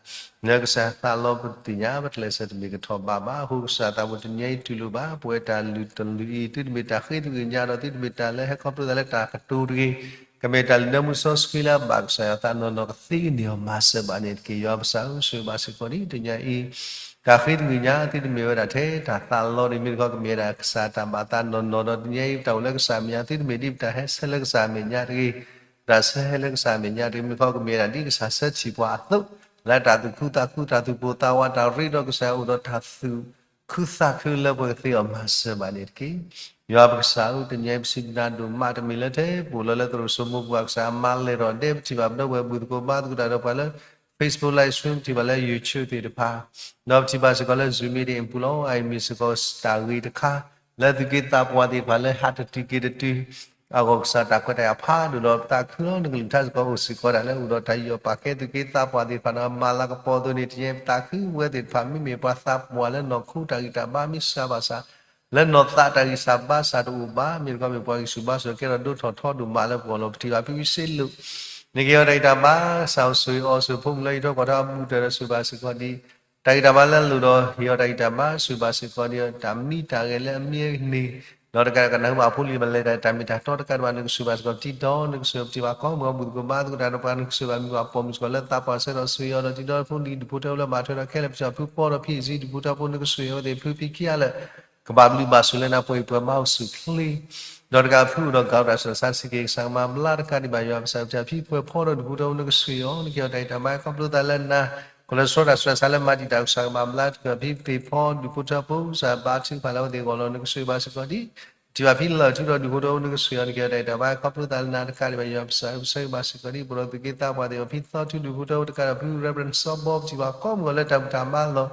လၢကစၢ်သးလီပသ့ၣ်ညါ ပကျဲးစၢးတမ့ၢ်ကထီၣ်ဘးဘၣ်. အဃိကစၢ်သးဖိတနံၤအံၤတူၢ်လိာ်ဘၣ် ပဝဲတၢ်လုၢ်တလုၢ်အံၤ သုတမ့ၢ်တၢ်ဃ့တဂ့ၤညါဒီး သုတမ့ၢ်တၢ်လၢဟဲခီဖျိသးလၢတၢ်ကတိၤတဂ့ၤ, ကမ့ၢ်တၢ်လုၢ်နၢမူစီဆှံလၢအဘၣ်ကစၢ်ယွၤသးနီၢ်နီၢ်ကသ့န့ၢ်အီၤမၤစၢၤဘၣ်န့ၣ်တက့ၢ်. ယွၤပကစၢ်ဧၢ ဆိၣ်ဂ့ၤဘၣ်စ့ၢ်ကီးဒံး တနံၤအံၤ တၢ်ဃ့တဂ့ၤညါ သုတမ့ၢ်ဝဲဒၣ်ထဲတၢ်သးလီတဂ့ၤ မ့ၢ်တခီကမ့ၢ်ဝဲဒၣ်ကစၢ်တၢ်ဘၣ်သးနီၢ်နီၢ်ဒီး တနံၤအံၤပတၢ်အိၣ်လၢကစၢ်အမဲာ်ညါ သုတမ့ၢ်ဒ်ပတၢ်ဟဲဆၢလၢကစၢ်အမဲာ်ညါတဂ့ၤ တၢ်ဆၢဟဲလၢကစၢ်အမဲာ်ညါတဂ့ၤ မ့ၢ်တခီကမ့ၢ်ဝဲဒၣ်ဒ်ကစၢ်ဆၢထံၣ်ပှၤအသိး လၢတၢ်သူၣ်ခုသးခု တၢ်သူၣ်ပိၢ်သးဝး တၢ်ရ့ဒီးကစၢ်အိၣ်ဒီးတၢ်သူၣ်ခုသးခုလၢ ပှၤကသ့အီၤမၤစၢၤဘၣ်န့ၣ်တက့ၢ်. ယွၤပကစၢ်ဧၢ တနံၤအံၤပစံးဘျုးနၤဒိၣ်မး တမ့ၢ်လၢထဲပအိၣ်လီၤလၢသရိာ်စိမိပူၤ အကစၢ်အမၤလဲၢ်ထီၣ်ဒဲး ပထံၣ်ဘၣ်ပဒီပုၢ်ဝဲၢ်ဘူၣ်သကိးဘါသကိးတၢ်ဒီးပှၤလၢ Facebook Live Stream ပထံၣ်ဘၣ်လၢ YouTube သ့ၣ်တဖၣ် ဒီးပထံၣ်ဘၣ်စ့ၢ်ကီးလၢ Zoom meeting အပူၤလီၤ. အအံၤမ့ၢ်စ့ၢ်ကီးတၢ်ဂ့ၤတခါ လၢသုးက့သးပှၢ်သ့ၣ်တဖၣ်လၢဟးတတုၤက့ၤတတုၤ အဂီၢ်ကစၢ်တၢ်ခွဲးတၢ်ယာ်ဖးဒိၣ်ဒီးပသးခုလီၤ. နကလုၢ်ကထါစ့ၢ်ကီးအိၣ်စ့ၢ်ကီးဒၣ်လၢအိၣ်ဒီးတၢ်ယူးယီၣ်ပာ်ကဲသုးက့သးပှၢ်သ့ၣ်တဖၣ်ဒီးမၤလၤကပီၤအသိးန့ၣ် တနံၤအံၤပသးခုဝဲသ့ၣ်တဖၣ် မ့မ့ၢ်ပှၤသးပှၢ်လၢနီၢ်ခိတၢ်ဂံၢ်တၢ်ဘါမ့ၢ်စှၤဘၣ်ဆၣ် လၢနီၢ်သးတၢ်ဂံၢ်စၢ်ဘါစၢ်တအိၣ်ဘၣ် မ့ၢ်တခီမ့ၢ်ပှၤဂံၢ်ဆူၣ်ဘါဆူၣ်ကဲထီၣ်ဒိၣ်ထီၣ်ထီဒိၣ်မးလၢပဂီၢ်လီၤ. ပထံၣ်ဘၣ်ဖံဖံစ့လိာ် နကဟ့ၣ်အီၤတၢ်ဂံၢ်တၢ်ဘါ စးထီၣ်ဆိၣ်ဂ့ၤအီၤ ဆိၣ်ဂ့ၤဖိမုၣ်လၢဟံၣ်ထီၣ်ကီၢ်ထီ အဘူးကတၢၢ်ဒီး ဆိၣ်ဂ့ၤဘၣ်စ့ၢ်ကီးဒ် တၢ်ဂံၢ်တၢ်ဘါလၢအလိၣ်ဒီး ဟ့ၣ်အီၤတၢ်ဂံၢ်တၢ်ဘါ ဆိၣ်ဂ့ၤဘၣ်စ့ၢ်ကီးဒ် တၢ်မံတၢ်ဂဲၤလၢအမံအန့ၣ် ဒီးတကးဒံးကနၢ်ဟူဘၣ်အဖိလံၤမၤလဲၤတၢ် တၢ်မ့ၢ်တၢ်တီတကးဒံးဘၣ် နကဆိၣ်ဂ့ၤဘၣ်စ့ၢ်ကီး တံၤတီ နကဆိၣ်ဂ့ၤပထံၣ်ဘၣ်ကီၢ်မုၢ်အီၤ ဘူၣ်သကိးဘါသကိးတၢ်ဒီးပှၤ နကဆိၣ်ဂ့ၤဘၣ်မုၢ်ဘၣ်ပှၢ်မုၢ်စ့ၢ်ကီး လၢသးပှၢ်ဆၢကတီၢ် ဆိၣ်ဂ့ၤအီၤဒီးတံၤတီဖိလံၤ ဒူၣ်ဖိထၢဖိလၢဘၣ်ထွဲဒီးခဲလၢာ် ပထံၣ်ဘၣ်ဖုဖီဒီးဖံးစံ ဒူၣ်ဖိထၢဖိ နကဆိၣ်ဂ့ၤအဝဲသ့ၣ် ဖုဖံခံဂၤလၢ ကဘၣ်ဘျုးဘၣ်ဆိၣ်လၢနၤ ပှဲၤအံၤပှဲၤမးအိၣ်ဆူၣ်ချ့ ဒီးတကးဖုအိၣ်ဒီးကးတၢ်ဆူးတၢ်ဆါ စံးက့ၤကစၢ်ကမၤဘျါတကးဒံးဘၣ် ယွၤပကစၢ် ပထံၣ်ဖုပှဲၤဖီဒီး ဒူၣ်ဖိထၢဖိ နကဆိၣ်ဂ့ၤအီၤ နကဟ့ၣ်အီၤတၢ်ဂံၢ်တၢ်ဘါ ခီဖျိသးလၢနၤ ကလၢဆှီတၢ်ဆူးတၢ်ဆါလၢမၤတံာ်တာ် ကစၢ်ကမၤဘျါတကး ဖံဖံဖီ ဒူၣ်ဖိထၢဖိ ကစၢ်ဘါထုကဖၣ်လၢအဝဲသ့ၣ်အဂီၢ်လီၤ နကဆိၣ်ဂ့ၤဘၣ်စ့ၢ်ကီးဒ် ပထံၣ်ဘၣ်ဖံလၢာ်ထူဒီး ဒူၣ်ဖိထၢဖိ နကဆိၣ်ဂ့ၤအီၤ နကဟ့ၣ်အီၤတၢ်ဂံၢ်တၢ်ဘါ ခီဖျိသးလၢနၤတကးဒံးဘၣ် ယွၤပကစၢ် ပဆၢဂ့ၤဘၣ်စ့ၢ်ကီးဒ် ပဒီးသူၣ်က့သးပှၢ်သ့ၣ်တဖၣ် ဖံသီထူ ဒူၣ်ဖိထၢဖိတကးဒီး ဖု Reverend စီၤဘီ ပထံၣ်ဘၣ်ကီၢ်မုၢ်အီၤလၢတၢ်ဘူၣ်တၢ်ဘါလီၢ်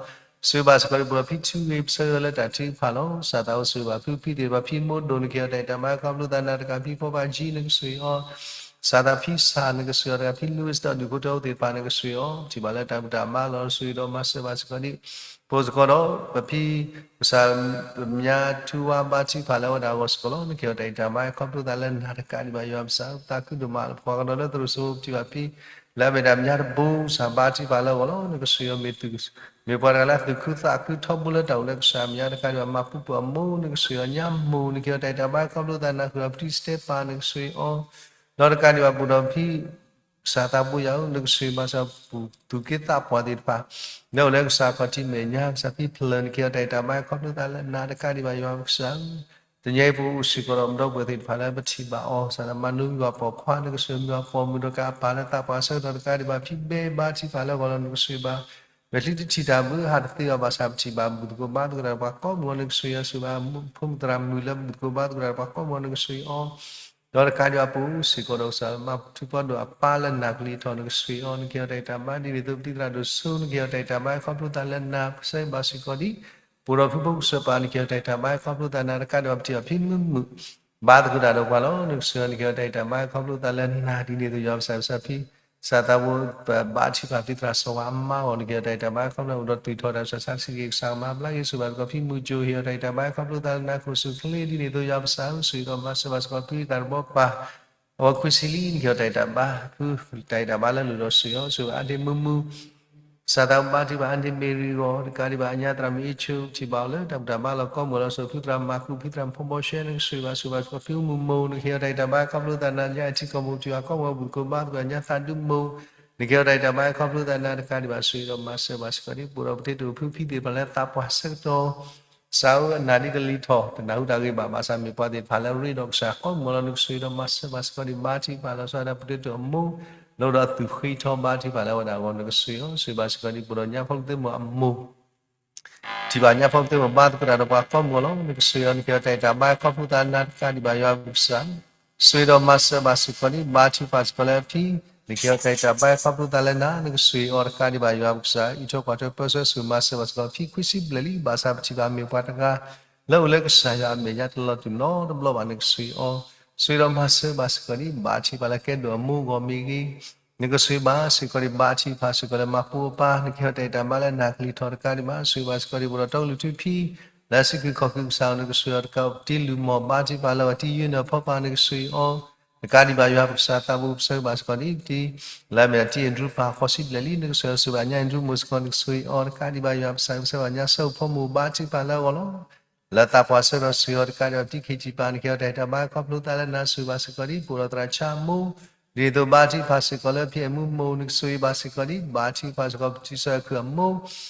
ဆိၣ်ဂ့ၤဘၣ်စ့ၢ်ကီးဒ် ပဒီးဖံထူဂ့ၤ ပဆၢဂ့ၤလၢတၢ်ထုကဖၣ်လီၤ ကစၢ်သးအိၣ်ဆိၣ်ဂ့ၤဘၣ်ဖုဖံသ့ၣ်တဖၣ် ဖံမိၢ်ဒိၣ် နကဟ့ၣ်အီၤတၢ်ဂံၢ်တၢ်ဘါ ခီဖျိသးနၤတကး ဖံဖီဘၣ်ကၠံ နကဆိၣ်ဂ့ၤအီၤ ကစၢ်သးဖံစၢ် နကဆိၣ်ဂ့ၤအီၤတကး ဖံ Louis ဒီးဒူၣ်ဖိထၢဖိသ့ၣ်တဖၣ် နကဆိၣ်ဂ့ၤအီၤ ပထံၣ်ဘၣ်လၢတၢ်ဘူၣ်တၢ်ဘါလီၢ် ဆိၣ်ဂ့ၤဒီးမၤစၢၤဘၣ်စ့ၢ်ကီးဒ် ပအိၣ်စ့ၢ်ကီးဒီး ပဖံ ကစၢ် မၠါထူဝါဘါထုကဖၣ်လၢအဝဲဒၣ်အဂီၢ်စ့ၢ်ကီးလီၤ နကဟ့ၣ်အီၤတၢ်ဂံၢ်တၢ်ဘါ ခီဖျိသးလၢနၤတကးဒံးဘၣ် ယွၤပကစၢ် သးခုဒိၣ်မးလၢပှၤကဒီးလၢသရိာ်စိၤ ပထံၣ်ဘၣ်ဖံ လၢအမ့ၢ်ဒၣ်မၠါတဘိ ကစၢ်ဘါထုကဖၣ်လၢအဂီၢ်လီၤ နကဆိၣ်ဂ့ၤအီၤ မ့ၢ်သူၣ် မ့ၢ်ပှၤတဂၤလၢသူၣ်ခုသးခုထီဘိလၢတၢ်အိၣ်လၢကစၢ်မၠါတကးဒံးဘၣ် မၤပူၤပၢၢ်အမိၢ် နကဆိၣ်ဂ့ၤအီၤ ညါမိၢ် နကဟ့ၣ်အီၤတၢ်ဂံၢ်တၢ်ဘါ ခီဖျိသးနၤ ဃုာ်ဒီးဖံစတဲပၤ နကဆိၣ်ဂ့ၤအီၤ ဒီးတကးဒံးဘၣ် ပအိၣ်ဒီးဖံ ကစၢ်သးဘိယၤဧၢ နကဆိၣ်ဂ့ၤဘၣ်စ့ၢ်ကီး ပသူၣ်က့သးပှၢ်သ့ၣ်တဖၣ် လၢအိၣ်လၢကစၢ်ခီၣ်ထံးမဲာ်ညါ ကစၢ်ဖံဖျၢၣ် နကဟ့ၣ်အီၤတၢ်ဂံၢ်တၢ်ဘါ ခီဖျိသးလၢနၤတကးဒံးဘၣ် ယွၤပကစၢ်ဧၢ တနံၤအံၤပအိၣ်စ့ၢ်ကီးဒီး ပဒီပုၢ်ဝဲၢ်သ့ၣ်တဖၣ်လၢပထံၣ်ဘၣ်အီၤ ကစၢ်သးမၤနၢၤမုၢ်ဘၣ်ပိာ်ခွါ နကဆိၣ်ဂ့ၤမုၢ်ဘၣ်ပိာ်မုၣ်ဒီး ကအပၢ်လၢသးပှၢ်ဆၢကတီၢ်တကးဒံးဘၣ် ဖံဘဲဘါထုကဖၣ်လၢအဂီၢ်လီၤ နကဆိၣ်ဂ့ၤဘၣ် ဝဲၤချံတထံၣ်တၢ်ဘၣ် ဟးတသ့ဘၣ်ဘၣ်ဆၣ် ပထံၣ်ဘၣ်ဘူၣ်သကိးဘါသကိးတၢ်ဒီးပှၤကီၢ်မုၢ်အီၤ နကဆိၣ်ဂ့ၤအီၤ ဆိၣ်ဂ့ၤဘၣ် ဖိမုၣ်သရၣ်မုၣ်လၢဘူၣ်သကိးဘါသကိးတၢ်ဒီးပှၤကီၢ်မုၢ်အီၤ နကဆိၣ်ဂ့ၤအီၤ ဒီးတကးဒံးဘၣ် ပအိၣ်စ့ၢ်ကီးဒီးကစၢ် မၤထူးပှၤဒိၣ်အပၢ်လၢနၤကလံၤထီၣ် နကဆိၣ်ဂ့ၤအီၤ နကဟ့ၣ်အီၤတၢ်ဂံၢ်တၢ်ဘါ ဒ်န့ၣ်အသိး ပတံၤသရၣ်ဒိၣ်စိ နကဟ့ၣ်အီၤတၢ်ဂံၢ်တၢ်ဘါ ခီဖျိသးလၢနၤ ပဆၢဂ့ၤဘၣ်စ့ၢ်ကီးဒ် ပအိၣ်ဒီးဖုဖိကစၢ်ပၢ် နကဟ့ၣ်အီၤတၢ်ဂံၢ်တၢ်ဘါ ခီဖျိသးနၤတကးဒံးဘၣ် ပထံၣ်ဘၣ်ဖံမုၢ်မုၣ် ဘါသကိးတၢ်ဒီးပှၤလီၤ နကဆိၣ်ဂ့ၤအီၤ နကဟ့ၣ်အီၤတၢ်ဂံၢ်တၢ်ဘါ ခီဖျိသးလၢနၤ ဒ်န့ၣ်အသိး ယွၤပကစၢ် ကစၢ်ဖံ ကစၢ်သးဘိ ဘါထုကဖၣ် ပတံၤသရၣ်စီၤဝါအမါအဂီၢ် နကဟ့ၣ်အီၤတၢ်ဂံၢ်တၢ်ဘါ ခီဖျိအိၣ်ဒီးသူၣ်ထီၣ်တၢ်ဆူးတၢ်ဆါ စံးက့ၤကစၢ်ကမၤဘျါက့ၤ ဆိၣ်ဂ့ၤဘၣ်စ့ၢ်ကီး ဖံမုၢ်ကၠိ ဟ့ၣ်အီၤတၢ်ဂံၢ်တၢ်ဘါ ခီဖျိသးလၢနၤ ကအိၣ်ဆူၣ်ချ့ ဒ်န့ၣ်အသိး ယွၤပကစၢ်ဧၢ ဆိၣ်ဂ့ၤဒီးမၤစၢၤဘၣ်စ့ၢ်ကီး ဖံသးတဘီပၢ် အဝဲခွံဆံလံ နကဟ့ၣ်အီၤတၢ်ဂံၢ်တၢ်ဘါ ဖုတၢ်ဂံၢ်တၢ်ဘါလၢအလိၣ်ဒီးဆိၣ်ဂ့ၤအီၤ ဆိၣ်ဂ့ၤအါဒ့မုၢ်မုၢ် ကစၢ်သးဘိ ဘါထုကဖၣ် အါဒ့မ့ၢ်ရံဂီၢ် တကးဒံးဘၣ် အညါသရၣ်မုၣ်အ့ၣ်ဆိ ပထံၣ်ဘၣ်အီၤလၢတၢ်ဘူၣ်တၢ်ဘါလီၢ် ကီၢ်မုၢ်အီၤလီၤ ဆိၣ်ဂ့ၤဖုသရၣ်မၤကူး ဖုသရၣ်မုၣ်ဖီဘီရှဲ နကဆိၣ်ဂ့ၤဘၣ်ဆိၣ်ဂ့ၤဘၣ်စ့ၢ်ကီး ဖံမုၢ်မိၢ် နကဟ့ၣ်အီၤတၢ်ဂံၢ်တၢ်ဘါ ခီဖျိသးနၤ ညါအထံကီၢ်မုၢ် ပထံၣ်ဘၣ်ကီၢ်မုၢ်အီၤ ဘူၣ်သကိးဘါသကိး အညါသးဒူမိၢ် နကဟ့ၣ်အီၤတၢ်ဂံၢ်တၢ်ဘါ ခီဖျိသးနၤတကးဒံးဘၣ် ဆိၣ်ဂ့ၤဒီးမၤစၢၤဘၣ်စ့ၢ်ကီး ဒ်ပအိၣ်ဒီးပတ့တိာ်ဖုဖံသ့ၣ်တဖၣ်လၢသးပှၢ်ဆၢကတီၢ် ကစၢ်ဧၢ အနၢ်ဒ်ကလံၤထီၣ် တနၢ်ဟူတၢ်ဂ့ၢ်ဘၣ် ဘၣ်ဆၣ်မ့ၢ်ပှၤသ့ၣ်တဖၣ်လၢအရ့ဒီးကစၢ်ကီၢ်မုၢ်အီၤလီၤ နကဆိၣ်ဂ့ၤဒီးမၤစၢၤဘၣ်စ့ၢ်ကီး ဒ်ဘါထုကဖၣ်လီၤဆီဒၣ်တၢ် ပတ့တိာ်အမိၢ် လၢအိၣ်ဒီးအသူၣ်ဃ့ထီဘါထုကဖၣ်လၢအဝဲဒၣ်အဂီၢ် နကဆိၣ်ဂ့ၤအီၤ ဆိၣ်ဂ့ၤဘၣ်စ့ၢ်ကီး ဒ်ပအိၣ်ဒီးညါဖိသ့ၣ်မိၢ်အမိၢ် ထံၣ်ဘၣ်ညါဖိသ့ၣ်မိၢ် ဘါသကိးတၢ်ဒီးပှၤကီၢ်မုၢ်အီၤလီၤ နကဆိၣ်ဂ့ၤအီၤ နကဟ့ၣ်အီၤတၢ်ဂံၢ်တၢ်ဘါ ခီဖျိသးနၤတကးဒံးဘၣ် ယွၤပကစၢ် ဆိၣ်ဂ့ၤဒီးမၤစၢၤဘၣ်စ့ၢ်ကီး ဒ်ဘါထုကဖၣ်စ့ၢ်ကီးလၢအဖံ နကဟ့ၣ်အီၤတၢ်ဂံၢ်တၢ်ဘါ ခီဖျိသးလၢနၤ နကဆိၣ်ဂ့ၤအီၤတကးဒံးဘၣ် ယွၤပကစၢ် အံးထွဲကွၢ်ထွဲပၢဆှၢ ဆိၣ်ဂ့ၤမၤစၢၤဘၣ်စ့ၢ်ကီး ဖံခွံဆံဘျဲၣ်လံ ဘၣ်ဆၣ်ပထံၣ်ဘၣ်မ့ၢ်ပှၤတဂၤ လၢအိၣ်လၢကစၢ်ယွၤအမဲာ်ညါတလီၤတူာ်နီတဘျီဘၣ် နကဆိၣ်ဂ့ၤအီၤ ဆိၣ်ဂ့ၤဒီးမၤစၢၤဘၣ်စ့ၢ်ကီး ဒ်ဘါထုကဖၣ်လၢ ကဲဒိၣ်အမိၢ်အဂီၢ်မ့ၢ်ဂ့ၤ နကဆိၣ်ဂ့ၤဘၣ်စ့ၢ်ကီး ဒ်ဘါထုကဖၣ်စ့ၢ်ကီးလၢမၤဖိအပၢ် နကဟ့ၣ်အီၤတၢ်ဂံၢ်တၢ်ဘါလၢနၤကလံၤထီၣ်တကးဒံးဘၣ် ဆိၣ်ဂ့ၤဘၣ်စ့ၢ်ကီး ဒ်ပအိၣ်ဒီးတီကလုာ်ထူဖံ လၢစုကဝဲၤခီၣ်ကဝဲၤကစၢ်အအိၣ် နကဆိၣ်ဂ့ၤအီၤတကး တံၤလူၢ်မီၢ် ဘါထုကဖၣ်လၢအဝဲတံၤယုၢ်နၢၤဖီပၢ် နကဆိၣ်ဂ့ၤအီၤ တကးဒံးဘါယွၤပကစၢ်သးဘိ ပဆၢဂ့ၤဘၣ်စ့ၢ်ကီး ဒ်တံၤ လၢအမ့ၢ်ဒၣ်တံၤအဲၣ်ဒရူၣ်ပၢ် ဃိးဆံဘျဲၣ်လံ နကဆိၣ်ဂ့ၤအီၤ ဆိၣ်ဂ့ၤဘၣ်ညါအဲၣ်ဒရူၣ်မိၢ်စ့ၢ်ကီး နကဆိၣ်ဂ့ၤအီၤ တကးဒံးဘါယွၤပကစၢ် ပဆၢဂ့ၤဘၣ်ညါဆၢဖိမိၢ် ဘါထုကဖၣ်လၢအဂီၢ်လီၤ လၢသးပှၢ်ဆၢကတီၢ် ဆိၣ်ဂ့ၤအီၤတကးဒံးဘၣ် တံၤခ့ၣ်ထံးပၢ် နကဟ့ၣ်အီၤတၢ်ဂံၢ်တၢ်ဘါ ခီဖျိသးလၢနၤ ဆိၣ်ဂ့ၤဘၣ်စ့ၢ်ကီး ဒ်ပအိၣ်ဒီးသရၣ်ဆါမိၢ် ဒ်န့ၣ်အသိး ဘါထုကဖၣ်စ့ၢ်ကီးလၢဖံအဲၣ်မူမိၢ် နကဆိၣ်ဂ့ၤဘၣ်စ့ၢ်ကီး ဒ်ဘါထုကဖၣ်စ့ၢ်ကီး ပတံၤစီၤအဲၣ်ခုၣ်အမိၢ်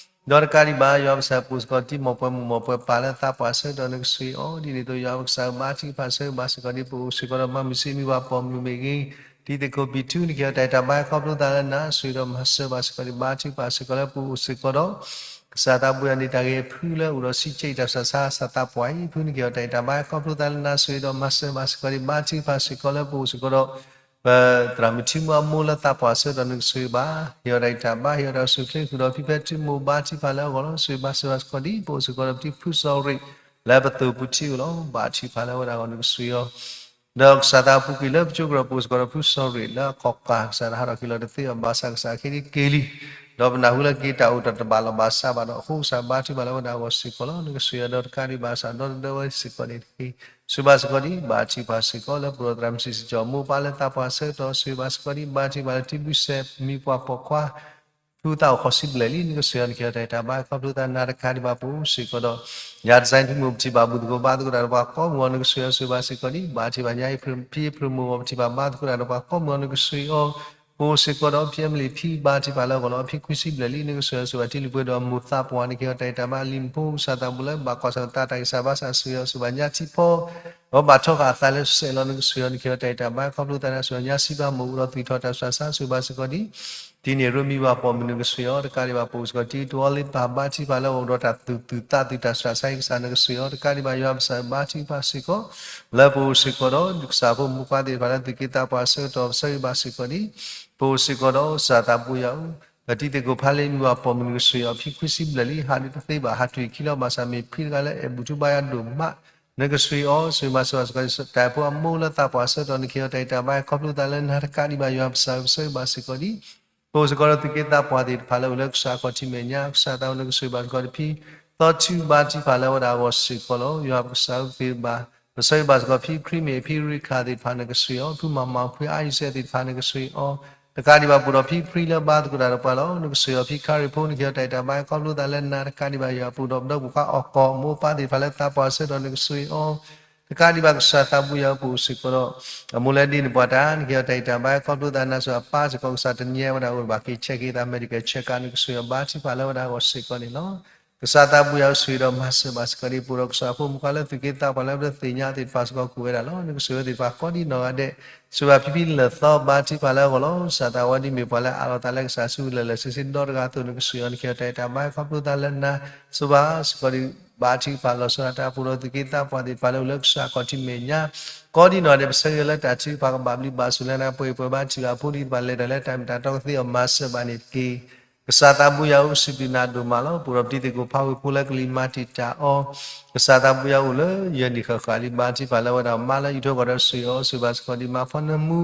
ဒီးတကးဒံးဘၣ် ယွၤပကစၢ် ပအိၣ်စ့ၢ်ကီး တံၤမီၢ်ပှဲၤမိၢ်မီၢ်ပှဲၤပၢ်လၢသးပှၢ်ဆၢကတီၢ် နကဆိၣ်ဂ့ၤအီၤ ဒ်န့ၣ်အသိး ယွၤပကစၢ် ဘါထုကဖၣ်ဆၢဂ့ၤဘၣ်စ့ၢ်ကီး ဒ်ပအိၣ်စ့ၢ်ကီးဒီး မၤမုၢ်ဆ့ၣ်မုၢ်ဘၣ်ပိာ်မုၢ်မ့ၢ်ဂ့ၤ တံၤသကိးဘံၣ်ထူ နကဟ့ၣ်အီၤတၢ်ဂံၢ်တၢ်ဘါ ခီဖျိသးလၢနၤ ဆိၣ်ဂ့ၤဒီးမၤစၢၤဘၣ်စ့ၢ်ကီး ဒ်ဘါထုကဖၣ်စ့ၢ်ကီးလၢပအိၣ်စ့ၢ်ကီးဒီး ကစၢ်သးဘိယွၤန့ၣ် တၢ်ဂ့ၤဖုလၢအိၣ်ဒီးစံးကဲးတၢ်ဆူးတၢ်ဆါ ကစၢ်သးပှၢ်အံၤ ဖု နကဟ့ၣ်အီၤတၢ်ဂံၢ်တၢ်ဘါ ခီဖျိသးလၢနၤ ဆိၣ်ဂ့ၤဒီးမၤစၢၤဘၣ်စ့ၢ်ကီး ဒ်ဘါထုကဖၣ်စ့ၢ်ကီးလၢပအိၣ်စ့ၢ်ကီးဒီး ပသရၣ်မုၣ်ထံမူအမိၢ်လၢသးပှၢ်ဆၢကတီၢ် နကဆိၣ်ဂ့ၤဘၣ် ဟ့ၣ်အီၤတၢ်ဂံၢ်တၢ်ဘါ ဟ့ၣ်အီၤတၢ်အိၣ်ဆူၣ်အိၣ်ချ့ ဃုာ်ဒီးဖံဖဲထူမိၢ် ဘါထုကဖၣ်လၢအဂီၢ်လီၤ ဆိၣ်ဂ့ၤဘၣ်စ့ၢ်ကီး ဒ်ပအိၣ်စ့ၢ်ကီးဒီးပတံၤဖုစီၤရ့း လၢပသိၣ်ပူၤထံအအိၣ်လီၤ ဘါထုကဖၣ်လၢအဝဲဒၣ်အဂီၢ် နကဆိၣ်ဂ့ၤအီၤ ဒီးကစၢ်သးအပူၤကွံာ်လၢပကၠိကရၢၢ်ပူၤစ့ၢ်ကီးဒီးဖုစီၤရ့းလၢအခီၣ်ကၢ် ကစၢ်တဟးထီၣ်က့ၤလီၤတသ့ဘၣ် ဘၣ်ဆၣ်ကစၢ်အခ့ဒံက့ၤလံ ဒီးပနၢ်ဟူလၢက့ၤတၢ်အိၣ်တၢ်တဘၣ်လီၢ်ဘၣ်စးဘၣ်ဒီး အဃိကစၢ်ဘါထုကဖၣ်လၢအဝဲဒၣ်အဂီၢ်စ့ၢ်ကီးလီၤ နကဆိၣ်ဂ့ၤအီၤဒီးတကးဒံးဘၣ် ကစၢ်ဒီသဒၢဝဲစ့ၢ်ကီးန့ၣ်တက့ၢ် ဆိၣ်ဂ့ၤဘၣ်စ့ၢ်ကီးဒံး ဘါထုကဖၣ်စ့ၢ်ကီး လၢပဒိၣ်သရၣ်မုၣ်စံးစ့ၢ်ကီး မိၢ်ပၢ်လၢသးပှၢ်ဆၢကတီၢ် ဆိၣ်ဂ့ၤဘၣ်စ့ၢ်ကီးဒံး ဘါထုကဖၣ်လၢထံဘုၣ်စဲး မံၤပှၢ်ပိာ်ခွါ ထူသးအိၣ်ဃီၤစံဘျဲၣ်လံ နကစၢ်ယွၤ နကဟ့ၣ်အီၤတၢ်အဲၣ်တၢ်ဘါ ခီဖျိသးနၤတကးဒံးဘၣ် ပအိၣ်စ့ၢ်ကီးဒီး ယၤတစဲးထံမုၢ် ပထံၣ်ဘၣ်ဘူၣ်သကိးဘါသကိးတၢ်ဒီးပှၤကိးမုၢ်အီၤ နကစၢ်ယွၤ ဆိၣ်ဂ့ၤဘၣ်စ့ၢ်ကီးဒံး ဘါထုကဖၣ်ညါအံၤ ဖံအ့ဖြ့ၣ်မိၢ်အီၤ ပထံၣ်ဘၣ်ဘါသကိးတၢ်ဒီးပှၤကိးမုၢ်အီၤ နကစၢ်ယွၤ ပအိၣ်စ့ၢ်ကီးဒီး ဖံအမလံၤဖံ ဘါထုကဖၣ်လၢအဂီၢ်လီၤ ဖံခွံစံဘျဲၣ်လံ နကစၢ်ယွၤ ဆိၣ်ဂ့ၤဘၣ်ထံလုၢ်ပှဲၤဒီးမိၢ်သးပှၢ် နကဟ့ၣ်အီၤတၢ်အဲၣ်တၢ်ဘါ အလံၤမူဖိ ကစၢ်သးဘိလၢ ဘၣ်ကွၢ်ဆၢၣ်သးတၢ်ဂံၢ်စၢ်ဘါစၢ် ဆိၣ်ဂ့ၤအီၤ ဆိၣ်ဂ့ၤဘၣ်ညါထံဖီ ဒီးဘၣ်ထီဃာ်အသးလၢစဲးလီၤ နကစၢ်ယွၤ နကဟ့ၣ်အီၤတၢ်အဲၣ်တၢ်ဘါ ခီဖျိသးန့ၣ် ဆိၣ်ဂ့ၤညါစံးဘၣ်မိၢ်အူဒီးသွံၣ်ထီၣ်တၢ်ဆူးတၢ်ဆါ ဆိၣ်ဂ့ၤဘၣ်စ့ၢ်ကီးဒံး တံၤန့ၢ်ရိမံၤဘၣ်ပိာ်မုၣ် နကစၢ်ယွၤ တကးဒံးဘၣ် ပအိၣ်စ့ၢ်ကီး တံၤတဝီလ့ပၢ် ဘါထုကဖၣ်လၢအအိၣ်ဒီးတၢ်သူၣ်သူၣ်သးသူၣ် တၢ်ဆူးတၢ်ဆါ ကစၢ် နကစၢ်ယွၤ တကးဒံးဘၣ် ယွၤပကစၢ် ဘါထုကဖၣ်စ့ၢ်ကီး လၢပအိၣ်စ့ၢ်ကီးဒီး ကစၢ်ဖိမုၣ်ခွါသ့ၣ်တဖၣ်လၢ သုးက့သးပှၢ်ဆၢကတီၢ် ဆိၣ်ဂ့ၤဘၣ်စ့ၢ်ကီးဒံး ပအိၣ်စ့ၢ်ကီးဒီး ကစၢ်သးဘိယွၤဧၢ ပတံၤသကိးဖးလံာ်မံၤဘၣ်ပိာ်မုၣ် နကစၢ်ယွၤ ဖံခွံစံဘျဲၣ်လံ ဟးဒုးတသ့ဘၣ် ဟးထီၣ်အခံလီၤ ဘၣ်ဆၣ်မ့ၢ်ဖံတဂၤလၢအဲၣ်ဘူၣ်ထူဘါယွၤဒိၣ်မး နကစၢ်ယွၤ ဆိၣ်ဂ့ၤဘၣ်စ့ၢ်ကီး တၢ်အဲၣ်ဖိအမိၢ်လၢသးပှၢ်ဆၢကတီၢ် နကဟ့ၣ်အီၤတၢ်အဲၣ်တၢ်ဘါ ခီဖျိသးလၢနၤတကးဒံးဘၣ် ယွၤပကစၢ် ဆိၣ်ဂ့ၤဘၣ်စ့ၢ်ကီးဒံး ပအိၣ်စ့ၢ်ကီးဒီးသုးက့သးပှၢ်သ့ၣ်တဖၣ်လၢအိၣ်လၢကစၢ်အခီၣ်ထံးမဲာ်ညါ ကစၢ်သးအိၣ် နကဆိၣ်ဂ့ၤဘၣ်စ့ၢ်ကီးဒံး ဖံသီထူ ဘါထုကဖၣ်လၢအဝဲဒၣ်အဂီၢ်စ့ၢ်ကီးလီၤ ယွၤပကစၢ်ဧၢ ပသ့ၣ်တဖၣ် ပဆိၣ်ဂ့ၤဘၣ်စ့ၢ်ကီး ဖံခရံာ်မ့ၢ်ဖံရ့ခၣ်သ့ၣ်တဖၣ် နကစၢ်ယွၤ ဖုမၤမၤခွံအါယံၤစဲးသ့ၣ်တဖၣ် နကစၢ်ယွၤ တကးဒံးဘၣ် ပအိၣ်ဒီးဖံဖရံလၢဘါသကိးတၢ်ဒီးပှၤလီၤ နကစၢ်ယွၤ ဖံခါရ့ၣ်ဖိ နကဟ့ၣ်အီၤတၢ်အဲၣ်တၢ်ဘါ ခီဖျိသးလၢနၤတကးဒံးဘၣ် ယွၤ ပအိၣ်ဒီးပဒီပုၢ်ခွါအီၣ်ကီၢ် မိၢ်ပၢ်သ့ၣ်တဖၣ်လၢသးပှၢ်ဆၢကတီၢ် နကစၢ်ယွၤ တကးဒံးဘၣ် ကစၢ်သးဘိယွၤ ပအိၣ်စ့ၢ်ကီးဒီး အမိၢ်လၢဒ်န့ၣ်ပှၤတၢ် နကဟ့ၣ်အီၤတၢ်အဲၣ်တၢ်ဘါ ခီဖျိသးနၤ ဆိၣ်ဂ့ၤအပၢ်စ့ၢ်ကီး ကစၢ်တနံၤအံၤဝဲဒၣ်အိၣ်ဘၣ်က့ၤ check က့ၤသး medical check ကါ နကစၢ်ယွၤ ဘါထုကဖၣ်လၢအဝဲဒၣ်အဂီၢ်စ့ၢ်ကီးန့ၣ်လီၤ ကစၢ်သးဘိယွၤ ဆိၣ်ဂ့ၤဒီးမၤစၢၤဘၣ်စ့ၢ်ကီးဒံး ပအိၣ်ဒီးကစၢ်ဖိမုၣ်ခွါလၢသုးက့သးပှၢ်လၢပတသ့ၣ်ညါသ့ၣ်တဖၣ်စ့ၢ်ကီး ကူၣ်ဝဲဒၣ်လီၤ နကစၢ်ယွၤသ့ၣ်တဖၣ်ကိးဒံနီၢ်ဂၤဒဲး ဆိၣ်ဂ့ၤဘၣ်ဖံဖံလၢာ်သီ ဘါထုကဖၣ်လၢအဂီၢ်လီၤ ကစၢ်သးဝဲဒ်မ့ၢ်ပှၤလၢအးလီၤသးလၢကစၢ်ဆူလၢာ်လၢာ်ဆ့ဆ့ဒီတဂၤအသိး နကစၢ်ယွၤ နကဟ့ၣ်အီၤတၢ်အဲၣ်တၢ်ဘါ ခီဖျိသးလၢနၤ ဆိၣ်ဂ့ၤဘၣ်စ့ၢ်ကီးဒံး ဘါထုကဖၣ်လီၤဆီဒၣ်တၢ် ပအိၣ်ဒီးသုးက့သးပှၢ်သ့ၣ်တဖၣ်လၢအိၣ်လၢကစၢ်အခီၣ်ထံးမဲာ်ညါ ကိးဒံနီၢ်ဂၤဒဲး ပဆၢဂ့ၤလၢတၢ်ထုကဖၣ်ကဘၣ်ဘျုးဘၣ်ဆိၣ်လၢနၤ ပှဲၤပှဲၤဘါထုကဖၣ်အဖိဒံးသ့ၣ်တဖၣ် လဲၤတၢ်လၢတၢ်မ့ၢ်တၢ်တီကသ့အီၤ မၤစၢၤဘၣ်န့ၣ်တက့ၢ် ကစၢ်သးဘိယွၤ အိၣ်စံးဘျုးနၤဒိၣ်မးလီၤ ပအိၣ်ဒီးပတံၤသကိးဖးဝ့ၢ်ဖိလၢကလံၤမၤတံာ်တာ်အီၤ ကစၢ်သးဘိယွၤအိၣ်လၢယဲၢ်နံၣ်ဃၣ်ဃၣ်လံ ဘါထုကဖၣ်လၢအဝဲဒၣ်မါလၢအံးထွဲကွၢ်ထွဲ ဆိၣ်ဂ့ၤအီၤ ဆိၣ်ဂ့ၤဘၣ်စ့ၢ်ကီးဒံး မါဖီနၢမူ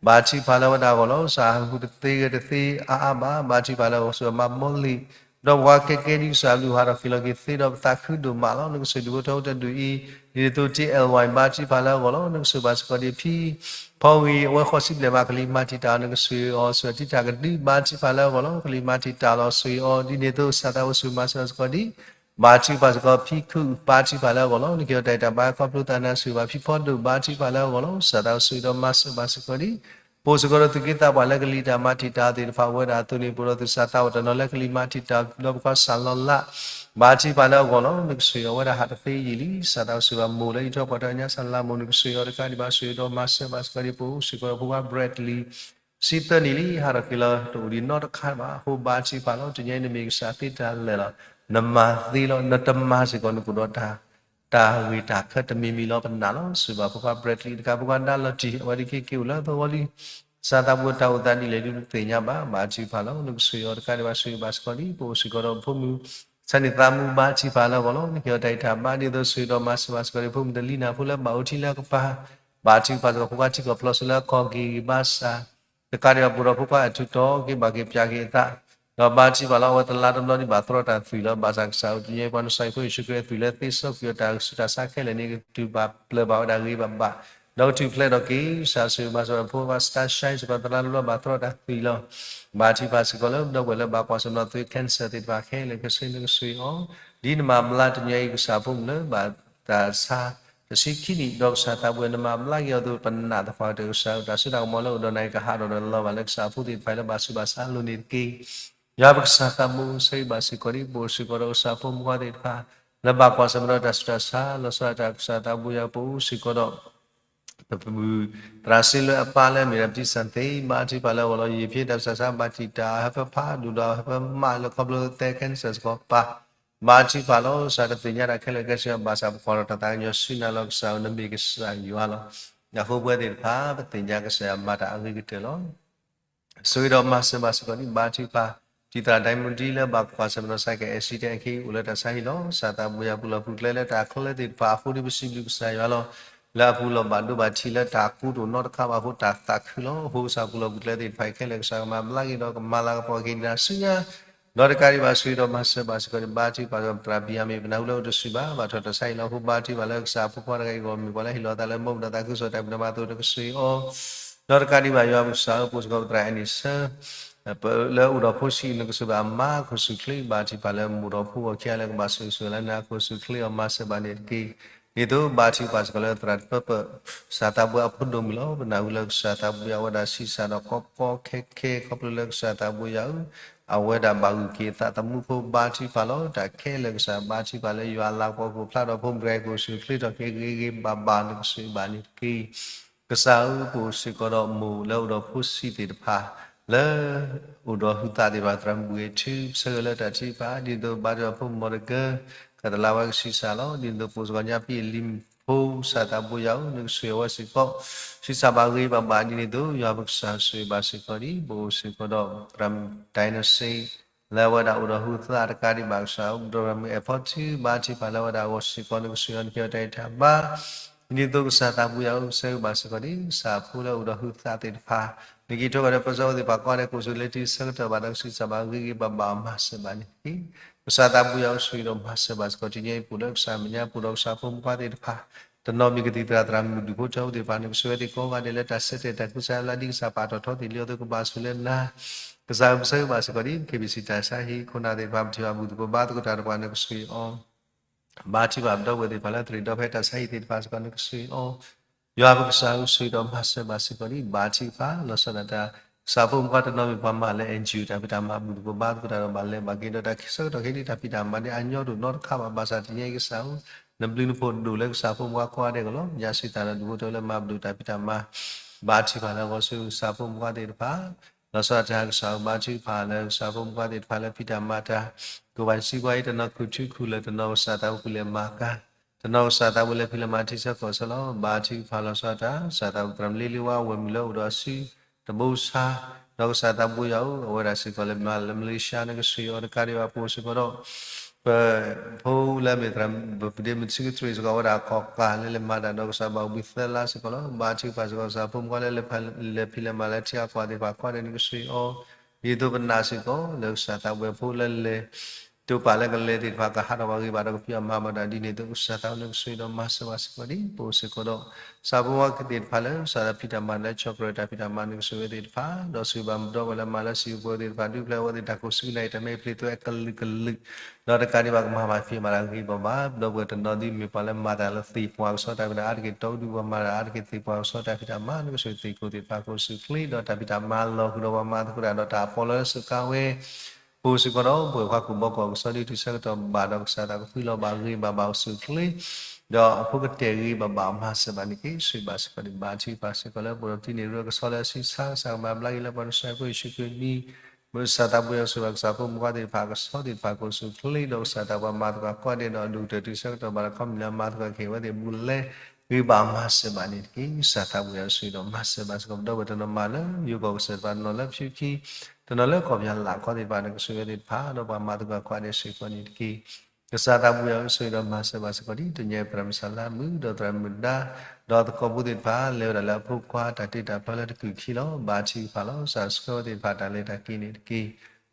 ဘါထုကဖၣ်လၢအဝဲဒၣ်အဂီၢ်လီၤ ကစၢ်ဟးဂူာ်တသ့ဂဲၤတသ့အါအါဘၣ် ဘါထုကဖၣ်လၢအဂီၢ် ဆိၣ်ဂ့ၤမါဘီလံၤ ဒီးပှၤကဲကဲဒ်ကစၢ်အဘျုး ဟးထီၣ်ဃ့ၢ်လီၤက့ၤသ့ဒီးပသးခုဒိၣ်မးလီၤ နကစၢ်ဒုးအိၣ်ထီၣ်အိၣ်တၢ်ဒုးအံၤ ဒ်န့ၣ်အသိး တ့အဲၣ်ဝဲ ဘါထုကဖၣ်လၢအဂီၢ်လီၤ နကဆိၣ်ဂ့ၤဘၣ်စ့ၢ်ကီးဒံး ဖံ ဖီဂ့ၤ အဝဲဃီစံဘျဲၣ်မး ကလံၤမၤတံာ်တာ် နကဆိၣ်ဂ့ၤအီၤ ဆိၣ်ဂ့ၤတံာ်တာ်ကဒု ဘါထုကဖၣ်လၢအဂီၢ်လီၤ ကလံၤမၤတံာ်တာ်လီၤ ဆိၣ်ဂ့ၤအီၤ ဒ်န့ၣ်အသိး ကစၢ်သးအိၣ် ဆိၣ်ဂ့ၤမၤစၢၤဘၣ်စ့ၢ်ကီးဒံး ဘါထုကဖၣ်စ့ၢ်ကီး ဖံခူၣ် ဘါထုကဖၣ်လၢအဂီၢ်လီၤ နကဟ့ၣ်အီၤတၢ်အဲၣ်တၢ်ဘါ ခီဖျိသးနၤ ဆိၣ်ဂ့ၤဘၣ်ဖံဖီဒိၣ် ဘါထုကဖၣ်လၢအဂီၢ်လီၤ ကစၢ်သးအိၣ် ဆိၣ်ဂ့ၤဒီးမၤစၢၤဘၣ်စ့ၢ်ကီးဒံး ပအိၣ်စ့ၢ်ကီးဒီးသုးက့သးပှၢ်လၢကလံၤတၢ်မၤတံာ်တာ်သ့ၣ်တဖၣ် အိၣ်ဝဲဒၣ်အသိးန့ၣ် ပအိၣ်ဒီးသုးစၢ်သးအိၣ်တနီၤလၢကလံၤမၤတံာ်တာ် ဒီးပှၤကီၢ်စၢ်လီၤလး ဘါထုကဖၣ်လၢအဂီၢ်လီၤ နကဆိၣ်ဂ့ၤအဝဲဒၣ်ဟးတသ့ယံာ်လံ ကစၢ်သးအိၣ်ဆိၣ်ဂ့ၤဘၣ်မိၢ်လၢအံးထွဲကွၢ်ထွဲညါ စၢ်လးမိၢ် နကဆိၣ်ဂ့ၤအီၤတကးဒံးဘၣ် ဆိၣ်ဂ့ၤဒီးမၤစၢၤဘၣ်စ့ၢ်ကီးဒံး ပအိၣ်စ့ၢ်ကီးဒီးဖိခွါ Bradley ဆံသၢနံၣ်လံ ဟးထီၣ်က့ၤလီၤ တအိၣ်ဒံးနီတခါဘၣ် အဃိဘါထုကဖၣ်လီၤ တနံၤအံၤနမ့ၢ်ကစၢ်သ့တၢ်လဲၤလီၤ နမၤသ့လီၤ နတမၤစ့ၢ်ကီး နကအိၣ်ဒီးတၢ် တၢ်ဂ့ၢ်တၢ်ခၢၣ်တမံၤမံၤလီၤ ပနာ်လီၤ ဆိၣ်ဂ့ၤဘၣ်ဖိခွါ Bradley တကး ဖိခွါဒါလီၤတံၢ် အဝဲဒၣ်ခဲက့ၤအိၣ်လၢသဝီလံ စၢ်သးပှၢ်တၢ်အိၣ်သးဒ်လဲၣ်ဒ်တသ့ၣ်ညါဘၣ် ဘါထုကဖၣ်လီၤ နကဆိၣ်ဂ့ၤအီၤတကးဒံးဘၣ် ဆိၣ်ဂ့ၤဘၣ်စ့ၢ်ကီးဒံး ပအိၣ်စ့ၢ်ကီးဒီးဖိမုၣ် ဆၢန့ၣ်သးမူ ဘါထုကဖၣ်လၢအဂီၢ်လီၤ နကဟ့ၣ်အီၤတၢ်ဂံၢ်တၢ်ဘါ ဒ်သိးဆိၣ်ဂ့ၤဒီးမၤစၢၤဘၣ်စ့ၢ်ကီးဒံး ဖိမုၣ်တလံၤနၢ်ဖိလၢဘၣ်အိၣ်ထံလၢအကပၤ ဘါထုကဖၣ်စ့ၢ်ကီး ဖိခွါထံကီၢ်ဖျီစိလၢအခီၣ်က့ၤဂ့ၤဘၣ်ဆၣ် တကးဒံးဘၣ် ပအိၣ်ဒီးဖိခွါအထူးတီက့ၤဘၣ်က့ၤပၠးက့ၤအသး ဒီးဘါထုကဖၣ်လီၤ အဝဲတလါတဘျီဒံးဘၣ်သရီတၢ်သွံၣ်လီၤ ဘၣ်ဆၣ်ကစၢ်အအိၣ်တညါအံၤ ပှၤကစၢ်ယ့ၣ်ၡူးခရံာ်အသွံၣ်လၢသ့စီကွံာ်အီၤတၢ်ဆူးတၢ်ဆါခဲလၢာ်န့ၣ် ကတုၤဘၣ်ပျၢၤဘၣ်ဝဲဒၣ်ဂ့ၤဘၣ်ဘၣ် ဒီးကထူၣ်ဖျဲးထီၣ်က့ၤ ကစၢ်ဆိၣ်ဂ့ၤမၤစၢၤဖိခွါ Starshine စ့ၢ်ကီးတလါတဘျီဘၣ်သရီတၢ်သွံၣ်လီၤ ဘါထုကဖၣ်စ့ၢ်ကီးလၢဒီပုၢ်ဝဲၢ်လၢဘၣ်ကွၢ်ဆၢၣ်မဲာ်ဒီးသွံၣ် cancer သ့ၣ်တဖၣ်ခဲလၢာ်ခဲဆ့ နကဆိၣ်ဂ့ၤအီၤ ဒ်နမၤဘျါတနံၤအံၤ ကစၢ်ဖိမုၣ်လၢဘၣ်တၢ်ဆါ တဆံခံနံၣ် ဒီးကစၢ်သးပှၢ်နမၤဘျါက့ၤအီၤအသိး ပနာ်သပှၢ်ကတၢၢ် ကစၢ်အတၢ်စိတၢ်ကမီၤလၢအိၣ်ဒီးနၤအံၤ ကဟးထီၣ်ဒီးလီၤဘၣ်လၢကစၢ်အဖိသ့ၣ်တဖၣ်အံၤလၢဘၣ်ဆူးဘၣ်ဆါအလိၤန့ၣ်တက့ၢ် ယွၤပကစၢ်သးဘိ ဆိၣ်ဂ့ၤဘၣ်စ့ၢ်ကီးဒံး ပအိၣ်စ့ၢ်ကီးဒီးကစၢ်ဖိမုၣ်ခွါသ့ၣ်တဖၣ် လၢဘၣ်ကွၢ်ဆၢၣ်မဲာ်ဒီးတၢ်ဆူးတၢ်ဆါ လီၤဆီဒၣ်တၢ် ကစၢ်သးဘိယွၤ ပအိၣ်စ့ၢ်ကီးဒီး ပပုၢ်သရၣ်စ့လၢအပၢ်လၢအမ့ၢ်ဒၣ်ပတံၢ်စၢ်သ့ ဘါထုကဖၣ်လၢအဂီၢ်လီၤ ယံာ်ဖံးတၢ်ဆူးတၢ်ဆါဘၣ်တံာ်တာ် ဟၢဖၢဖးဒိၣ်ဒီးဟၢဖၢမးလၢခီဖျိသဲ cancer စ့ၢ်ကီးပၢ် ဘါထုကဖၣ်လီၤ ကစၢ်တသ့ၣ်ညါတၢ်ခဲလၢာ်ခဲဆ့ ဘၣ်ဆၣ်ပကွၢ်ထီၣ်တၢ်သးကညီၤဆူနၤလီၤ ကစၢ်ဧၢ နမ့ၢ်ကစၢ်ယွၤလီၤ အဃိပဝဲသ့ၣ်တဖၣ် ပသ့ၣ်ညါကစၢ်ယွၤမၤတၢ်အဂ့ၤကတၢၢ်လီၤ ဆိၣ်ဂ့ၤဒီးမၤစၢၤဘၣ်စ့ၢ်ကီးဒံး ဘါထုကဖၣ် တံၢ်သရၣ်ဒဲမူဒံလၢဘၣ်ကွၢ်ဆၢၣ်မဲာ်ဒီး cycle accident အခံ အိၣ်လၢတၢ်ဆါဟံၣ်လီၤ ကစၢ်သးဘိယွၤပူၤလီၢ်ပူၤကျဲလၢတၢ်ချၢသ့ၣ်တဖၣ်အဃိဒီး ပစံးဘျုးကစၢ်ယွၤလီၤ လၢအပူၤလီၢ်ဘၣ်ဒိဘၣ်ထံးလၢတၢ်ကူတအိၣ်နီတခါဘၣ်အဃိ တၢ်သးခုလီၤ အဃိကစၢ်ပူၤလီၢ်ပူၤကျဲသ့ၣ်တဖၣ်ခဲလၢာ် ကစၢ်ကမၤဘျါက့ၤဒီးကမၤလၤကပီၤက့ၤနၤဆူညါ ဒီးတကးဒံးဘၣ် ဆိၣ်ဂ့ၤဒီးမၤစၢၤဘၣ်စ့ၢ်ကီးန့ၣ် ဘါထုကဖၣ် သရၣ်ဘံၣ်ယၤမံၣ် ပနၢ်ဟူလၢအိၣ်တဆံးဘၣ် ဘၣ်ထီၣ်တၢ်ဆါဟံၣ်လီၤအဃိ ဘါထုကဖၣ်လၢကစၢ်အဖိခွါတဂၤအံၤ ဂီၢ်မုၢ်ပှၤလၢဟ့ၣ်လီၤအသးလၢမူဒါသးခုကစီၣ်တၢ်ဖံးတၢ်မၤအသိး နကဆိၣ်ဂ့ၤအီၤ ဒီးတကးဒံးဘၣ် ယွၤပကစၢ်ဧၢ ပအိၣ်စ့ၢ်ကီးပသရၣ်အဲၣ်နံၣ်ဆၢ လၢအိၣ်ဒီးဖိဆံး နကဆိၣ်ဂ့ၤဘၣ်အမါ ခိၣ်ဆူၣ်ချ့ ဘါထုကဖၣ်လၢမိၢ်ဒီးဖိဂီၢ်ခံဂၤလၢကဘၣ်ဆိၣ်ဂ့ၤဆိၣ်ဝါလၢနၤ ခိၣ်ဆူၣ်ချ့အီၤ မၤစၢၤဘၣ်န့ၣ်တက့ၢ်. ဒ်သိးဘါထုကဖၣ်စ့ၢ်ကီးလၢသရၣ်တဖၣ် ကစၢ်သးဘိယွၤအဖိဒိၣ်မုၢ်လီၤ. ပနၢ်ဟူလၢကစၢ်သးဘိယွၤအဝဲဒၣ်ဆံးစၢ်ဒီးကီကီခဲခဲ ခီဖျိလၢကစၢ်သးဘိယွၤဧၢ အဝဲဒၣ်ဘၣ်ဂုာ်က့ၤအသးသမူဖိ ဘါထုကဖၣ်လီၤ. တၢ်ခဲလၢာ်ကစၢ်ဘါထုကဖၣ်လၢယွၤအလၤကပီၤကအိၣ်ဖျါဒီးဖိမုၣ်တဂၤအံၤ ခိၣ်ဆူၣ်ချ့ထီၣ်က့ၤဂ့ၤဂ့ၤဘၣ်ဘၣ် နကဆိၣ်ဂ့ၤဘၣ်န့ၣ်တက့ၢ်. ကစၢ်ဧၢ ပအိၣ်စ့ၢ်ကီးဒီးမိၢ်လၢအိၣ်ဒီးဖိဆံးသ့ၣ်တဖၣ် လၢ အိၣ်ဒီးဟုသးသ့ၣ်တဖၣ် သရၣ်မုၣ်ဂ့ၤထူ ပဆၢဂ့ၤလၢတၢ်ထုကဖၣ် ဒ်သိးဘါထုကဖၣ်ဖိမီၤတဂၤ ကသလၢဝဲကဆံးစၢ်လီၤ. ဒ်သိးပအိၣ်စ့ၢ်ကီးညါပံၢ်လံၤဖိ ကစၢ်သးဘိယွၤဧၢ နကဆိၣ်ဂ့ၤဝဲစ့ၢ်ကီး ဆံးစၢ်ဘၣ်ဂ့ၤဘၣ်ဘၣ်ဒ်န့ၣ်အသိး ယွၤပကစၢ်ဆိၣ်ဂ့ၤဘၣ်စ့ၢ်ကီးဒံး ပအိၣ်စ့ၢ်ကီးဒီးသရၣ်မုၣ် dynasty လၢအဝဲဒၣ်အိၣ်ဒီးဟုသးတကးဒံးဘၣ် ကစၢ်ဧၢ ဒီးသရၣ်မုၣ်အဲၣ်ဖီထူ ဘါထုကဖၣ်လၢအဝဲဒၣ်အဂီၢ်စ့ၢ်ကီး နကဆိၣ်ဂ့ၤအီၤ နကဟ့ၣ်အီၤတၢ်ဂံၢ်တၢ်ဘါ ဒ်န့ၣ်အသိးကစၢ်သးဘိယွၤဧၢ ပဆၢဂ့ၤဘၣ်စ့ၢ်ကီးဒံး ကစၢ်ဖိလၢအိၣ်ဒီးဟုသးသ့ၣ်တဖၣ် နက့ၤထီၣ်ကဒီးပစီဝဲသ့ၣ်တဖၣ်ကိးဂၤဒဲး ကိးဆူၣ်လၢထံဆၢကတီၢ်ဘၣ်ဒီးကဆံးစၢ်ဘၣ်ဂ့ၤဂ့ၤဘၣ်ဘၣ် မၤစၢၤဘၣ်န့ၣ်တက့ၢ်. ကစၢ်သးဘိယွၤဧၢ ဆိၣ်ဂ့ၤဒီးမၤစၢၤဘၣ်စ့ၢ်ကီး တနံၤအံၤ ပအိၣ်လၢကစၢ်မဲာ်ညါပအိၣ်ဒီးကစၢ်ဖိမုၣ်ဖိခွါသ့ၣ်တဖၣ် တနီၤမ့ၢ်ကသံၣ်သရၣ် သရၣ်မုၣ်ဒူၣ်ဖိထၢဖိသ့ၣ်တဖၣ် နကဆိၣ်ဂ့ၤဝဲသ့ၣ်ကိးဂၤဒဲးလၢတၢ်ဆၢတဲာ်တၢ်ကစၢ်လၢဒ်ကစၢ်ပာ်ထီၣ်ထီသ့ၣ်လံအသိးကဘၣ်ဆိၣ်လၢနၤ ကစၢ်ဧၢ ပဆၢဂ့ၤဘၣ်စ့ၢ်ကီးဒ် KBC တၢ်ဆါဟံၣ်ခိၣ်နၢ်သ့ၣ်တဖၣ် ပထံၣ်ဘၣ်ဘူၣ်သကိးဘါသကိးတၢ်တဖၣ် နကဆိၣ်ဂ့ၤအီၤ ဘါထုကဖၣ်ပဒီပုၢ်ဝဲၢ်သ့ၣ်တဖၣ်လၢသရံးဒီဖဲတၢ်ဆါဟံၣ်သ့ၣ်တဖၣ်စ့ၢ်ကီး နကဆိၣ်ဂ့ၤအီၤ ယွၤပကစၢ်ဧၢ ဆိၣ်ဂ့ၤဒီးမၤစၢၤဘၣ်စ့ၢ်ကီးဒ် ဘါထုကဖၣ် လီၤဆီဒၣ်တၢ် ကစၢ်ဖိမုၣ်ဖိခွါတနီၤမ့ၢ်ပှၤမၤလၢ NGO တၢ်ဖံးတၢ်မၤ ဘူၣ်သကိးဘါသကိးတၢ်ဒီးဘၣ်လဲၤဘၣ်က့ၤဒီးတၢ်ဆၢကတီၢ်ခဲအံၤ တၢ်ဖံးတၢ်မၤဒ်အညီဒိၣ်နီတခါဘၣ် ဘၣ်ဆၣ်တနံၤအံၤကစၢ်ဧၢ နဘျုးနဖှိၣ်ဒိၣ်လၢကစၢ်ဖိမုၣ်ဖိခွါကိးဂၤဒဲးအဂီၢ်လီၤ. ညါစံးတၢ်ဒီးဒူၣ်ဖိထၢဖိလၢမၤပဒိၣ်တၢ်ဖံးတၢ်မၤ ဘါထုကဖၣ်လၢအဂီၢ်ဆူကစၢ်ဖိမုၣ်ဖိခွါသ့ၣ်တဖၣ် လီၤဆီဒၣ်တၢ်ကစၢ်ဧၢ ဘါထုကဖၣ်လၢကစၢ်ဖိမုၣ်ဖိခွါသ့ၣ်တဖၣ်လၢဖံးတၢ်မၤတၢ် ကိးဘၣ်စံးကွၢ်အံၤ တနီၤခူၣ်ထူခူၣ်လၢာ် တနီၤကစၢ်သးဘိလဲၤမၤကၤ တနီၤကစၢ်သးဘိလဲၤဖံးလဲၤမၤထံဆၢကီၢ်ဆၢလီၤ. ဘါထုကဖၣ်လီၤဆီဒၣ်တၢ် ကစၢ်သးဘိသရၣ်မုၣ်လ့လ့ဝါဝဲၢ်မုၢ်လၢအိၣ်ဒီးအစု တဘိဆါ ဒီးကစၢ်သးဘိယွၤဧၢ အဝဲဒၣ်စ့ၢ်ကီးလၢမၤလၢ Malaysia နကဆိၣ်ဂ့ၤအီၤတကးဒံးဘၣ် ပအိၣ်စ့ၢ်ကီးဒီး ပဖိလၢအမ့ၢ်သရၣ် ပဒ့မုၣ်ဆံကတြ့ၣ်စ့ၢ်ကီး အဝဲဒၣ်အခီၣ်ကၢ်လၢလဲၤမၤတၢ်ဒီးကစၢ်ဘၣ်အိၣ်ဘှံးသၢလါစ့ၢ်ကီးလီၤ. ဘါထုကဖၣ်စ့ၢ်ကီး ကစၢ်ဖိမုၣ်ဖိခွါလၢ လဲၤဖံးလဲၤမၤလၢထံအကီၢ်သ့ၣ်တဖၣ်ကိးဂၤဒဲး နကဆိၣ်ဂ့ၤအီၤ ဒ်သိးပနာ်စ့ၢ်ကီးလၢကစၢ်သးဘိဖိလၢလဲၤ တိာ်ပာ်လၢကလဲၤသ့ၣ်တဖၣ် ကဟးထီၣ်ဘၣ်ဂ့ၤဘၣ်ဒီးကဖံးအီၣ်မၤအီၣ်ဘၣ်တၢ်ဒ်န့ၣ်အသိး ကစၢ်သးဘိနကဆိၣ်ဂ့ၤဒီးမၤစၢၤဘၣ်စ့ၢ်ကီးဒ် ပအိၣ်စ့ၢ်ကီးဒီး ကစၢ်ဖိမုၣ်ဖိခွါသ့ၣ်တဖၣ်လၢ ကစၢ်သးဖံးတၢ်မၤလၢဆီၣ်ကရၢၢ်တၢ်ဖံးတၢ်မၤ နကဆိၣ်ဂ့ၤဝဲသ့ၣ်တဖၣ် ဒီးဆိၣ်ဂ့ၤဘၣ်ပဒီပုၢ်ဝဲၢ်လၢမၤလၢစံာ်ပှဲၤသ့ၣ်တဖၣ် ဒုးဖျဲးဝဲသ့ၣ်တၢ်ကိၢ်ဆူကနၣ်အံၤ တၢ်မဲာ်ဖျ့သွဲကလုာ်ကလုာ် ဒီးတကးဒံးဘၣ်ကမၤဘၣ်ဖံးမၤတၢ်ဂ့ၤဘၣ်ဘၣ် ပဒီပုၢ်ဝဲၢ်တနီၤဒ်မ့ၢ်ပှၤလၢမၤတၢ်လၢသ့ၣ်ပှၢ်ကစီတၢ်ဖံးတၢ်အါတက့ၢ် တီအူဒုးပှၤမၤတၢ်အါတက့ၢ် သ့ၣ်ပှၢ်ကစီတၢ်ဖံးတၢ်မၤ နကဆိၣ်ဂ့ၤသ့ၣ်ကိးသ့ၣ်တဖၣ် ကိၢ်ဆူၣ်ချ့ ဒီးတၢ်ဖံးတၢ်မၤလီၤဃုာ်ဒီးပှၤမၤသကိးတၢ်ဒီးတၢ်အပီလၢစကါဝဲ ပအိၣ်စ့ၢ်ကီးဒီး ပဝဲၢ်ခွါကူၣ်ဘီကီၢ်ကစီဒ်ထံဆၢကတီၢ်ဘၣ်ဒီးကစၢ်သးကဖုလီၤဘၣ်ဂ့ၤဘၣ်ဘၣ်အိၢ်ဆူၣ်ချ့ ဒီးအဖိကတဲာ်ဂ့ၤဘၣ်ဘၣ်မၤစၢၤဘၣ်န့ၣ်က့ၤ ဆိၣ်ဂ့ၤဘၣ်စ့ၢ်ကီးန့ၣ် ဘါထုကဖၣ်စ့ၢ်ကီးလၢပအိၣ်ဒီးတနံၤရၢကဆီလၢအဆံးဆါကစၢ်ကမၤဘျါက့ၤလၢပှၤနဆှၢဖိယ့ၣ်ၡူးခရံာ်မံၤ မ့ၢ်ကစၢ်သးဘိယွၤဆိၣ်ဂ့ၤဘၣ်ကစၢ်ဖိမုၣ်ဖိခွါသ့ၣ်တဖၣ် ကဆီသ့ၣ်တဖၣ် ကိၢ်ဆူၣ်ချ့ဒီးကစၢ်သးပှၤမၤသကိးကိးဂၤဒဲးဒီး ဒိၣ်ကတၢၢ်ထံဆၢကတီၢ်ဘၣ်ဒီးခီပနံၣ်လၢမၤသကိးကဟ့ၣ်ဝဲသ့ၣ်ဘူၣ်လဲ ဂ့ၤဘၣ်မၤစၢၤဘၣ်န့ၣ်တက့ၢ်. ကစၢ်သးဘိယွၤဆိၣ်ဂ့ၤဒီးမၤစၢၤဘၣ်စ့ၢ်ကီး ပဒီပုၢ်ဝဲၢ်တနီၤမၤလၢယိၤကီၢ်ကစၢၢ်တဖၣ် တနီၤလၢဖၠူခံ တနီၤလၢကီၢ်ပယီၤလၢ်ခီသ့ၣ်တဖၣ် နကဆိၣ်ဂ့ၤဝဲသ့ၣ်တဖၣ် ဒီးပှၤမၤသကိးကိးဂၤဒဲးစ့ၢ်ကီးန့ၣ်တက့ၢ်. ကစၢ်သးဘိယွၤဆိၣ်ဂ့ၤဒီးမၤစၢၤဘၣ်စ့ၢ်ကီးဒ်တနံၤအံၤ သရၣ်မုၣ်စၢ်လါမုၣ် ဒီးသရၣ်မုၣ်ဒါ ဒီးသကိးဖိသ့ၣ်တဖၣ် လဲၤဝဲဒၣ်လၢအဖိခွါတၢ်တ့တၢ်ဖျီလၢတကုာ်ခံလီၤ. ဘါထုကဖၣ်လီၤ. ကစၢ်ဆှၢဝဲသ့ၣ်တဖၣ်တၢ်လဲၤတၢ်က့ၤန့ၣ်တက့ၢ်.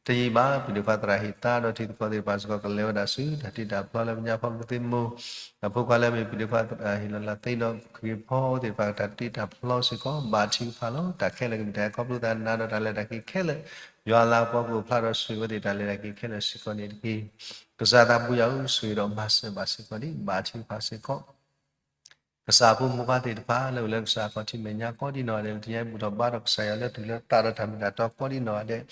တယံာ်ဘၣ် ပဒိၣ်ခွါသရၣ်ဟ့ၣ်သါဒီးထံသကိးသ့ၣ်တဖၣ်စ့ၢ်ကီး ကလဲၤဝဲဒၣ်ဆူတၢ်တ့တၢ်ဖျီလၢပညါဖီကသ့မိၢ် အဖိခွါလၢအမ့ၢ်ပဒိၣ်ခွါသရၣ်ဟ့ၣ်လီၤလၢသ့ဒီးခရံာ်ဖိသ့ၣ်တဖၣ်တၢ်တ့တၢ်ဖျီစ့ၢ်ကီး ဘါထုကဖၣ်လီၤ. တၢ်ခဲလၢာ်ကမ့ၢ်တၢ်ခီဖျိသးနၤဒီးတၢ်လဲၤတၢ်က့ၤခဲလၢာ် ယွၤလၤကပီၤကအိၣ်ဖျါဒီးဆိၣ်ဂ့ၤဝဲသ့ၣ်တၢ်လဲၤတၢ်က့ၤခဲလၢာ်စ့ၢ်ကီးန့ၣ်တက့ၢ်. ကစၢ်သးဘိယွၤဧၢ ဆိၣ်ဂ့ၤဒီးမၤစၢၤဘၣ်စ့ၢ်ကီးဒ် ဘါထုကဖၣ်စ့ၢ်ကီး ကစၢ်ဖိမုၣ်ဖိခွါသ့ၣ်တဖၣ် လၢအိၣ်လၢကစၢ်ခီၣ်ထံးမဲာ်ညါကိးဒံနီၢ်ဂၤဒဲး လၢတနံၤအံၤဘူၣ်ထီၣ်ဘါထီၣ်ကစၢ်ယွၤလၢတုၤလၢသးဒီးတၢ်မ့ၢ်တၢ်တီကိးဒံနီၢ်ဂၤဒဲး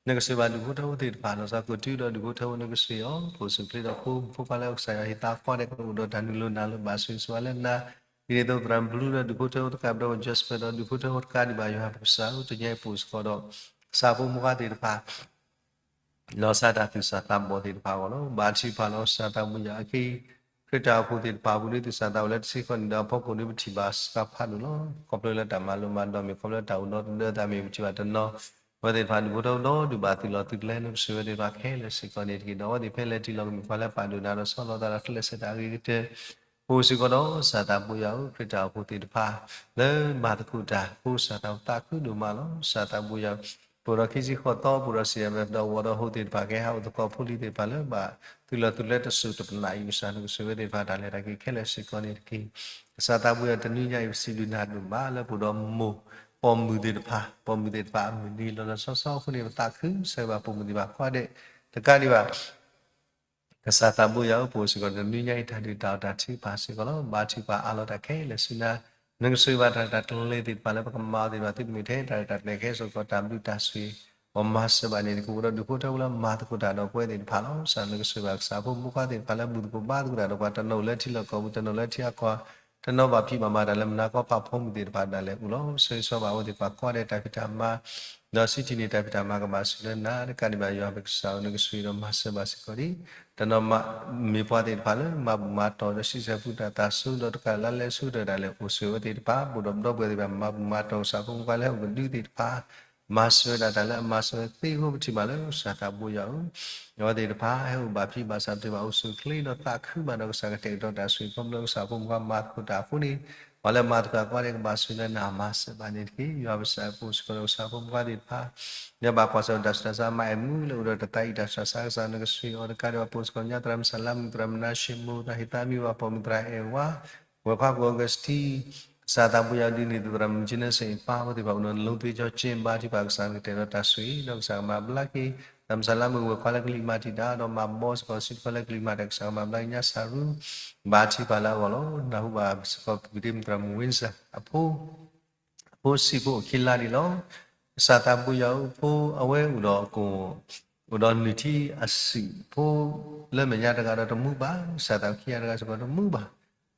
နကဆိၣ်ဂ့ၤဘၣ်ဒူၣ်ဖိထၢဖိသ့ၣ်တဖၣ် လီၤဆီကိၢ်တုဒီးဒူၣ်ဖိထၢဖိနကဆိၣ်ဂ့ၤအီၤ ကိၢ်ဆူၣ်ချ့ဒီးဖိမုၣ်ဖိခွါလၢကစၢ်ယွၤဟ့ၣ်သါကိးဂၤဒဲး ကအိၣ်ဒီးတၢ်နုာ်လီၤနၤလၢဘၣ်ဆိၣ်ဂ့ၤဆိၣ်ဝါလၢနၤ ဒ်န့ၣ်အသိးသရၣ်မုၣ်ဘျုးဒီးဒူၣ်ဖိထၢဖိတကး ပဒီပုၢ်ဝဲၢ် Jasper ဒီးဒူၣ်ဖိထၢဖိတကးဒံးဘၣ် ယွၤပကစၢ်ဧၢ တနံၤအံၤပအိၣ်စ့ၢ်ကီးဒီး ကစၢ်ဖိမုၣ်ဖိခွါသ့ၣ်တဖၣ် လီၤဆီဒၣ်တၢ်သူၣ်စၢ်သးဘီၣ်သ့ၣ်တဖၣ်အဂီၢ်လီၤ. ဘါထုကဖၣ်လီၤ. ကစၢ်သးဘိယွၤအခံ ခရံာ်တၢ်အိၣ်ဖှိၣ်သ့ၣ်တဖၣ်အပူၤ ဒ်သူၣ်စၢ်သးဘီၣ်လၢတဆံဃီနံၣ်ဒီးအဖီခိၣ်ဒ်ပထံၣ်ဘၣ်စှၤဖးဒိၣ်လီၤ. ခီဖျိလၢတၢ်မၤလိမၤဒိး မ့ၢ်ခီဖျိလၢတၢ်အိၣ်ဒီးတဒၢသးမ့ၢ်ပထံၣ်ဘၣ်တနီၤ အဝဲသ့ၣ်တဖၣ်ဒူၣ်ဖိထၢဖိဒီးဒုးဘၣ်သုးလီၢ်သုးကျဲ နကဆိၣ်ဂ့ၤဝဲသ့ၣ်တဖၣ်ခဲလၢာ်စ့ၢ်ကီးန့ၣ်တက့ၢ်. ဒီးအဝဲသ့ၣ်ဖဲလဲၤထံၣ်လီၤကမ့ၢ်ပှၤလၢပာ်ဒိၣ်နၤဒီးဆီလီၤသးဒီးကျဲးစၢးတၢ်အဂ့ၤကတၢၢ် ပအိၣ်စ့ၢ်ကီးဒီးကစၢ်သးဘိယွၤဧၢ ခရံာ်တၢ်အိၣ်ဖှိၣ်သ့ၣ်တဖၣ် လၢမၤသကိးတၢ် ဖိကစၢ်သးဘိသးခုဒိၣ်မးလီၤ. ကစၢ်သးဘိယွၤ ပအိၣ်ဒီးခံဆံဃိးသီ ပအိၣ်ဒီး စံၣ်ယၢ်မဲာ် ဒီးဝီၤဒီးဟိၣ်သ့ၣ်တဖၣ် ကဟဲဟးအိၣ်သကိးဖိလံၤသ့ၣ်တဖၣ်လၢ ဘၣ်သုးလီၢ်သုးလၢတစိၤတပနၢ်အံၤ ကစၢ်နကဆိၣ်ဂ့ၤသ့ၣ်တဖၣ် တၢ်လဲၤတၢ်က့ၤခဲလၢာ်စ့ၢ်ကီးန့ၣ်တက့ၢ်. ကစၢ်သးဘိယွၤ တနွံညါအံၤ ပစံးဘျုးနၤဒိၣ်မးလၢပအိၣ်ဒီးမိၢ်ပိာ်မုၣ်သ့ၣ်တဖၣ်, ပိာ်မုၣ်သ့ၣ်တဖၣ်အမုၢ်နံၤလီၤလီၤဆီဆီအဃိန့ၣ် ပသးခုစၢၤဘၣ်ပိာ်မုၣ်သ့ၣ်တဖၣ်ကိးဂၤဒဲး, တကးဒံးဘၣ် ကစၢ်သးဘိယွၤဧၢ, ပအိၣ်စ့ၢ်ကီးတနွံညါအံၤ တၢ်ဒုၣ်တၢ်အီၣ်တၢ်ထုကဖၣ်စ့ၢ်ကီးလီၤ. ဘါထုကဖၣ်အးလီၤတၢ်ခဲလၢာ်ဆူနၤ, နကဆိၣ်ဂ့ၤဘၣ်တၢ်ရဲၣ်တၢ်ကျဲၤသ့ၣ်တဖၣ်လၢပကမၤအီၤသ့ၣ်တဖၣ် သုတမ့ၢ်ထဲတၢ်ရဲၣ်တၢ်ကျဲၤခဲ စ့ၢ်ကီးတၢ်ဘျုးတၢ်ဆိၣ်ဂ့ၤ ပမၤစၢၤဘၣ်န့ၣ်တက့ၢ်. အိၣ်ဒီးဒူၣ်ဖိထၢဖိလၢမၤသကိးတၢ်ဒီးပဝဲသ့ၣ်တဖၣ်လီၤ. ကစၢ်နကဆိၣ်ဂ့ၤဘၣ်ကစၢ်ဖိမုၣ်ဖိခွါသ့ၣ်တဖၣ်လၢ ဘူၣ်သကိးဘါသကိးတၢ်ဒီးပှၤ, တနီၤအိၣ်လၢထံလီၢ်ကီၢ်ပူၤ, တနီၤလၢထံအကီၢ်, တနီၤဘၣ်ဖံးဘၣ်မၤတၢ်လၢမုၢ်နၤကီၢ် ပာ်ဖှိၣ်မုၢ်သ့ၣ်တဖၣ်ဒၣ်လဲာ်အိၣ်လီၤ. ဆၢဂ့ၤဆၢဝါဘၣ်အဝဲသ့ၣ်တဖၣ်ကိးဂၤဒဲး တၢ်ဖံးတၢ်မၤ ဒီးစံးထံၣ်န့ၢ်တၢ်ဖံးတၢ်မၤကဘၣ်ဆိၣ်လၢနၤ, တကးဒံးဘၣ်ယွၤပကစၢ်ဧၢ, နကဆိၣ်ဂ့ၤဒီးမၤစၢၤဘၣ်စ့ၢ်ကီးဒံး, တနီၤမ့ၢ်ပှၤသ့ၣ်တဖၣ်လၢ မၤဘူၣ်မၤတီၢ်ဒီး ဆံဆဲၣ်ပူၤတၢ်သးစူၤဒီး တကးလၢလဲၤဆူတၢ်ဒၣ်လဲာ် အိၣ်ဆိၣ်ဂ့ၤအဝဲသ့ၣ်တဖၣ်, ပအိၣ်ဒီးပဒီပုၢ်ဝဲၢ်သ့ၣ်တဖၣ် မၤဘူၣ်မၤတီၢ်ကစၢ်ဖိမုၣ်ဖိခွါလၢဟဲအိၣ်ကဒုသ့ၣ်တဖၣ်, မၤစၢၤဝဲဒၣ်တၢ်လၢအမၤစၢၤဝဲသ့အဃိ ပထံၣ်ဘၣ်လၢကစၢ်သးဘိယွၤဧၢ, အဝဲသ့ၣ်တဖၣ် ဟဲအိၣ်ဘၣ်ဖံးဘၣ်စး ပထံၣ်ဘၣ်အိၣ်ဆူၣ်အိၣ်ချ့ဒီးသးခုဘၣ်ဒီးကစၢ်ကတဲာ်ကတီၤတၢ်ဆိၣ်ဂ့ၤ ခီဖျိကစၢ်ဖိမုၣ်ဖိခွါမၤသကိးတၢ်အဃိန့ၣ်, ပှၤလၢမၤသကိးတၢ်ကိးဂၤဒဲး ကဘၣ်ဆိၣ်ဂ့ၤလၢနၤ မၤစၢၤဘၣ်န့ၣ်တက့ၢ်. ယွၤပကစၢ်ဧၢ, ပအိၣ်စ့ၢ်ကီးဒီးကစၢ်ဖိမုၣ်ဖိခွါသ့ၣ်တဖၣ် လၢဘၣ်ကွၢ်ဆၢၣ်တၢ်ဆူးတၢ်ဆါ မၤအဲၣ်မူလၢအိၣ်ဒီးတၢ်သးအံၤ တၢ်ဆူးတၢ်ဆါကစၢ်နကဆိၣ်ဂ့ၤအီၤ, တကးဒံးဘၣ် ပအိၣ်စ့ၢ်ကီးညါ သရၣ်မုၣ်စလါမုၣ်, သရၣ်မုၣ်နါၡ့မိၢ်, သရၣ်ဟ့ၣ်သးမံဝၤ, ပိာ်မုၣ်သရၣ်အဲၣ်ဝါ, ဝဲၢ်ခွါကီၢ်အီကူးစတံ, ကစၢ်သးဘိယွၤဒ်န့ၣ် သရၣ်မုၣ်ကၠ့နၢစ့ၣ်အပၢ် အဝဲသ့ၣ်တဖၣ်အိၣ်ဒီး လီၤသွံၣ်ကၠီကၠ့ ဘါထုကဖၣ်ကစၢ် နကတဲာ်ကတီၤတၢ်ဆိၣ်ဂ့ၤ ဒီးကစၢ်ကမၤဘျါက့ၤ သရၣ်မုၣ်စလါမုၣ် ဝဲၢ်ခွါလၢကလံၤမၤတံာ်တာ် ဒီးမၤဘီစ့ၢ်ကီး စံးတဖၣ်လၢကလံၤမၤတၢ် ကစၢ်ကမၤဘျါက့ၤညါစၢ်ရူ ဘါထုကဖၣ်လၢအဂီၢ်လီၤ. နၢ်ဟူဘၣ်စ့ၢ်ကီးပူၤတ့ၢ်မုၣ်သရၣ်မုၣ်ဝ့စၢၣ်အဖိ အဖိဆံးဖိအိၣ်ခံလါဒံးလီၤ. ကစၢ်သးဘိယွၤဧၢ, ဖိအဝဲအိၣ်ဒီးက အိၣ်ဒီးနုၢ်ထံအဆံးဖိ လၢမဲာ်ညါတဂၤဒီးတမူဘၣ်, ကစၢ်သးခံဂၤတဂၤစ့ၢ်ကီးတမူဘၣ်.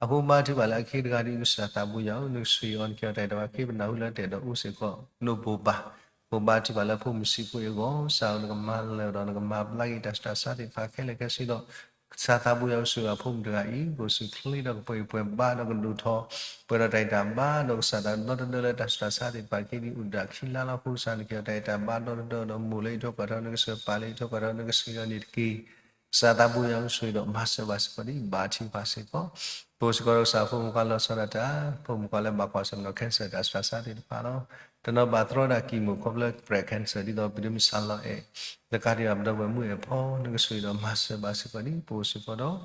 အဃိဘါထုကဖၣ်လၢအခ့တဂၤဒီး ကစၢ်သးဘိယွၤဧၢ, နကဆိၣ်ဂ့ၤအီၤ နကဟ့ၣ်အီၤတၢ်အဲၣ်တၢ်ကွံ ပနၢ်ဟူလၢတအဲၣ်ဒိးအိၣ်စ့ၢ်ကီး နိၣ်ဘိးဘၣ်. အဃိဘါထုကဖၣ်လၢဖိမုၣ်ဆံးဖိအံၤအဂီၢ်, ကစၢ်ဧၢ နကမၤလၢာ်ဒီးနကမၤဘျါက့ၤတၢ်ဆူးတၢ်ဆါသ့ၣ်တဖၣ်ခဲလၢာ်ခဲဆ့ဒီး ကစၢ်သးဘိယွၤကဆိၣ်ဂ့ၤအဖိမုၣ်တဂၤအံၤ ကအိၣ်ဆူၣ်ချ့ဒီးကပှဲၤပှဲၤဘါဒီးကဒိၣ်ထီၣ် ပှဲၤဒီးတၢ်အဲၣ်တၢ်ဘါဒီးကစၢ်သးဒီတဒၢလၢတၢ်ဆူးတၢ်ဆါသ့ၣ်တဖၣ်တက့ၢ်. ဒ်အိၣ်ဒၣ်ခံလါလီၤအဃိ ကစၢ်နကဟ့ၣ်အီၤတၢ်အဲၣ်တၢ်ဘါဒီတဒၢဒီးမိၢ်လၢအံးထွဲကွၢ်ထွဲ နကဆိၣ်ဂ့ၤ ပၢ်လၢအံးထွဲကွၢ်ထွဲ နကဆိၣ်ဂ့ၤအီၤန့ၣ်တက့ၢ်. ကစၢ်သးဘိယွၤကဆိၣ်ဂ့ၤဒီးမၤစၢၤဘၣ်စ့ၢ်ကီးဒံး ဘါထုကဖၣ်စ့ၢ်ကီး. ပအိၣ်စ့ၢ်ကီးဒီးကစၢ်ဖိမုၣ်ဖိခွါလီၤဆီဒၣ်တၢ် ဖိမုၣ်ဖိခွါလၢဘၣ်ကွၢ်ဆၢၣ်မဲာ်ဒီး cancer တၢ်ဆူးတၢ်ဆါသ့ၣ်တဖၣ်လီၤ. တနီၤဘၣ်သရီဒၣ် chemo ခီဖျိ breast cancer ဒ်သိးပဒ့မုၣ်စၢ်လီၤအဲၣ် တကးဒံးဘၣ်ပဒီပုၢ်ဝဲၢ်မုၣ်အဲၣ်ဖီ နကဆိၣ်ဂ့ၤဒီးမၤစၢၤဘၣ်စ့ၢ်ကီးဒံး ပအိၣ်စ့ၢ်ကီးဒီး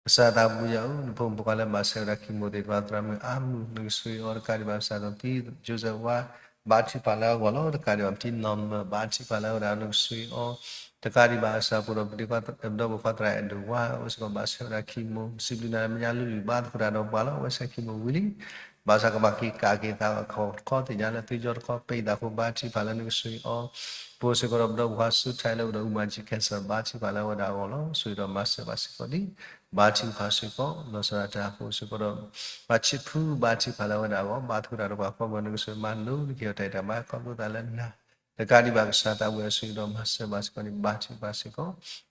ကစၢ်သးဘိယွၤဧၢ, နဖိမုၣ်ဖိခွါလၢဘၣ်ဆဲးဝဲဒၣ် chemo သ့ၣ်တဖၣ် သရၣ်မုၣ်အါမုၣ် နကဆိၣ်ဂ့ၤအီၤ တကးဒံးဘၣ်ကစၢ်ဒီး ပတံၤ Joseph ဝါ ဘါထုကဖၣ်လၢအဂီၢ်လီၤ. တကးဒံးဘၣ် ပတံၤ Norma ဘါထုကဖၣ်လၢအဝဲဒၣ် နကဆိၣ်ဂ့ၤအီၤ တကးဒံးဘၣ်ကစၢ်ဖိဒီး ပဒီပုၢ်ဝဲၢ်ခွါသရၣ်အဲၣ်ဒိးဝါ အိၣ်စ့ၢ်ကီးဘၣ်ဆဲးဝဲဒၣ် chemo စံးဘျုးနၤလၢမဲာ်ညါလုၢ်လုၢ်ဘါသကိးတၢ်ဒီးပှၤလီၤ. အဝဲဆဲး chemo ဝံၤလံ ဘၣ်ဆၣ်ကဘၣ်က့ၤကးက့ၤသးအခီၣ်ထံးညါလၢသုကၠီတခီ ပံသးဖိ ဘါထုကဖၣ်လၢ နကဆိၣ်ဂ့ၤအီၤ ပအိၣ်စ့ၢ်ကီးဒီးပဒီပုၢ်ဝဲၢ်ခွါ စူးထၢၣ် လၢအအိၣ်ဒီး အူမၤကၠံ cancer ဘါထုကဖၣ်လၢအဝဲဒၣ်အဂီၢ်လီၤ. ဆိၣ်ဂ့ၤဒီးမၤစၢၤဘၣ်စ့ၢ်ကီးဒံး ဘါထုကဖၣ်စ့ၢ်ကီး လီၤဆီဒၣ်တၢ် ပအိၣ်စ့ၢ်ကီးဒီး ပှၤဆံးဖု ဘါထုကဖၣ်လၢအဝဲဒၣ်အဂီၢ် ဘါသကိးတၢ်ဒီးပှၤကိးဂၤ နကဆိၣ်ဂ့ၤမၤလိ နကဟ့ၣ်အီၤတၢ်အဲၣ်တၢ်ဘါ ခီဖျိသးလၢနၤ တကးဒံးဘၣ်ကစၢ်သးဘိယွၤ ဆိၣ်ဂ့ၤဒီးမၤစၢၤဘၣ်စ့ၢ်ကီးန့ၣ် ဘါထုကဖၣ်စ့ၢ်ကီး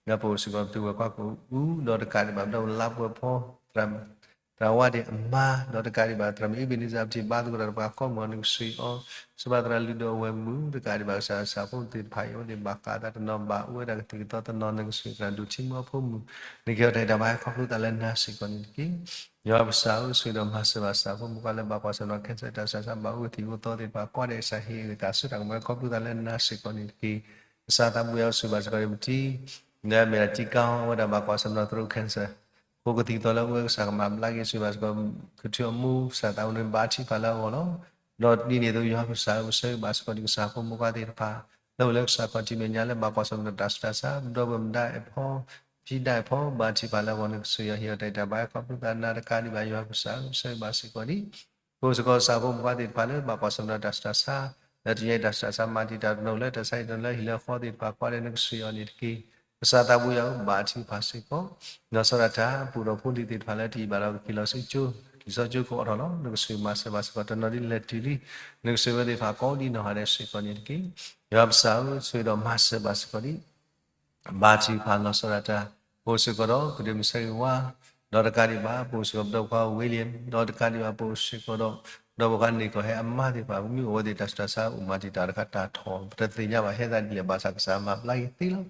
ဒီးပအိၣ်စ့ၢ်ကီးပသုးဝဲၢ်ခွါကအိၣ် ဒီးတကးဒံးဘၣ် ပဒီပုၢ်ဝဲၢ်လါပှဲၤဖီ သရၣ် သရၣ်ဝါဒ့ၣ်အမါ ဒီးတကးဒံးဘၣ် သရၣ်မုၣ်အ့ဘ့းနံစၢ် ပထံၣ်ဘါသကိးတၢ်ဒီးပှၤကိးဂၤ နကဆိၣ်ဂ့ၤအီၤ စီၤပၤသရၣ်လုၢ်ဒိၣ်အဝဲၢ်မုၣ် တကးဒံးဘၣ်ကစၢ်သးဖိသ့ၣ်တဖၣ်အံၤ အဝဲသ့ၣ်ဘၣ်ဃးသးတနီၤဘၣ်အိၣ်ဝဲဒၣ်ကသံၣ်ကသီတနီၤ နကဆိၣ်ဂ့ၤသရၣ်ဒိၣ်ထံမုၢ်အဖိမုၣ် နကဟ့ၣ်အီၤတၢ်အဲၣ်တၢ်ဘါ ခီဖျိသးလၢနၤစ့ၢ်ကီးန့ၣ်တက့ၢ်. ယွၤပကစၢ်ဧၢ ဆိၣ်ဂ့ၤဒီးမၤစၢၤဘၣ်ကစၢ်ဖိမုၣ်ဖိခွါလၢဘၣ်ကွၢ်ဆၢၣ်မဲာ်ဒီး cancer တၢ်ဆူးတၢ်ဆါ ဘၣ်အိၣ်ကသံၣ်အိၣ်သီသ့ၣ်တဖၣ်ကိးဂၤဒဲး ကစၢ်ဟ့ၣ်ဂံၢ်စၢ်ဘါ ခီဖျိသးလၢနၤစ့ၢ်ကီးန့ၣ်တက့ၢ်. ကစၢ်သးဘိယွၤ ဆိၣ်ဂ့ၤဘၣ်စ့ၢ်ကီးန့ၣ် ပထံၣ် လၢအမ့ၢ်ဒၣ်တံၤကါ အဝဲဒၣ်ဘၣ်ကွၢ်ဆၢၣ်မဲာ်ဒီး throat cancer အဃိကသံၣ်ကသီလၢအအိၣ်ဝဲ ကစၢ်ကမၤဘျါက့ၤ ဆိၣ်ဂ့ၤဘၣ်စ့ၢ်ကီး ကထူအမူ ကစၢ်သးဘိယွၤန့ၣ် ဘါထုကဖၣ်လၢအဂီၢ်လီၤ. ဒီးဒ်န့ၣ်အသိး ယွၤပကစၢ်ဧၢ ပဆၢဂ့ၤဘၣ်စ့ၢ်ကီးဒံးကစၢ်ဖိမုၣ်ဖိခွါသ့ၣ်တဖၣ် လၢအိၣ်လၢကစၢ်ခီၣ်ထံးမဲာ်ညါလၢဘၣ်ကွၢ်ဆၢၣ်မဲာ်ဒီးတၢ်ဆူးတၢ်ဆါ ပဒီပုၢ်ဝဲၢ်မုၣ်ဒါအဲၣ်ဖီ ဖံဒါအဲၣ်ဖီ ဘါထုကဖၣ်လၢအဂီၢ် နကဆိၣ်ဂ့ၤအီၤ ဟ့ၣ်အီၤတၢ်အဲၣ်တၢ်ဘါ ခီဖျိသးနၤ တကးဒံးဘၣ် ယွၤပကစၢ်ဧၢ ပဆၢဂ့ၤဘၣ်စ့ၢ်ကီးဒံး ပအိၣ်စ့ၢ်ကီးကစၢ်ဖိမုၣ်ဖိခွါသ့ၣ်တဖၣ်လၢ ဘၣ်ကွၢ်ဆၢၣ်မဲာ်ဒီးတၢ်ဆူးတၢ်ဆါ လၢတနံၤအံၤတၢ်ဆူးတၢ်ဆါ မၤတံာ်တာ်တနီၤလၢတၢ်ဆါဟံၣ်တနီၤလၢဟံၣ်လၢဃီသ့ၣ်တဖၣ်ကိးဂၤဒဲး နကဆိၣ်ဂ့ၤအီၤန့ၣ်တက့ၢ်. ကစၢ်သးဘိယွၤဧၢ ဘါထုကဖၣ်စ့ၢ်ကီး လီၤဆီဒၣ်တၢ် ပအိၣ်ဒီးဖိလံၤသ့ၣ်တဖၣ်လၢတယံာ်ဘၣ်ဒီးကက့ၤလီၤဆူကၠိ လံာ်စီကၠိကအိးထီၣ်လီၤ နကဆိၣ်ဂ့ၤမၤစၢၤဘၣ်စ့ၢ်ကီး တနီၤဒ်လဲၤတုၤလံ နကဆိၣ်ဂ့ၤဝဲသ့ၣ်တဖၣ်ကိးဒံနီၢ်ဂၤဒဲးစ့ၢ်ကီးန့ၣ်တက့ၢ်. ယွၤပကစၢ်ဧၢ ဆိၣ်ဂ့ၤဒီးမၤစၢၤဘၣ်စ့ၢ်ကီးဒံး ဘါထုကဖၣ်လီၤဆီဒၣ်တၢ် ပအိၣ်စ့ၢ်ကီးဒီး ပဒ့မုၣ်ဆၢဂ့ၤဝါ ဒီးတကးဒံးဘၣ် ပအိၣ်စ့ၢ်ကီးပဒီပုၢ်ဝဲၢ်ခွါ William ဒီးတကးဒံးဘၣ် ပအိၣ်စ့ၢ်ကီးဒီး ပဒီပုၢ်ဝဲၢ်ခွါန့ၣ်ကီၢ်ဟဲအမါသ့ၣ်တဖၣ် မ့ၢ်အိၣ်ဝဲသ့ၣ်တၢ်ဆူးတၢ်ဆါ အိၣ်မၤတံာ်တာ်တခါတၢ်ထီၣ် ပတသ့ၣ်ညါဘၣ်ဟဲသးဒ်လဲၣ် ဘၣ်ဆၣ်ကစၢ်မၤဘျါက့ၤသ့လီၤ.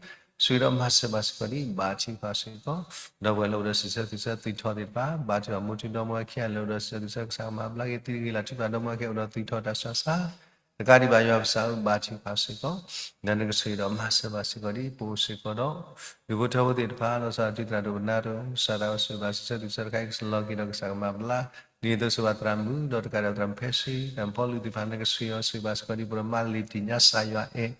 ဆိၣ်ဂ့ၤဒီးမၤစၢၤဘၣ်စ့ၢ်ကီးဒံး ဘါထုကဖၣ်စ့ၢ်ကီး ဒီပုၢ်ဝဲၢ်လၢအိၣ်ဒီးစံးဆၢသုးဆၢသုးထီၣ်သ့ၣ်တဖၣ် ဘါထုကဖၣ်မိၢ်ထူဒီမါဝၤခံဂၤလၢအိၣ်ဒီးစံးဆၢသုးဆၢ ကစၢ်မၤဘျါက့ၤသုတဂ့ၤ လၢထံၣ်ဘၣ်ဒီမါဝၤခံဂၤအိၣ်ဒီးသုးထီၣ်တၢ်ဆူးတၢ်ဆါ တကးဒံးဘၣ်ယွၤကစၢ်ဧၢ ဘါထုကဖၣ်စ့ၢ်ကီး, ဒီးနကဆိၣ်ဂ့ၤဒီးမၤစၢၤဘၣ်စ့ၢ်ကီးဒ်ပအိၣ်စ့ၢ်ကီးဒီး ဒူၣ်ဖိထၢဖိသ့ၣ်တဖၣ် လီၤဆီဒၣ်တၢ်ဒုးသရၣ်ဒိၣ်ပနၢ်တအိၣ် ကစၢ်သးဝဲဆိၣ်ဂ့ၤဘၣ် စံးဆၢဒုးဆၢတခါအံၤ ကစၢ်လီၤက့ၤဒီးကစၢ်ကမၤဘျါ, ဒ်န့ၣ်အသိးဆိၣ်ဂ့ၤဘၣ်သရၣ်မုၣ် ဒီးတကးဒံးသရၣ်မုၣ်ဖဲဆှံ သရၣ်မုၣ်ဖီလူသ့ၣ်တဖၣ် နကဆိၣ်ဂ့ၤအီၤဆိၣ်ဂ့ၤဘၣ်စ့ၢ်ကီးဒ် ပရမၤလံာ်တ့ၢ်ညါကစၢ်ယွၤအဲၣ်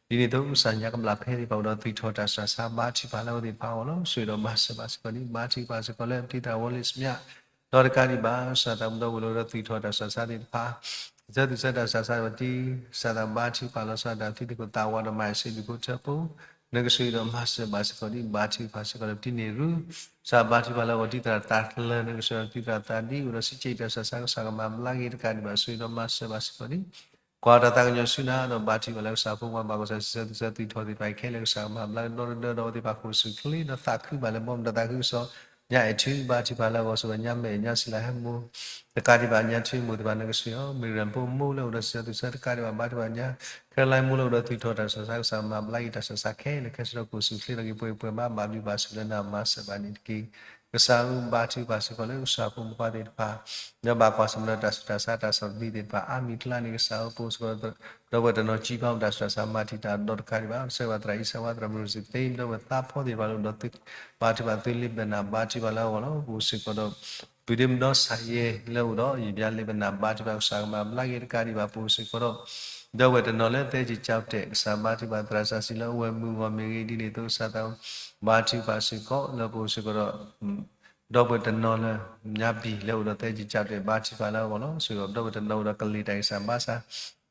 ဒ်န့ၣ်အသိး ကစၢ်ညါကဘျၣ်ဖဲသ့ၣ်တဖၣ်အိၣ်ဒီးသွံၣ်ထီၣ်တၢ်စှၤဆါ ဘါထုကဖၣ်လၢအဝဲသ့ၣ်တဖၣ်အဂီၢ်လီၤ. ဆိၣ်ဂ့ၤဒီးမၤစၢၤဘၣ်စ့ၢ်ကီးဒ် ဘါထုကဖၣ်စ့ၢ်ကီးလၢပတံၤသရၣ်ဝီလ့ၣ်စမၠၣ်, ဒီးတကးဒံးဘၣ် ကစၢ်သးမုၣ်ဒီပုၢ်ဝဲၢ်လၢအိၣ်ဒီးသွံၣ်ထီၣ်တၢ်စှၤဆါသ့ၣ်တဖၣ်, ကစၢ်သူၣ်ဆၢတၢ်စှၤဆါဝဲဒ် ကစၢ်သးဘါထုကဖၣ်လီၤဆီဒၣ်တၢ်သုသကိးသးဝးဒီးမၤအ့ၣ်စ့ဒူၣ်ဖိထၢဖိ, နကဆိၣ်ဂ့ၤဒီးမၤစၢၤဘၣ်စ့ၢ်ကီးဒ် ဘါထုကဖၣ်စ့ၢ်ကီးလၢပတံၤန့ၣ်ရူ ကစၢ်ဘါထုကဖၣ်လၢအဂီၢ် တံၤသရၣ်တၢ်ကျၢၤ နကဆိၣ်ဂ့ၤဒီးတံၤသရၣ်သးဒ် အိၣ်ဒီးစံးကဲးတၢ်စှၤဆါ ကစၢ်ကမၤဘျါက့ၤတကးဒံးဘၣ် ဆိၣ်ဂ့ၤဒီးမၤစၢၤဘၣ်စ့ၢ်ကီးဒ် ကွၢ်တၢ်သးကညီၤဆူနၤဒီးဘါထုကဖၣ်လၢကစၢ်ဖိမၤဘၣ်ကီၢ်စၢ် စံးဆၢသူၣ်ဆၢသွံၣ်ထီၣ်သ့ၣ်တဖၣ်အံၤခဲလၢာ် ကစၢ်ကမၤဘျါကဒီးဒီးဒီးအဝဲသ့ၣ်တဖၣ်ခိၣ်ဆူၣ်ချ့ဒီးသးခုဘၣ်လၢဘီမုၢ်ဒီးသးခုကစီၣ် ညါအဲၣ်ထု ဘါထုကဖၣ်လၢအဂီၢ်ဆိၣ်ဂ့ၤညါမဲာ်ညါစံလၤဟဲမိၢ် တကးဒံးဘၣ်ညါထုမိၢ်သ့ၣ်တဖၣ် နကဆိၣ်ဂ့ၤအီၤ မ့ၢ်ရၢၣ်ဖိမိၢ်လၢအိၣ်ဒီးစံးဆၢသူၣ်ဆၢတကးဒံးဘၣ် ဘါထုကဖၣ်ညါ ခဲလၢာ်မိၢ်လၢအိၣ်ဒီးသွံၣ်ထီၣ်တၢ်စှၤဆါ ကစၢ်မၤဘျါက့ၤတၢ်စှၤဆါခဲလၢာ် ခဲဆ့ဒီးခိၣ်ဆူၣ်ချ့ဒီးက့ၤပှဲၤပှဲၤဘၣ် ဘၣ်ဘျုးဘၣ်ဆိၣ်လၢနၤမၤစၢၤဘၣ်န့ၣ်တက့ၢ်. ကစၢ်ဧၢ ဘါထုကဖၣ်စ့ၢ်ကီးလၢကစၢ်ဖိမုၣ်ဖိခွါသ့ၣ်တဖၣ် ဒီးဘၣ်ကွၢ်ဆၢၣ်မဲာ်ဒီးတၢ်ဆူးတၢ်ဆါတၢ်ဆီၣ်သနံးသ့ၣ်တဖၣ် အါမံၤကျါန့ၣ် ကစၢ်ဧၢ ပအိၣ်စ့ၢ်ကီး ဒီပုၢ်ဝဲၢ်တနီၤ ကံဖးမတၤစှၤဆါ မၤတံာ်တာ်ဒီးတကးဒံးဘၣ် ဆၢဂ့ၤဘၣ်သရၣ်အံၣ်စၢဝါ သရၣ်မုၣ်ရူၢ်စံသ့ ဒီပုၢ်ဝဲၢ်သးဖီသ့ၣ်တဖၣ်လၢအိၣ်ဒီး ဘါထုကဖၣ်သုလ့ဘနၢ် ဘါထုကဖၣ်လၢအဂီၢ်လီၤ. ပအိၣ်စ့ၢ်ကီးဒီး ပုၢ်ဒ့မုၣ်ဒီးစၢ်ယဲၢ်လၢအိၣ်ဒီး ယဘျါလ့ဘနၢ် ဘါထုကဖၣ် ကစၢ်ကမၤဘျါက့ၤတကးဒံးဘၣ် ပအိၣ်စ့ၢ်ကီးဒီး ဒီပုၢ်ဝဲၢ်တနီၤလၢသဲက့ၤကၠီတဲာ် ကစၢ်ဘါထုကဖၣ်သရၣ်စၢ်စံလၢအဝဲမုၢ်ဂီၢ်မ့ၢ်ဂ့ၤ ဒ်န့ၣ်အသိးကစၢ်သး ဘါထုကဖၣ်စ့ၢ်ကီးလၢပအိၣ်စ့ၢ်ကီးဒီး ဒီပုၢ်ဝဲၢ်တနီၤလၢ ညါဘံၣ်လၢအိၣ်ဒီးသဲက့ၤကၠီတဲာ် ဘါထုကဖၣ်လၢအဂီၢ်လီၤ. ဆိၣ်ဂ့ၤဒီးဒီပုၢ်ဝဲၢ်တနီၤအိၣ်ဒီးကလံၤတၢ်ဂံၢ်စၢ်ဘါစၢ်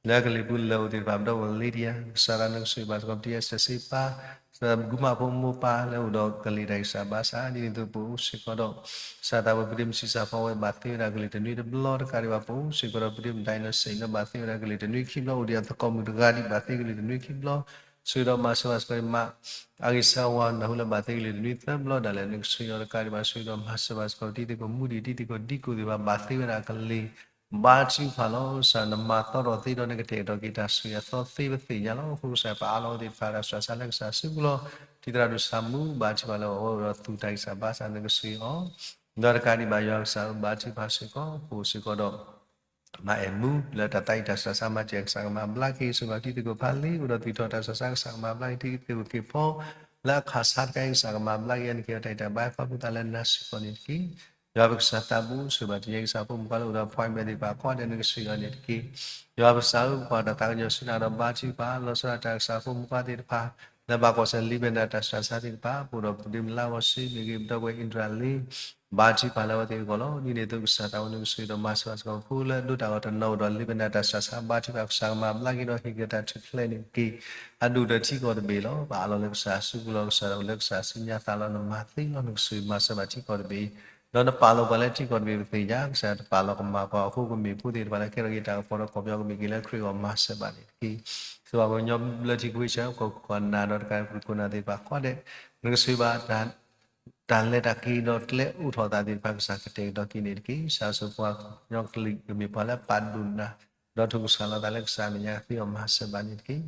လၢကလံၤပူၤလၢအိၣ်သ့ၣ်တဖၣ် ဒီပုၢ်ဝဲၢ်လံဒံယါ ကစၢ်သးနကဆိၣ်ဂ့ၤဘၣ်စ့ၢ်ကီး ပတံၤအစဲးစ့ပၢ် ကစၢ်ဂုၢ်မးဖိမိၢ်ပၢ်လၢအိၣ်ဒီးကလံၤတၢ်ဂံၢ်စၢ်ဘါစၢ် ဒ်န့ၣ်အသိးပအိၣ်စ့ၢ်ကီးဒီး ကစၢ်သးဝဲပုၢ်ဒ့မုၣ်ဆံးစၢ်ဖီဝဲဘၣ်သ့ဝဲဒၣ်ကလံၤတနွံတဘျီတကးဒံးဘၣ် ပအိၣ်စ့ၢ်ကီးဒီး ပုၢ်ဒ့မုၣ်ဒၣ်အံၤလၢစံးလၢဘၣ်သ့ဝဲဒၣ်ကလံၤတနွံခံဘျီ အိၣ်ဒံးအသကိးမုၣ်တဂၤဒံးဘၣ်သ့ကလံၤတနွံခံဘျီ ဆိၣ်ဂ့ၤဒီးမၤစၢၤဘၣ်စ့ၢ်ကီး မးအဂံၢ်စၢ်ဝါနၢ်ဟူလၢဘၣ်သ့ကလံၤတနွံသၢဘျီဒၣ်လဲာ် နကဆိၣ်ဂ့ၤအီၤတကးဒံးဘၣ် ဆိၣ်ဂ့ၤဒီးမၤစၢၤဘၣ်စ့ၢ်ကီး တံၤသကိးမူဒံး တံၤသကိးဒံကိးသ့ၣ်တဖၣ် ဘၣ်သ့ဝဲဒၣ်ကလံၤ ဘါထုကဖၣ်လီၤ. ကစၢ်နမၤသီထီၣ်သ့ဒီးနကတဲာ်ကတီၤက့ၤတၢ်ဆိၣ်ဂ့ၤအသီသ့ပသ့ၣ်ညါလီၤ. အဃိကစၢ်ပအးလီၤဝဲသ့ၣ်တဖၣ်ဒီးစှၤစၢ်လၢကစၢ်အစုပူၤလီၤ. တံၤသရၣ်ဒိၣ်ဆၣ်မူ ဘါထုကဖၣ်လၢအဝဲအိၣ်ဒီးသူၣ်တၢ်ဂံၢ်စၢ်ဘါစၢ် နကဆိၣ်ဂ့ၤအီၤ ဒီးတကးဒံးဘၣ်ယွၤကစၢ်ဧၢ ဘါထုကဖၣ်စ့ၢ်ကီး ပအိၣ်စ့ၢ်ကီးဒီး မၤအဲၣ်မူ လၢတၢ်သးအံၤတၢ်စှၤစၢ် မၤစၢၤကစၢ်ကမၤဘျါက့ၤ ဆိၣ်ဂ့ၤဘၣ်တံၤသကိးဖးလံ အိၣ်ဒီးသွံၣ်ထီၣ်တၢ်စှၤစၢ် ကစၢ်ကမၤဘျါက့ၤ တံၤသကိးက့ၤဖီ လၢအခးဆါတခါအံၤ ကစၢ်ကမၤဘျါက့ၤ အနက့ၤအီၤတၢ်အံၤတၢ်ဘါ ပာ်ဖှိၣ်သးလၢနၤစ့ၢ်ကီးန့ၣ်တက့ၢ်. ယွၤပကစၢ်သးဘိ ဆိၣ်ဂ့ၤဘၣ်တယဲၢ်ကစၢ်ဖိမုၣ်ခွါလၢအိၣ်ဒီး appointment သ့ၣ်တဖၣ်ကိးဂၤဒဲး နကဆိၣ်ဂ့ၤအီၤန့ၣ်တက့ၢ်. ယွၤပကစၢ်ဧၢ ပကွၢ်တၢ်သးကညီၤဆူနၤဒီးဘါထုကဖၣ် လီၤဆီဒၣ်တၢ်ကစၢ်ဖိမုၣ်ခွါသ့ၣ်တဖၣ် လၢဘၣ်ကွၢ်ဆၢၣ်လံာ်ဘၢၣ်နၢ်တၢ်စှၤစၢ်သ့ၣ်တဖၣ် ပအိၣ်ဒီးပဒ့မုၣ်လါဂီၤစ့ မ့ၢ်ဂ့ၤ ပဒီပုၢ်ဝဲၢ်အ့ဒြံလ့ ဘါထုကဖၣ်လၢအဝဲသ့ၣ်အဂီၢ်လီၤ. ဒ်န့ၣ်အသိးကစၢ်သးဝဲနကဆိၣ်ဂ့ၤဒီးမၤစၢၤဘၣ်စ့ၢ်ကီး ဖိလၢအဒိးတၢ်ဂီၤတနီၤအိၣ်ဒီးလံာ်ဘၢၣ်နၢ်တၢ်စှၤစၢ် ဘါထုကဖၣ်ကစၢ်ကမၤဘျါက့ၤဒီးဟ့ၣ်က့ၤတၢ်ထူၣ်ဖျဲးန့ၣ်တက့ၢ်. အဒိၣ်ဒီးထံကီၢ်တဘ့ၣ်လီၤ. ပအးလီၤလၢကစၢ်အစုပူၤလီၤ. ကစၢ်ဒၣ်ဝဲလၢကစၢ်စုညါသးလီၤ နမၤသ့လီၤ. နကဆိၣ်ဂ့ၤမၤစၢၤဘၣ်ထံကီၢ်တဘ့ၣ် ဒီးနပာ်လီၤပှၤလၢထံကီၢ်တဘ့ၣ်ပသ့ၣ်ညါ ကစၢ်တပာ်လီၤကမၣ်ပှၤအဃိ ကမ့ၢ်ဖိသ့ၣ်တဖၣ်လၢကဲထီၣ်က့ၤတၢ်ကပီၤဒီးကီၢ်ပယီၤကမ့ၢ်က့ၤလၢခရံာ်အဂီၢ်မၤစၢၤဘၣ်န့ၣ်တက့ၢ်. စံးဘၣ်ပှၤကညီဘျၢထံခဝ့ၡၢၣ် ကီၢ်ခိၣ်ကီၢ်နၢ်ဒီးတကးပှၤခိၣ်နၢ်သ့ၣ်တဖၣ်ကိးဂၤဒဲး နကဆိၣ်ဂ့ၤဘၣ် တၢ်လဲၤတၢ်က့ၤဒီးကျဲအိၣ်ထီၣ်သးသ့ၣ်တဖၣ် ကစၢ်ကတဲာ်ကတီၤက့ၤန့ၣ်တက့ၢ်. ကစၢ်ဆိၣ်ပှၤကညီကလုာ်ကမ့ၢ်ပှၤလၢပာ်ဒိၣ်နၤ ဒီးထိၣ်ကစၢ်လီၤသးလၢကစၢ်အမဲာ်ညါကသ့အီၤမၤစၢၤဘၣ်န့ၣ်တက့ၢ်.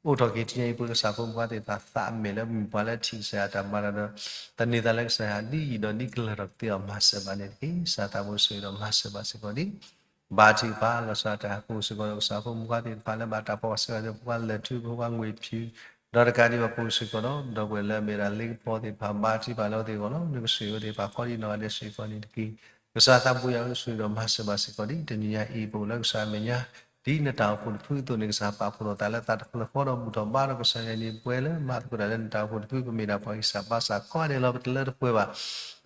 အိးထီၣ်က့ၤထံအံၤပှၤကစၢ်ဖိမုၣ်ဖိသ့ၣ်တဖၣ်သးအမဲာ်လၢပမ့ၢ်ပှၤလၢထံၣ်ကစၢ်ယွၤအတၢ်မၤတၢ်ဒီး သန့ၤသးလၢကစၢ်ယွၤဒ်အံၤဒီးဒ်ကလၢၤထီၣ်ကသ့အီၤမၤစၢၤဘၣ်န့ၣ်တက့ၢ်. ကစၢ်သးဘိဆိၣ်ဂ့ၤဒီးမၤစၢၤဘၣ်စ့ၢ်ကီးဒ် ဘါထုကဖၣ်လီၤဆီဒၣ်တၢ်ဟးကိးစ့ၢ်ကီးဒီးကစၢ်ဖိမုၣ်ဖိသ့ၣ်တဖၣ်လၢဘၣ်တၢ်ဖီၣ်ဆၢဒီးပှၤလဲၤထူဖိပှၤငွေ့ဖၠူ ဒီးတကးဒံးဘၣ်ကိးစ့ၢ်ကီးဒီး ဒီပုၢ်ဝဲၢ်လၢအမ့ၢ်ဝဲဒၣ်လ့ကပီၤသ့ၣ်တဖၣ် ဘါထုကဖၣ်လၢအဝဲသ့ၣ်အဂီၢ်လီၤ. နကဆိၣ်ဂ့ၤအဝဲသ့ၣ်တဖၣ်ကိးဒံးနီၢ်ဂၤဒဲးစ့ၢ်ကီးန့ၣ်တက့ၢ်. ကစၢ်သးဘိယွၤဆိၣ်ဂ့ၤဒီးမၤစၢၤဘၣ်စ့ၢ်ကီးဒ်တနံၤညါအံၤ ပအိၣ်လၢကစၢ်အမဲာ်ညါ ဒ်နတၢ်အိၣ်ဖှိၣ်တဖုအသိးန့ၣ် ကစၢ်ပာ်ဖှိၣ်ထီၣ်သးလၢသးတဖျၢၣ်ဃီဒီးဘူၣ်ထီၣ်ဘါထီၣ်ကစၢ်ယွၤန့ၣ် ပဝဲလၢမၤသကိးတၢ်လၢနတၢ်အိၣ်ဖှိၣ်တဖု ပမ့ၢ်ဒၣ်ပှၤဂံၢ်စၢ်ဘါစၢ်ကိးဂၤဒဲးလီၤ. ပတလၢတပှဲၤဘၣ်.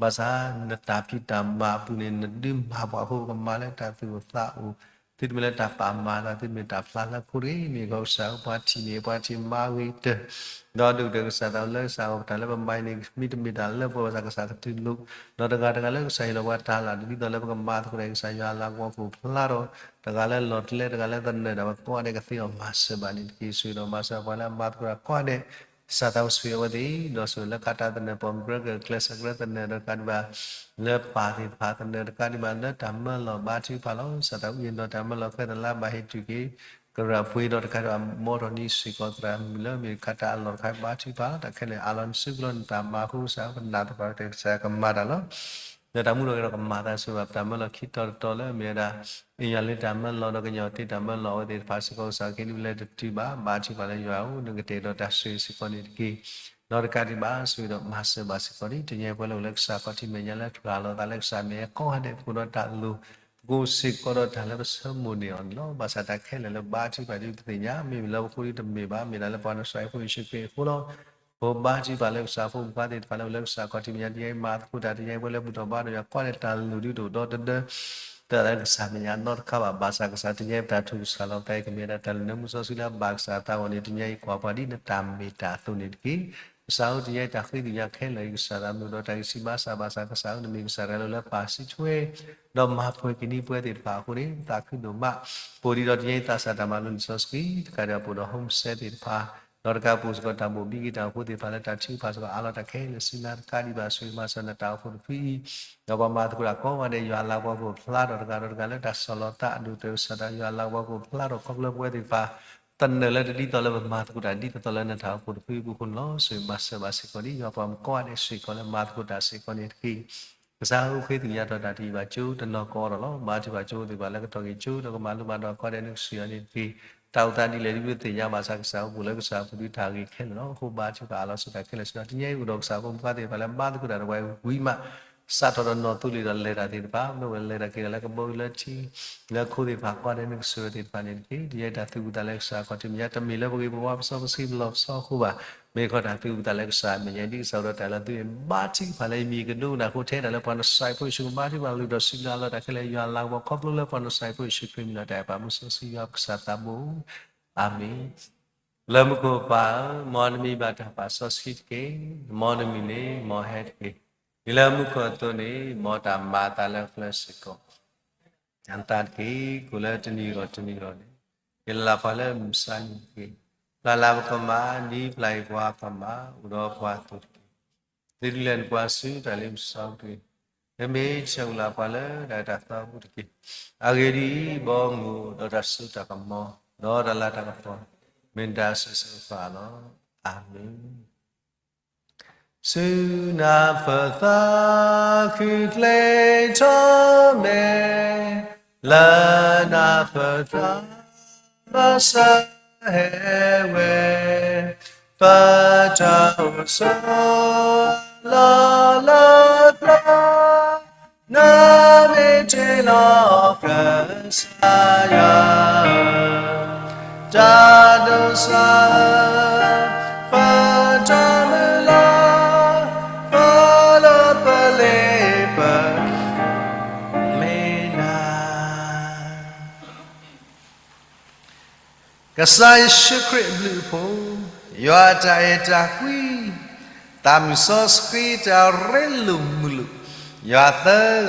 ဘၣ်ဆၣ် နတၢ်ဖံးတၢ်မၤအပူၤန့ၣ် နဒုးမၤပှၤအဃိ ပကမၤလၢတၢ်သူၣ်အိၣ်သးအိၣ် သုတမ့ၢ်လၢတၢ်ပာ်မၤသး သုတမ့ၢ်တၢ်ဖျါလၢခိတဂ့ၤ မ့ၢ်ကီးကစၢ်ဧၢ ပှၤထံၣ်န့ၣ် ပှၤထံၣ်မၤဂ့ၤတၢၢ် ဒီးဒုၣ်ဒီးကစၢ်သးလၢကစၢ်ဂီၢ် ပတၢ်လၢပမၤအံၤန့ၣ် မ့တမ့ၢ်တၢ်လၢပှဲၤဘၣ်ဆၣ် ကစၢ်ကတူၢ်လိာ် ဒီးတဂၤတဂၤလၢကစၢ်ဟ့ၣ်လီၤပှၤတၢ်လၢ် ဒ်သိးလၢပကမၤသကိးတၢ်အံၤ ကစၢ်ယွၤအလၤကပီၤကအိၣ်ဖျါထီၣ် တဂၤလၢလီၤကျဲ တဂၤလၢသနၢၣ်ဒၣ်ဝဲကိးဂၤဒဲး ကသ့အီၤမၤစၢၤဘၣ်န့ၣ်တက့ၢ်. ဆိၣ်ဂ့ၤဒီးမၤစၢၤပှၤလၢအမၤသကိးတၢ်ကိးဂၤဒဲး ကစၢ်သးဘိဆိၣ်ဂ့ၤအဝဲသ့ၣ် ဒီးဆိၣ်ဂ့ၤလၢကးတၢ်သနၢၣ် ပှၤကရၢကရိ ကျဲးစၢးကရၢသနၢၣ် ဒီးတကးဒံးဘၣ် လၢပၢ်သ့ၣ်တဖၣ်သနၢၣ် တကးဒံးဘၣ်လၢတၢ်မၢလီၤ ဘါထုကဖၣ်လီၤ. ကစၢ်သးဘိအံၤဒီးတၢ်မၢလီၤ ဖဲတလါဘၣ်ဟ့ၣ်တူၢ်က့ၤ ကရၢအပှ့ၤဒီးတကးဒံးဘၣ် မ်ထီၣ်နံၤစ့ၢ်ကီးသရၣ်မုၣ်လၢမ့ၢ်ကးတၢ်အလီၢ်တခါ ဘါထုကဖၣ် တၢ်ခဲလၢာ်အးလီၤနစုပူၤလီၤ. နတၢ်မၤအဃိကစၢ် ပနာ်သပှၢ်ကတၢၢ် ကစၢ်ကမၤတၢ်လီၤ. ဒီးတၢ်မူဒီးဂဲၤဒီးကမၤသးစၢၤဘၣ် ပတၢ်မၢလီၤခံတီၤတတီၤလၢအမ့ၢ်ဝဲဒၣ် အ့ၣ်ယွၤလၢတၢ်မၢလီၤဒီးကညီၤတ့ၢ်တၢ်မၢလီၤအဝဲသ့ၣ်တဖၣ်စ့ၢ်ကီး ကစၢ်ခ့ဒုးလဲၤတတုၤဘၣ် ဘါထုကဖၣ်လၢယွၤဧၢ နကတဲာ်ဒီးတၢ်ဆိၣ်ဂ့ၤစ့ၢ်ကီးန့ၣ်တက့ၢ်. ဒီးတကးဒံးဘၣ်ဆိၣ်ဂ့ၤဒီးမၤစၢၤဘၣ်စ့ၢ်ကီးန့ၣ် တနံၤအံၤပှၤလၢအိၣ်လၢကစၢ်ခီၣ်ထံးမဲာ်ညါလၢတြၢ်လီၤသးလၢကစၢ်မဲာ်ညါကိးဂၤဒဲး ပအိၣ်ဒီးတၢ်လိၤ ပကအိၣ်စ့ၢ်ကီးဒီးတၢ်လၢပဆၢမိၣ်န့ၢ်အီၤန့ၣ်လီၤ. ဘၣ်ဆၣ်တၢ်ခဲလၢာ်လၢဘါထုကဖၣ်ဒ်ပသ့ၣ်ညါ မ့မ့ၢ်လၢပဃိဒ်တမ့ၢ်ဘၣ် မ့ၢ်ဒၣ်လၢပှၤနစၤရ့းဖိယ့ၣ်ၡူးခရံာ်အဃိလီၤ. ပဘါထုကဖၣ်လၢကစၢ်ဖိမုၣ်ဖိသ့ၣ်တဖၣ်လၢအိၣ်လၢကစၢ်ခီၣ်ထံးမဲာ်ညါ တနံၤအံၤမၤသကိးတၢ် တနံၤအံၤပှၤလၢဘူၣ်ထီၣ်ဘါထီၣ်ယွၤကွၢ်လၢတၢ်လုၢ်ဒိၣ်ဒီသဒၢ တၢ်လၢကစၢ်မဲာ်ညါနီတခါဘၣ် ဘၣ်ဆၣ်ကစၢ်တနံၤအံၤပတၢ်ထူၣ်ကစၢ်လီၤ ပတၢ်အံၤကမ့ၢ်ဒၣ်တၢ်လုၢ်နၢမူစီဆှံလၢအဘၣ်ကစၢ်သးဂီၢ်န့ၣ် တနံၤအံၤကွၢ်ပှၤဒ်နတၢ်မ့ၢ်တၢ်အသိးန့ၣ်တက့ၢ်. ကစၢ်ဧၢ တနံၤအံၤတၢ်ဃ့ကညးခဲလၢာ်အံၤ ကစၢ်သးမုာ်ဒီးတၢ်ဂံၢ်ဆံးဘါစၢ်ဘၣ်ဆၣ် ကစၢ်ဧၢ နမ့ၢ်ကစၢ်တဂၤလၢ လၢပာ်စံးထွဲ ဒီးမၤပှဲၤက့ၤန့ၢ်ပဝဲသ့ၣ်တဖၣ်အဃိန့ၣ် သးခုဒိၣ်မး ပအိၣ်ဒံးဒီးတနံၤအံၤသးစၢ်တၢ်မၤလိလံာ်စီဆှံ တကးဒံးဘၣ်ပအိၣ်ဒီး home study သ့ၣ်တဖၣ် ဒီးတကးပအိၣ်စ့ၢ်ကီးတၢ်ဘိၣ်ဘံက့ၤတၢ်အိၣ်ဖှိၣ်သ့ၣ်တဖၣ်လၢတၢ်ထုကဖၣ်စ့ၢ်ကီးအါလီၤ တၢ်ခဲလၢာ်ဆူညါတကးဒံးဘၣ် ဆိၣ်ဂ့ၤမၤစၢၤနတၢ်အိၣ်ဖှိၣ်တဖုအံၤ ဒီးပှၤမၤသကိးတၢ်ကိးဂၤဒဲး ယွၤအလၤကပီၤကအိၣ်ဖျါထီၣ်တဂၤဒီးတဂၤလၢတၢ်ဆီၣ်လီၤသးအဒိၣ်ကတၢၢ်ကစၢ်တၢ် ယွၤအလၤကပီၤကအိၣ်ဖျါထီၣ်ခီဖျိပဝဲသ့ၣ်တဖၣ် သနၢၣ်လၢတဒ်သိးလၢပမၤသကိးတၢ်ဒ်သိးသိးလၢနတၢ်အိၣ်ဖှိၣ်တဖုအပူၤအဃိန့ၣ်လီၤ. ဆိၣ်ဂ့ၤမၤစၢၤဘၣ်စ့ၢ်ကီးဒ်ယွၤပှၤမုၣ်ကိးဂၤဒဲးစ့ၢ်ကီးလၢမၤသကိးတၢ်စ့ၢ်ကီးန့ၣ်တက့ၢ်. ကစၢ်ဧၢ ဃ့ကညးထီၣ်တၢ်တယံာ်ဘၣ်ကၠိတနီၤကီးဒီးလီၤ. ဘါထုကဖၣ်ကၠိသ့ၣ်တဖၣ်လၢကတီၢ်ဂ့ၢ်ကၠိဒီးကမၤလိဘၣ်ဒီးအခီဒဲးန့ၣ်ကစၢ်ယွၤန့ၣ်တက့ၢ်. တၢ်အိၣ်သးဒ်လဲၣ်ဒ်ပသ့ၣ်ညါဘၣ်ဆၣ်ကစၢ်အိၣ်ဘူးလၢကစၢ်အပူၤဒုးတၢ်ဂ့ၤခဲလၢာ်လီၤ. အဃိဘါထုကဖၣ်အါလီၤဆိတၢ်ခဲလၢာ်ဆူညါ တနံၤအံၤအိၣ်ဒီးကစၢ်ဖိမုၣ်ဖိသ့ၣ်တဖၣ်လၢဘါသကိးတၢ်ဒီးပှၤဝံၤမး စးထီၣ်ဒီးနီၣ်သိလ့ၣ်ဒီးလဲၤတၢ်သ့ၣ်တဖၣ် မ့ၢ်ဝဲလဲၤတၢ်က့ၤတၢ်လၢကဘီယူၤလၢထံ လၢခိသ့ၣ်တဖၣ်ကိးဂၤဒဲးန့ၣ်ကစၢ်ယွၤသ့ၣ်တဖၣ်န့ၣ်တက့ၢ်. တနံၤအံၤတၢ်သူၣ်အုးသးအုးလၢကစၢ်ခီၣ်ထံးမဲာ်ညါ တမ့ၢ်လၢပဂ့ၤပဝါပစီပဆှံပလီၢ်ပစီအဃိဘၣ်. မ့ၢ်ကီးတၢ်သူၣ်အုးသးအုးလၢကစၢ်မဲာ်ညါ ဒ်ကစၢ်အိၣ်ဒီးတၢ်လၢသုမ့ၢ်ဘါထုကဖၣ်လၢယမံၤကဒိကနၣ်အဃိ ထဲဒၣ်လၢပှၤနစၤရ့းဖိယ့ၣ်ၡူးခရံာ်ဘါထုကဖၣ်လုၢ်ဒီးစံးဘျုးအလီၢ်တၢ်ခဲလၢာ် ယွၤအလၤကပီၤခီဖျိလၢပှၤနစၤရ့းဖိယ့ၣ်ၡူးခရံာ်မံၤလီၤ. တၢ်အဲၣ်ပာ်မူစီဆှံယွၤပကစၢ်သးဘိ အၤမ့ၣ်. လၢမူခိၣ်ပၢ်ဧၢ, မ်နမံၤဘၣ်တၢ်ပာ်စီဆှံတက့ၢ်. မ်နမံၤန့ၣ်မ်ဟဲတက့ၢ်. ဒ်လၢမူခိၣ်အသိးန့ၣ် မ်တၢ်မၤအသးလၢအချၢစ့ၢ်ကီး အသးတက့ၢ်. ကိၣ်လၢတနံၤဂီၢ်တနံၤဂီၢ်န့ၣ် က့ၤလၢ်လၢ်ပှၤလၢမုၢ်ဆါနံၤတက့ၢ်. ပျၢ်လၢ်ပကမၤ ဒ်ပျၢ်အီၤပှၤကမၤ အိၣ်ဒီးပှၤအသိးတက့ၢ်. သုတလဲၤနုာ်ပှၤဆူတၢ်လ့ပစီတဂ့ၤ. မ့မ့ၢ်ဆၢအိၣ်လၢ်ပှၤလၢတၢ်အဲၣ်တၢ်သးအပူၤတက့ၢ်. အဂ့ၢ်ဒ်အံၤ, ဘီမုၢ်အိၣ်ဒီးတၢ်စိတၢ်ကမီၤ ဒီးတၢ်လၤတၢ်ကပီၤ မ့ၢ်တၢ်ဆၢဂ့ၤဆၢဝါလီၤ. အၤမ့ၣ်. ဆူနၢ်ပၢၢ်သးခုကျဲထီၣ်မဲာ်, လၢနၢ်ပၢၢ်သးဘၣ်ဆၢဟဲဝဲ, ပတၢ်အိၣ်ဆိးလီၢ်လၢသး နမ့ၢ်တ့လီၤကစၢ်ယွၤ, တၢ်ဒိးစၢ် ပတၢ်မုၢ်လၢ် ပလၢပလ့ပ မ့ၢ်နၤ ကစၢ်ယ့ၣ်ၡူးခရံာ်အဘျုးအဖှိၣ်, ယွၤအတၢ်အဲၣ်တၢ်ကွံ, သးမုၢ်စီဆှံတၢ်ရ့လိာ်မုာ်လိာ်, ယွၤသၢဂၤ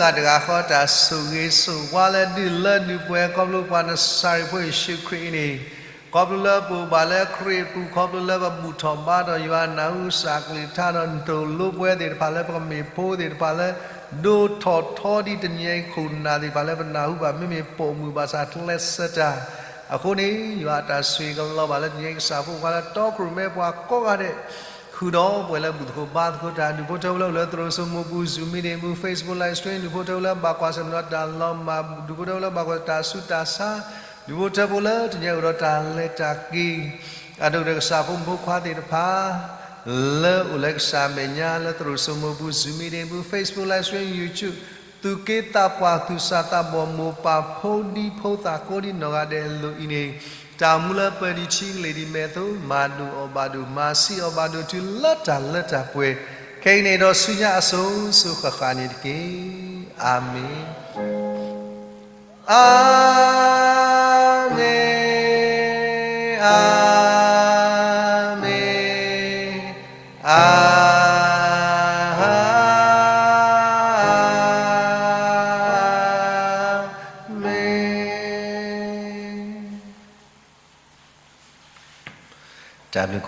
တဂၤဃီတၢ်ဆိၣ်ဂ့ၤဆိၣ်ဝါလၢဒုးလၢဒုးပှဲၤ ခီဖျိပှၤနစၤရ့းဖိယ့ၣ်ၡူးခရံာ်အံၤန့ၣ်, ခီဖျိလၢပအိၣ်ဘၣ်လၢခရံာ်အပူၤ ခီဖျိလၢပဘူၣ်ထီၣ်ဘါထီၣ်ယွၤနၢ်ဟူကစၢ်ကလုၢ်ကထါဒီး နသိၣ်လိပဝဲသ့ၣ်တဖၣ်လၢပကမ့ၢ်ဖိသ့ၣ်တဖၣ်လၢ ဒိၣ်ထီၣ်ထီဒ်တနံၤအံၤခိၣ်နၢ်သ့ၣ်တဖၣ်လၢပနၢ်ဟူဘၣ် မ့မ့ၢ်ပိာ်မုၣ်ဘၣ်ဆၣ်ကျဲးစၢးတၢ်, အဃိန့ၣ် ယွၤအတၢ်ဆိၣ်ဂ့ၤကလီၤဘၣ်လၢတနံၤအံၤ ကစၢ်ဖိခွါလၢတီခိၣ်ရိၣ်မဲပှၤကိးဂၤဒဲး ဃုာ်ဒီးပှဲၤလၢဘူၣ်သကိးဘါသကိးတၢ် ဒူၣ်ဖိထၢဖိလၢအိၣ်လၢသရိာ်စိမိၤပူၤ Zoom meeting ပူၤ Facebook live stream ဒူၣ်ဖိထၢဖိလၢဘၣ်ကွၢ်ဆၢၣ်မဲာ်ဒီးတၢ်လီၤမၢ် ဒူၣ်ဖိထၢဖိလၢဘၣ်ကွၢ်တၢ်ဆူးတၢ်ဆါ ဒူၣ်ဖိထၢဖိလၢတနံၤအံၤအိၣ်ဒီးတၢ်လဲၤတၢ်က့ၤ အဒိၣ်ကတၢၢ်ကစၢ်ဖိမုၣ်ဖိခွါသ့ၣ်တဖၣ် လၢအိၣ်လၢကစၢ်မဲာ်ညါလၢသရိာ်စိမိၤပူၤ Zoom meeting ပူၤ Facebook live stream YouTube သူၣ်က့သးပှၢ်သူၣ်စၢ်သးဘီၣ်မိၢ်ပၢ်ဖိဒံဖိသၣ်ကိးဒံနီၢ်ဂၤဒဲးအလိၤအံၤန့ၣ် တၢ်မူလၢပၢၤဒံးထံကလ့ၢ်ဒံးမဲာ်အသိး မၤဒိၣ်အီၣ်ဘၣ်ဒိၣ် မၤဆံးအီၣ်ဘၣ်ဒိၣ်တုၤလၢတၢ်လၢတၢ်ပှဲၤ ခဲအံၤန့ၣ်ဒီးဆူညါအစိၤစိၤဃၣ်ဃၣ်န့ၣ်တက့ၢ်. အၤမ့ၣ်. အၤမ့ၣ်, အၤမ့ၣ်, အၤမ့ၣ်. တၢ်ဘျုး